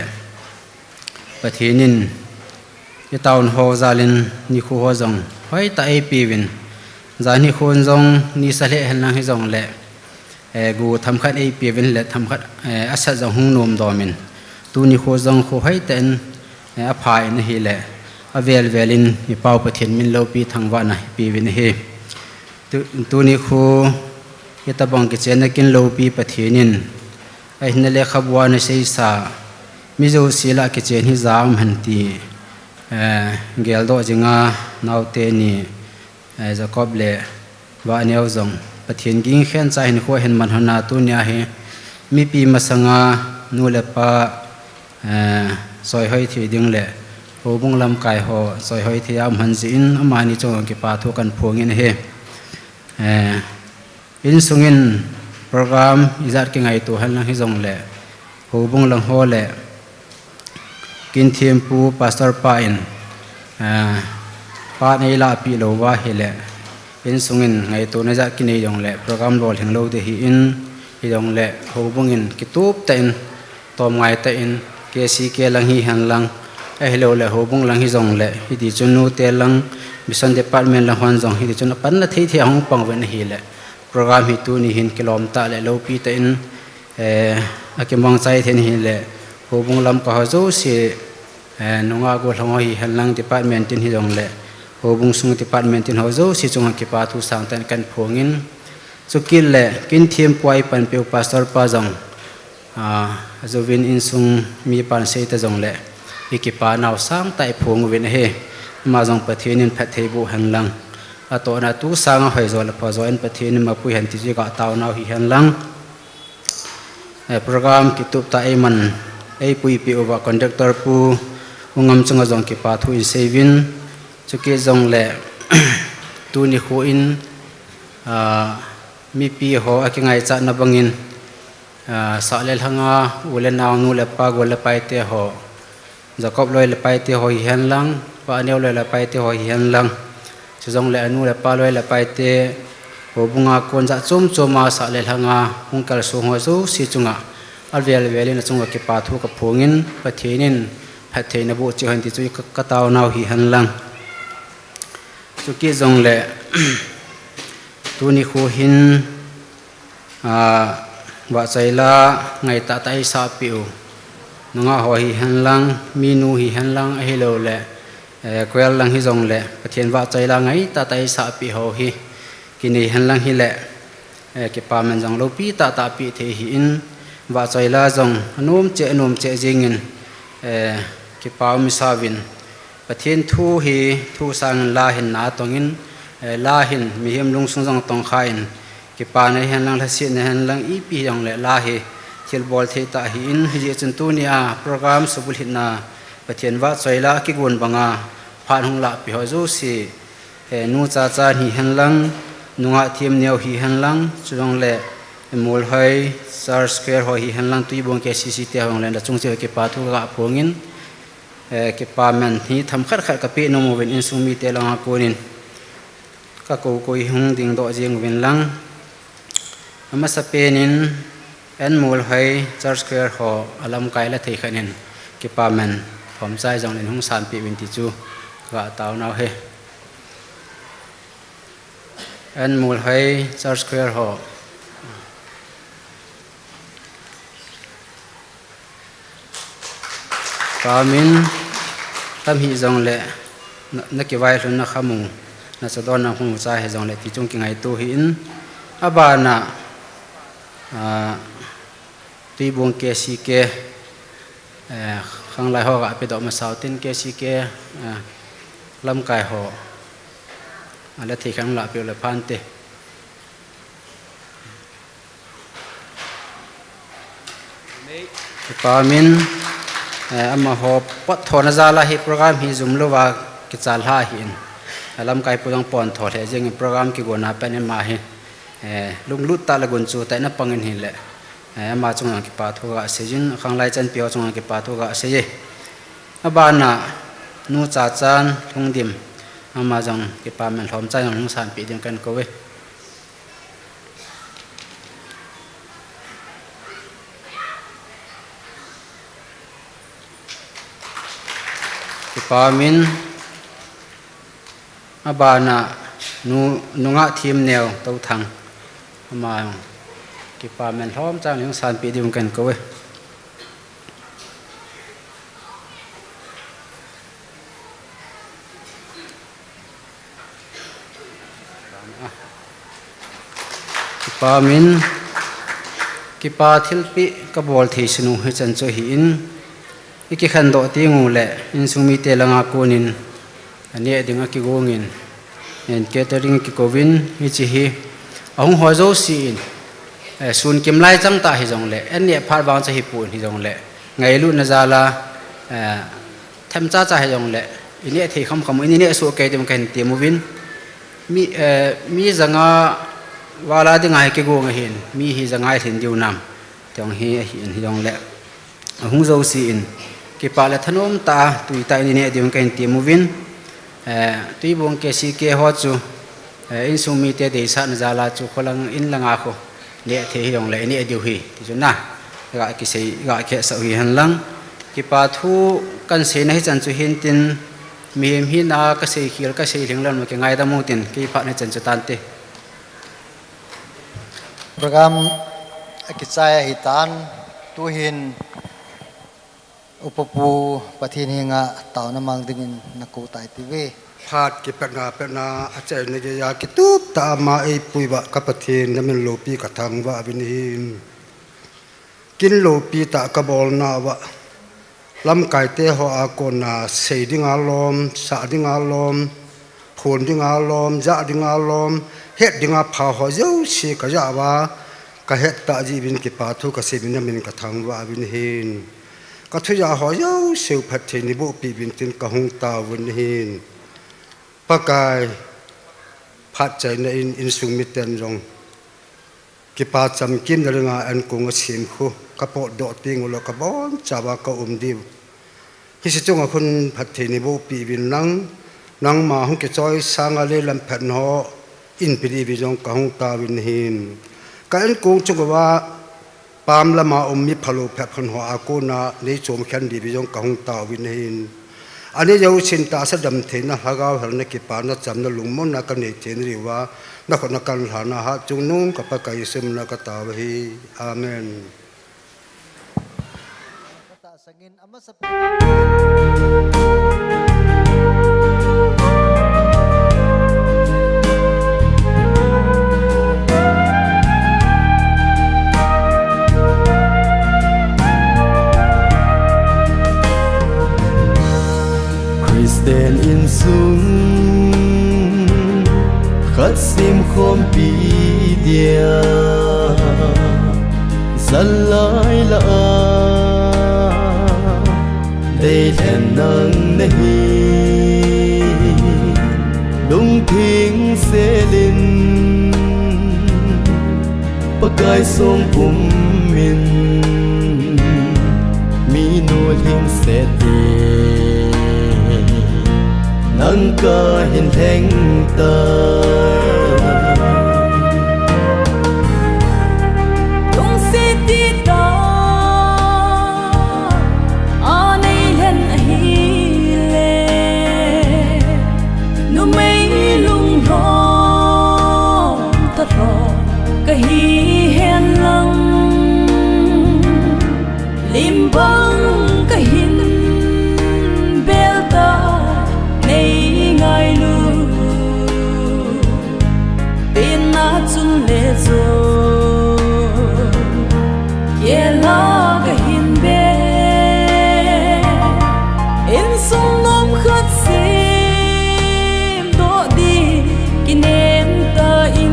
Pathen in itauna ho jal in nikho ho jong hoitah eipeuvin, jan hikhon jong nisa lheh henlang hijongle, eh, go themkhat eipeuvin le themkhat, eh, asat jong hung nomdom in, tuni kho jong kho hoitah in, eh, apha in ahile, avel vel in ipau Pathen min loupi thangvahna ipeuvin ahi. Tu, tuni kho, hitobang kichenna kin loupi Pathen in, ahinna lekhabua ana seisa, mi jouse lah a kichen hi ja um hen ti, eh, geldoh jinga naote ni, eh, Jacob le Vahneo jong Pathen ging khen cha hinkho ahin man hon a, tunia hi mipi masanga nu le pa, eh, choihoi thei ding le houbung lamkai ho choihoi thei a um hen jeh in amani chunga kipa thu kahin phongin ahi. Eh, insung in program ijat kingaito henlang hijongle, houbung lang ho le Kinthempu Pastor pa in, eh, part neilahpeh lou uva ahile, insung in ngaitona ijat kinei jongle program lolhing lou ding ahin, hijongle houbung in kitup tah in, tomngai tah in, K C K lang hihen lang, ahiloule houbung lang hijongle, hiti chun nute lang, Mission Department lang hon jong hiti chun apanna thei thei a hung pang uvin ahile, program hi tuni hin kilom tah le loupi tah in, eh, akimangchai thei in ahile, houbung lamkai ho jouse, eh, nungah gollhang ho hihen lang department tin hijongle, houbung sung department tin ho jouse chunga kipa thu sangtah in kahin phongin, chukit le Kinthempu a ipanpiu Pastor pa jong, ah, ajouvin insung mipan seita jongle, ikipa nau sangtah iphong uvin ahi. Ama jong Pathen in phatthei boh henlang, atohna tu sanga hoijo le phajo in Pathen in mapui hen ti chu iga taonau hihen lang. Eh, program kitup tah a eiman, eipuipeh uva conductor Pu Vungam chunga jong kipa thu ihin seiuvin, chukit jongle tuni kho in, ah, mipi ho akingaichatna bangin, ah, sah le lhanga u le nao, nu le pa, gol le paite ho, Jacob loi le paite ho hihen lang, Vahneo loi le paite ho hihen lang, chujongle anu le apa loi le paite, houbunga kon jat chom choma sah le lhanga hung kalsong ho jouse chunga, avel vel in achunga kipa thu kaphongin, Pathen in phattheina boh cheh hen ti chu ka, kataonau hihen lang. Chukit jongle, tuni kho hin, ah, vahchoila ngaitah tah a eisahpeh u nungah ho hihen lang, minu hihen lang, ahiloule, eh, choir lang hijongle, Pathen vahchoila ngaitah tah a eisahpeh ho hi kinei henlang hile, eh, kipaman jong loupi tahtah peh thei ahin, vahchoila jong anom cheh, anom cheh jengin, eh, kipa umsa uvin. Pathen thu hi, thu sangin la hin na atongin, eh, la hin mihem lungsung jong atongkhan, kipana hihen lang, lhasetna hihen lang, ipi hijongle la hi thilbol thei tah ahin, hijeh chun tunia program subulhitna Pathen vahchoila kigon banga phat hung lahpeh ho jouse, eh, nu cha cha hihen lang, nungah themneo hihen lang, chujongle Molhoi Church Choir ho hihen lang, Tuibong K C C te ho hijongle, nachung cheh uva kipa thu kaga phongin, eh, kipaman hi themkhat khat kapeh nom uvin insung mite langa konin kakou kou hung dingdoh jeng uvin lang. Amasapen in, N Molhoi Church Choir ho alamkai la thei khat in kipaman thomchai jongle hung sanpeh uvin ti chu kaga taonau ahi. N Molhoi Church Choir ho. Pamin, tam hijongle, na, nakivailhunna khamu, nachadonna hung cha hijongle, ti chung kingaito ahin, abana, ah, Tuibong K C K, eh, khanglai ho ga pedoh masa utin K C K, eh, lamkai ho, ala thei khanglai peh le phante. Pamin, eh, amaho potthona jala hi program hi jumlouva kichalha ahin. Alamkai pu jong pontho lheh jengin program kigonna pen ima hi, eh, lunglut tah le gunchu tah in apangin ahile, Eh, ama chunga kipa thu gasei in, akhanglai chanpi ho chunga kipa thu gasei e. Abana, Nu Chachan Lhungdim, ama jong kipa man lhom chan jong lhung sanpeh ding kahin kou e. Kipa min, abana Nu, Nungah Thimneo Touthang, ama jong kipa man lhom chan lhung sanpeh ding kahin kou e. Kipa min, kipa thilpeh kabol thei sunung hichan chu ahin, ikikhen doh teng uleh, insung mite langa konin, aneh ding akigongin, in catering kikouvin, hiche hi, ahung ho jousen, eh, sun kimlai chang tah hijongleh, aneh phat vang chu hipon hijongleh, ngailutna jal a, eh, themcha cha hijongleh, ineh thei khamkham, ineh soh kei ding kahin temuvin. Mi, eh, mi janga vala dinga hi kigong ahin, mi hi janga ilhin diu nam. Tiang hi ahin hijongleh. Ahung jousen, kipa le thanom tah a, tui tah in ineh diu kahin temuvin. Eh, Tuibong K C K ho chu, eh, insung mite deisahna jal a chu kholangin langa kho neh thei hijongleh ineh diu hi, ti chu na, ga kisei, ga kisah u hihen lang. Kipa thu kahin seina hichan chu hintin, mihem hina kasei khel, kasei lhing lou, kingaidam utin, kei phat hichan chu tante. Program akichai ahitan, tuhin Upa Pu Pathen henga taona mang dingin nakou tai tive. Phat kipetna petna achaina geiya kitup tah a ama eipui uva ka Pathen namin loupi kathangvah uvin ahi. Kin loupi tah kabolna uva lamkaite ho a kona sei dinga lom, sah dinga lom, phon dinga lom, jah dinga lom, het dinga pha ho jouse kajah uva, kahet tah jeh uvin kipa thu kasei uvin namin kathangvah uvin ahi. Kathuja ho jouse u phatthei neiboh peh uvin tin kahung taovin ahi. Pakai, phat chaina in insung miten jong kipa chamkimna dinga ankong asemkhu kapotdoh teng uleh kabonchauva kaum diu. Hiche chunga khun phatthei neiboh peh uvin lang, nangma hung kichoi sanga leilam phatna ho inpe diuvin jong kahung taovin ahi. Ka ankong chunguva pam lama um mi phalou phabep khat ho a kona neichomkhen diuvin jong kahung taovin ahi. Ani jousen tahsa damtheina, lhagao helna, kipana, chamna, lungmonna kanei thei diuva nakhut a kahin lhana, hatchungnung ka Pakai Jesu mina katao ahi. Amen. Christian insung khat semkhompi dia jal lai lah a deilhen nang nahi. Lungthim selin Pakai song um in, minu lhingset in nang kahin lheng tai. Lungset tah a neilhen ahile, numei lunglhom talou kahi hen lang, lim bang kahin bel ta, nei ngailut pen a chun le jo, kei la kahin be, insung nom khat semdoh ding kinem tan,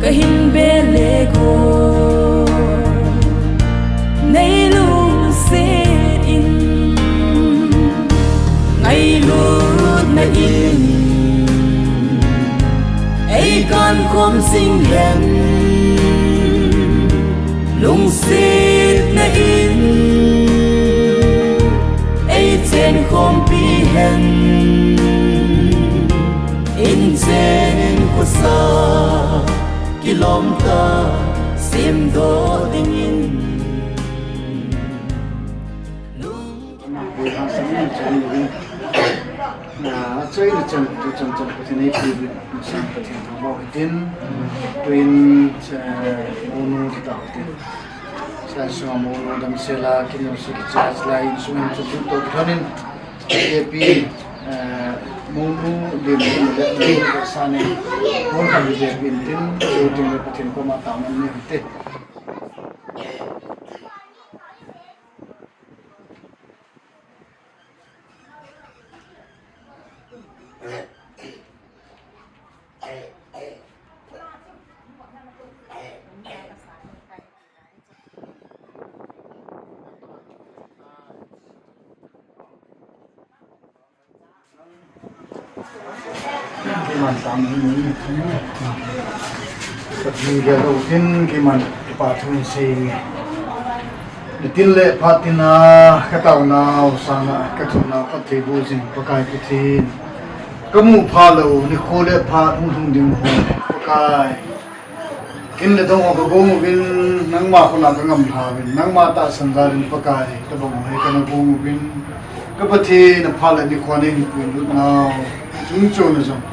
kahin be le go, nei lungset in, ngailutna in eikankhom jing hen. Sitna in ei chen khompi hen, in chen in khosa kilom ta, simdoh dingin. Achaina chan, tu chan chan Pathen eipui uvin, Pathen thangvah u hitin, tuin, eh, monu kiti u hitin. Chulai sunga monu damsel a, kin jouse kichai, chulai insung in chu tu to kithonin, J P, eh, monu lim in le, monu sane, monu khan J P in tin, tu tin le Pathen koma taona nei u hite. Keiman tam ni ni. Pathen gel lou tin keiman kipa thu in sei nge. Nitin le phat tina ka taonau sanga ka thunau ka thei bu jing Pakai Pathen. Ka mu pha lou nikho le phat hung lhung ding ho Pakai. Kin le dong ho ka gong uvin, nangma khut a ka ngam lha uvin, nangma tahsan jal in Pakai, tabang ho hi ka na gong uvin, ka Pathen, apha le nikho nei hin puilut nau chung chon a jong,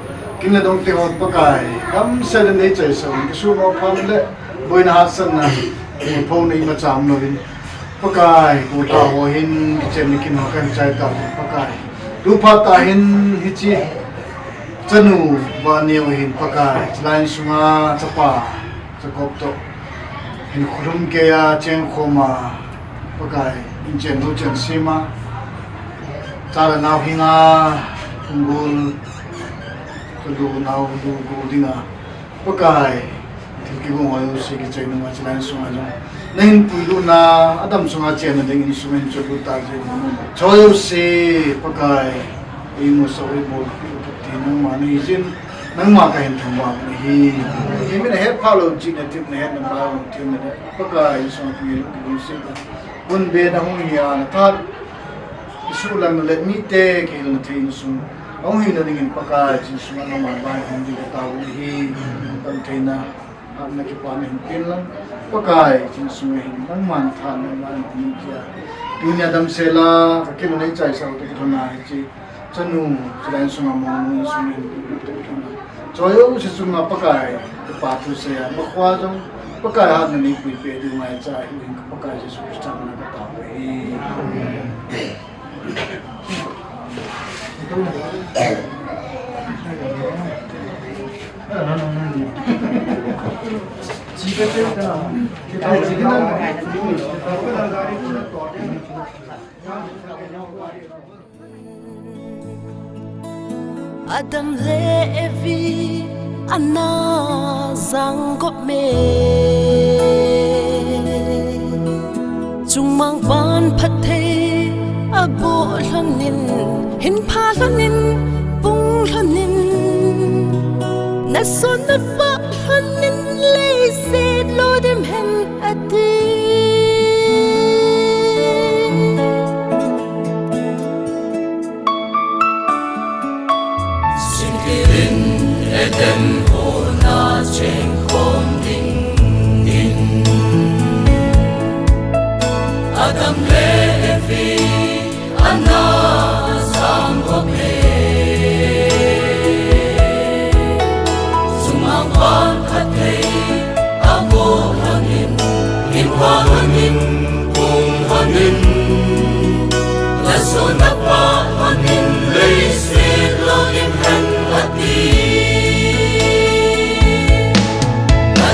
kin le dong te ho Pakai, damsel in nei chaisah uvin, ka sun ho pha le boina hahsatna, pho nei macham louvin, Pakai, pu ta ho hin, kichen ni kin ho kan chai ta uvin, Pakai. Tu phat a hin hiche chanu Vaneo hin Pakai, chulai sunga chapa Jacob toh hin khulum kei a cheng khom a Pakai, in chen lou chen sem a, cha le nao hinga phung gol, cha lou nao lou gol dinga Pakai, thil kigong ho jouse kichai nunga chulai sunga jong na hin puilut na, adam sunga chenna ding in sum in chotlut ta jin. Choi jouse Pakai, imu sah ibol pi u Pathen nangma nahi jin, nangma ka hin thangvah u ahi. Imin ahet pha lou jeh in, athip na het na ma lou jeh in, Pakai, insung a kigel u kigong sel a, hun be na hung hi a na tha, isuh lang na le mite kihilna thei insung ahung hina dingin Pakai, insung a nangma vaihom ding ka tao u ahi. Tam theina, hatna kipana hin pen lang, Pakai, insung a hin nangman tha nangman hin tia. Tunia damsel a ka kin nei chaisah u te kithona hiche chanu, chulai sunga monu insung a hin pen u te kithona. Choi jouse chunga Pakai, kipa thu sei a, makhoa jong Pakai hatna nei pui peh diu ngai cha hi hin ka Pakai Jesu Christa mina ka tao u ahi. Amen. Adam le Evi ana jangop me. Chungmang van phatthei aboh lhonin, hin pha lhonin, pung lhonin, na son na pah lhonin, leiset lo dim hen ati. Singkirin Eden hon a chengkhom dingin Adam le Evi ana jangop e. Chungmang van phatthei aboh lhonin, hin pha lhonin, pung lhonin, na son na pah lhonin, leiset lo dim hen ati. Na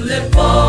le pa